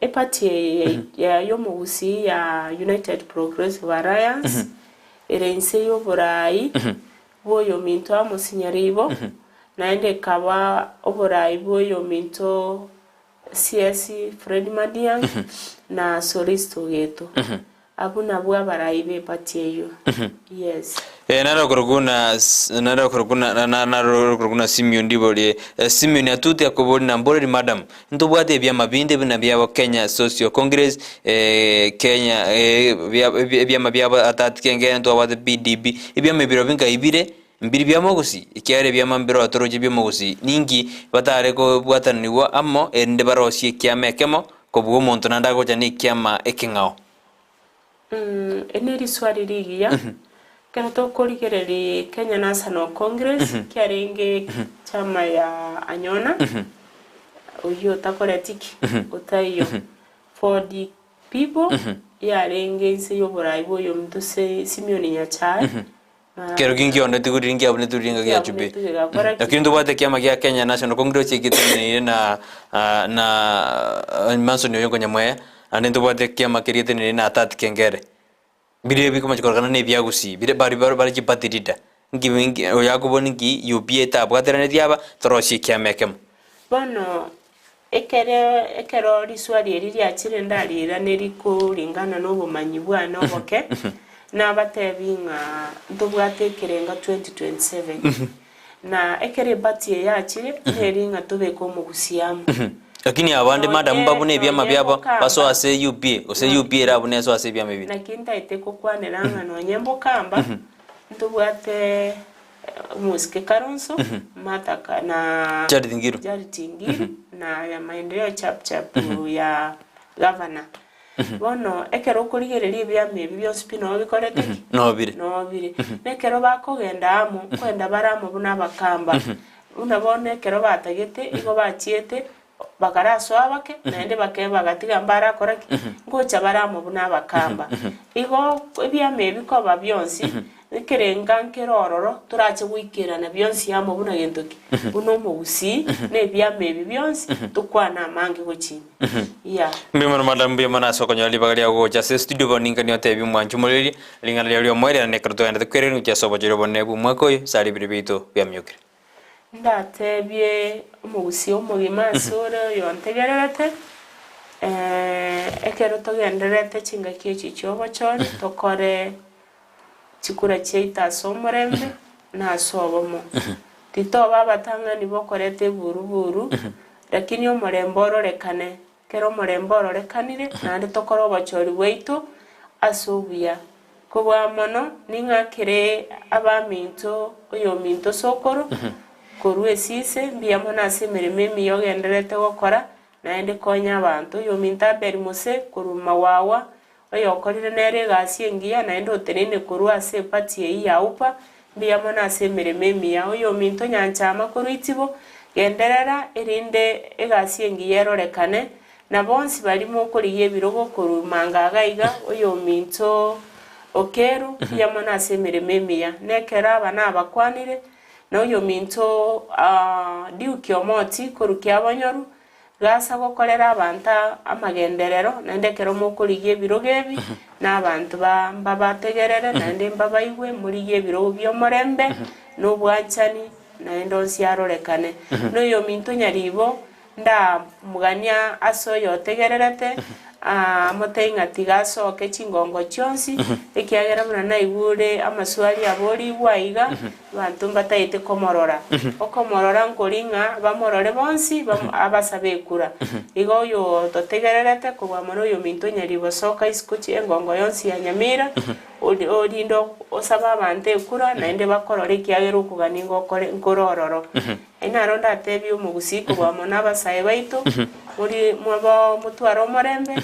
Eparty eye ya y'omogusii ya United Progressive Alliance ere inse y'oboraai bw'oyominto Amos Nyaribo, naende ekaba oboraai bw'oyominto CS Fred Matiang'i na Solisto Ogeto. Abwo nabwo abarai b'eparty eyio. Yes. Eh, naro okorokwa na s- naro okorokwa na- na- na- naro okorokwa na Simeon ndiborie eh, Simeon atuti akobori na mboreri madam ntobwate ebiama binde buna biabo Kenya Social Congress eh, Kenya eh, bia- ebi- ebiama biabo atati kengene ntwabwate PDP ebiama ebiro binga ibire mbiri biamogusi ekiagera ebiama mbiro toroche biomogusi ninki batare kobwatanigwa amo erinde barosie ekiama ekemo kobua omonto naende agocha na ekiama ekeng'ao. Eri neriswali rigiya, ekero tokorigereria Kenya National Congress kiarenge chama ya Anyona, oyio otakoreti ki? Otaiyo. For the people yarenge inse y'oborai bwa oyominto Simeon Nyachae. Kero ginki onde tiguriri nkiabunete riringa gia Jubilee. Lakini ntobwate ekiama gia Kenya National Congress egeteneneire na na Manson Oyongo Nyamweya, naende ntobwate ekiama keria geteneneire na Atati Kengere. Biria bikomachi kororekana na ebia Gusii, biria bari bare chiparty leader. Nki nki oyo akoboni nki UPA etabwateranetie aba, torosie ekiama ekemo. Bono ekere ekero riswali eri riachire ndariiranerie koringana na obomanyi bwane oboke, nabatebi ng'a ntobwate ekerenga 2027, na ekero eparty eye yachire, neri ng'a tobeke omogusia amo. Lakini abande madam Nonye babune ebiama nonye biabo mbokamba basoe ase UPA, gose UPA erabune esoe ase ebiama ebi. Naki ntaete kokwanera ng'a nonye mbokamba, ntobwate omosike Kalonzo, Martha Ka na Charity Ngiru. Charity Ngiru na ya Maendeleo chap chap ya gavana. Bono ekero okorigereria ebiama ebi bionsi pi noo bikorete ki? Noo bire. Noo bire. Na ekero bakogenda amo, nkoenda bare amo buna abakamba. Buna bono ekero batagete, igo bachiete bakarasoa abake, naende bake bagatiga mbarakora ki? Ngocha bare amo buna abakamba. Igo ebiama ebi koba bionsi, ekerenga nkere ororo torache goikerana bionsi amo buna gento ki? Buna omogusii, na ebiama ebi bionsi, tokwane amange gochia ime. Yeah. Mbuya mono madam, mbuya mono ase okonyora ribaga riago gocha ase estudio bono ninka niotebie omwanchi omoreri, ring'ana riao riomoerio naende ekero togenderete kwererania gochia ase obochori obonene bw'omwaka oyo, ase aria ebibe biaito biamiokire. Ndatebie omogusii omogima ase ore oyontegererete, ekero togendererete chingaki echi chi'obochori, tokore chikura chiaito ase omorembe na ase obomo. Titoba abatang'ani bokoreta eburu-buru, lakini omorembe ororekane. Ekero omorembe ororekanire, naende tokore obochori bwaito ase obuya. Kobua mono, ning'akere abaminto oyominto sokoro korwa esise, mbuya mono ase emeremo emiya ogendererete gokora, naende konya abanto. Oyominto Abel Mose korwa Mawawa, oyokorire nere egasi engiya, naende oteneine korwa ase eparty eyio ya UPA, mbuya mono ase emeremo emiya. Oyominto Nyanchama korwa Itibo, genderera erinde egasi engiya erorekane, Na bonsi baria mokorigia ebirogo korwa manga iga iga, oyominto Okeru, mbuya mono ase emeremo emiya. Na ekero aba nabakwanire, na oyominto Duke Omoti korwa Kiabonyoru, gasa gokorera abanto amagenderero, naende ekero mokorigia ebirogo ebi, na abanto ba mbabategerere, naende mbabaigwe, morigie ebirogo bi'omorembe, na obwanchani, naende onsi arorekane. Na oyominto Nyaribo, Ndamogania ase oyotegererete, amotebie ng'a tiga asoke chingongo chionsi, ekiagera buna naigure amaswali aborigwe aiga, abanto mbataete komorora. Okomorora nkori ng'a bamorore bonsi, abasabe ekura. Igo oyototegererete kobua mono oyominto nyaribosoka isiko engongo yonsi ya Nyamira, orinde osabe abanto ekura, naende bakorore ekiagera okogania ngokore nkore ororo. Ere naro ndatebie omogusii kobua mono abasae baito, mori mwaba motware omorembe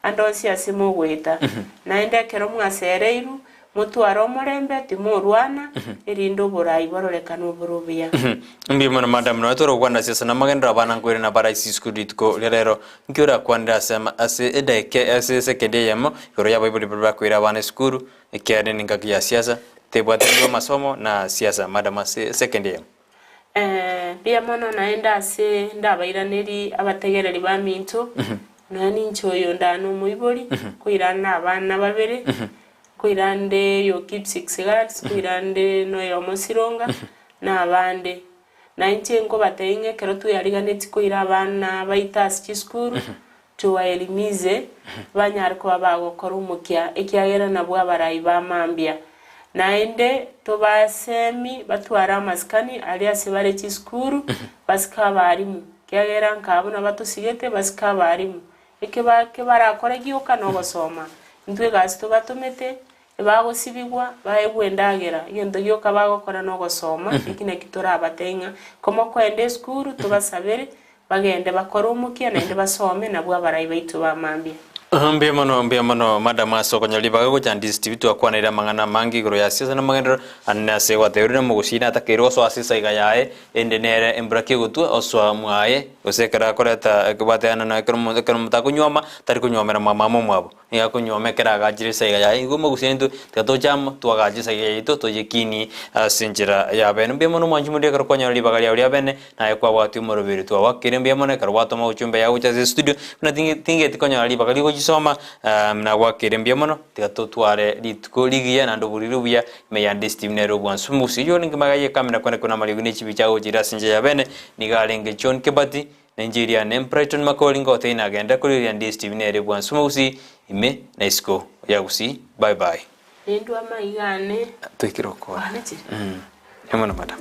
ande onsi ase mogoeta. Naende ekero mwasereirwe, motware omorembe, timorwana, erinde oborai bororekane obore obuya. Mbuya mono madam, nonya tore gokwana ase ase namagenderero abana nkoirana baraisi isiko rituko ria rero, nki orakwanere ase ama ase edaika ase esekendi eyemo igoro y'abaibori baria bakoira abana esukuru, ekiagera nengaki ya siasa, tebwatanirie amasomo na siasa madam ase esekendi eyemo. Mbuya mono naende ase ndabairaneri abategereri baminto, nonya ninche oyo ndane omoibori, nkoirande abana babere, nkoirande oyo Kipsix Girls, nkoirande na oyomo Sironga, na abande. Na inche nkobatebia ng'a ekero tweariganetie koira abana baito ase chisukuru, tobaelimize, banyare koba bagokora omokia, ekiagera nabwo abarai ba mambia. Naende tobasemi batware amasikani aria ase bare chisukuru, basike abalimu, ekiagera nka buna batosigete basike abalimu. Eke ba barakore gioka nogosoma. Intwe egasi tobatomete, ebagosibigwa, baegwe endagera, egento gioka bagokora nogosoma, eki naki torabatebie ng'a komokoenda esukuru tobasabere, Bagende bakore omokia naende basome, nabwo abarai baito ba mambia. Mbuya mono, mbuya mono madam ase okonyora ribaga gocha Ndizi TV twakwaneire amang'ana amange igoro ya siasa na amagenderero ande ase gwatebirie na omogusii natakeire gosoa ase esaiga yaye ende nere embura kegotwa osoa mwaye gose ekero akoreta ekebwateana na ekero ekero omonto akonywoma tari konywomera mwa mama omwabo. Nigo akonyuoma ekero agachire esaiga yaye. Igo omogusii intwe tiga toche amo twagache esaiga yaito toyekinie ase enchera ya bene. Mbuya mono omwanchi moria ekero kwanyora ribaga riao ria bene naye kwabwatia omoroberi twagwakire mbuya mono ekero gwatoma ochumbe yao gocha ase estudio buna tingeti konyora ribaga rigochisoma nagwakire mbuya mono tiga totware rituko rigiya naende oboriri obuya ime ya Ndisi TV nere obwansu. Omogusii oyio orenge magega ye ekamera kwane kona amariogi ne chibicha agochire ase enchera ya bene nigo arenge John Kebati. Nenche eria ne Brighton Makori ngotei nagenda korigereria ndi Steve nere bwansu mogusii ime na isiko ya gusii bye bye. Nindwe amaiga ane. Toikire okora. Kwanachire. Mbuya mono madam.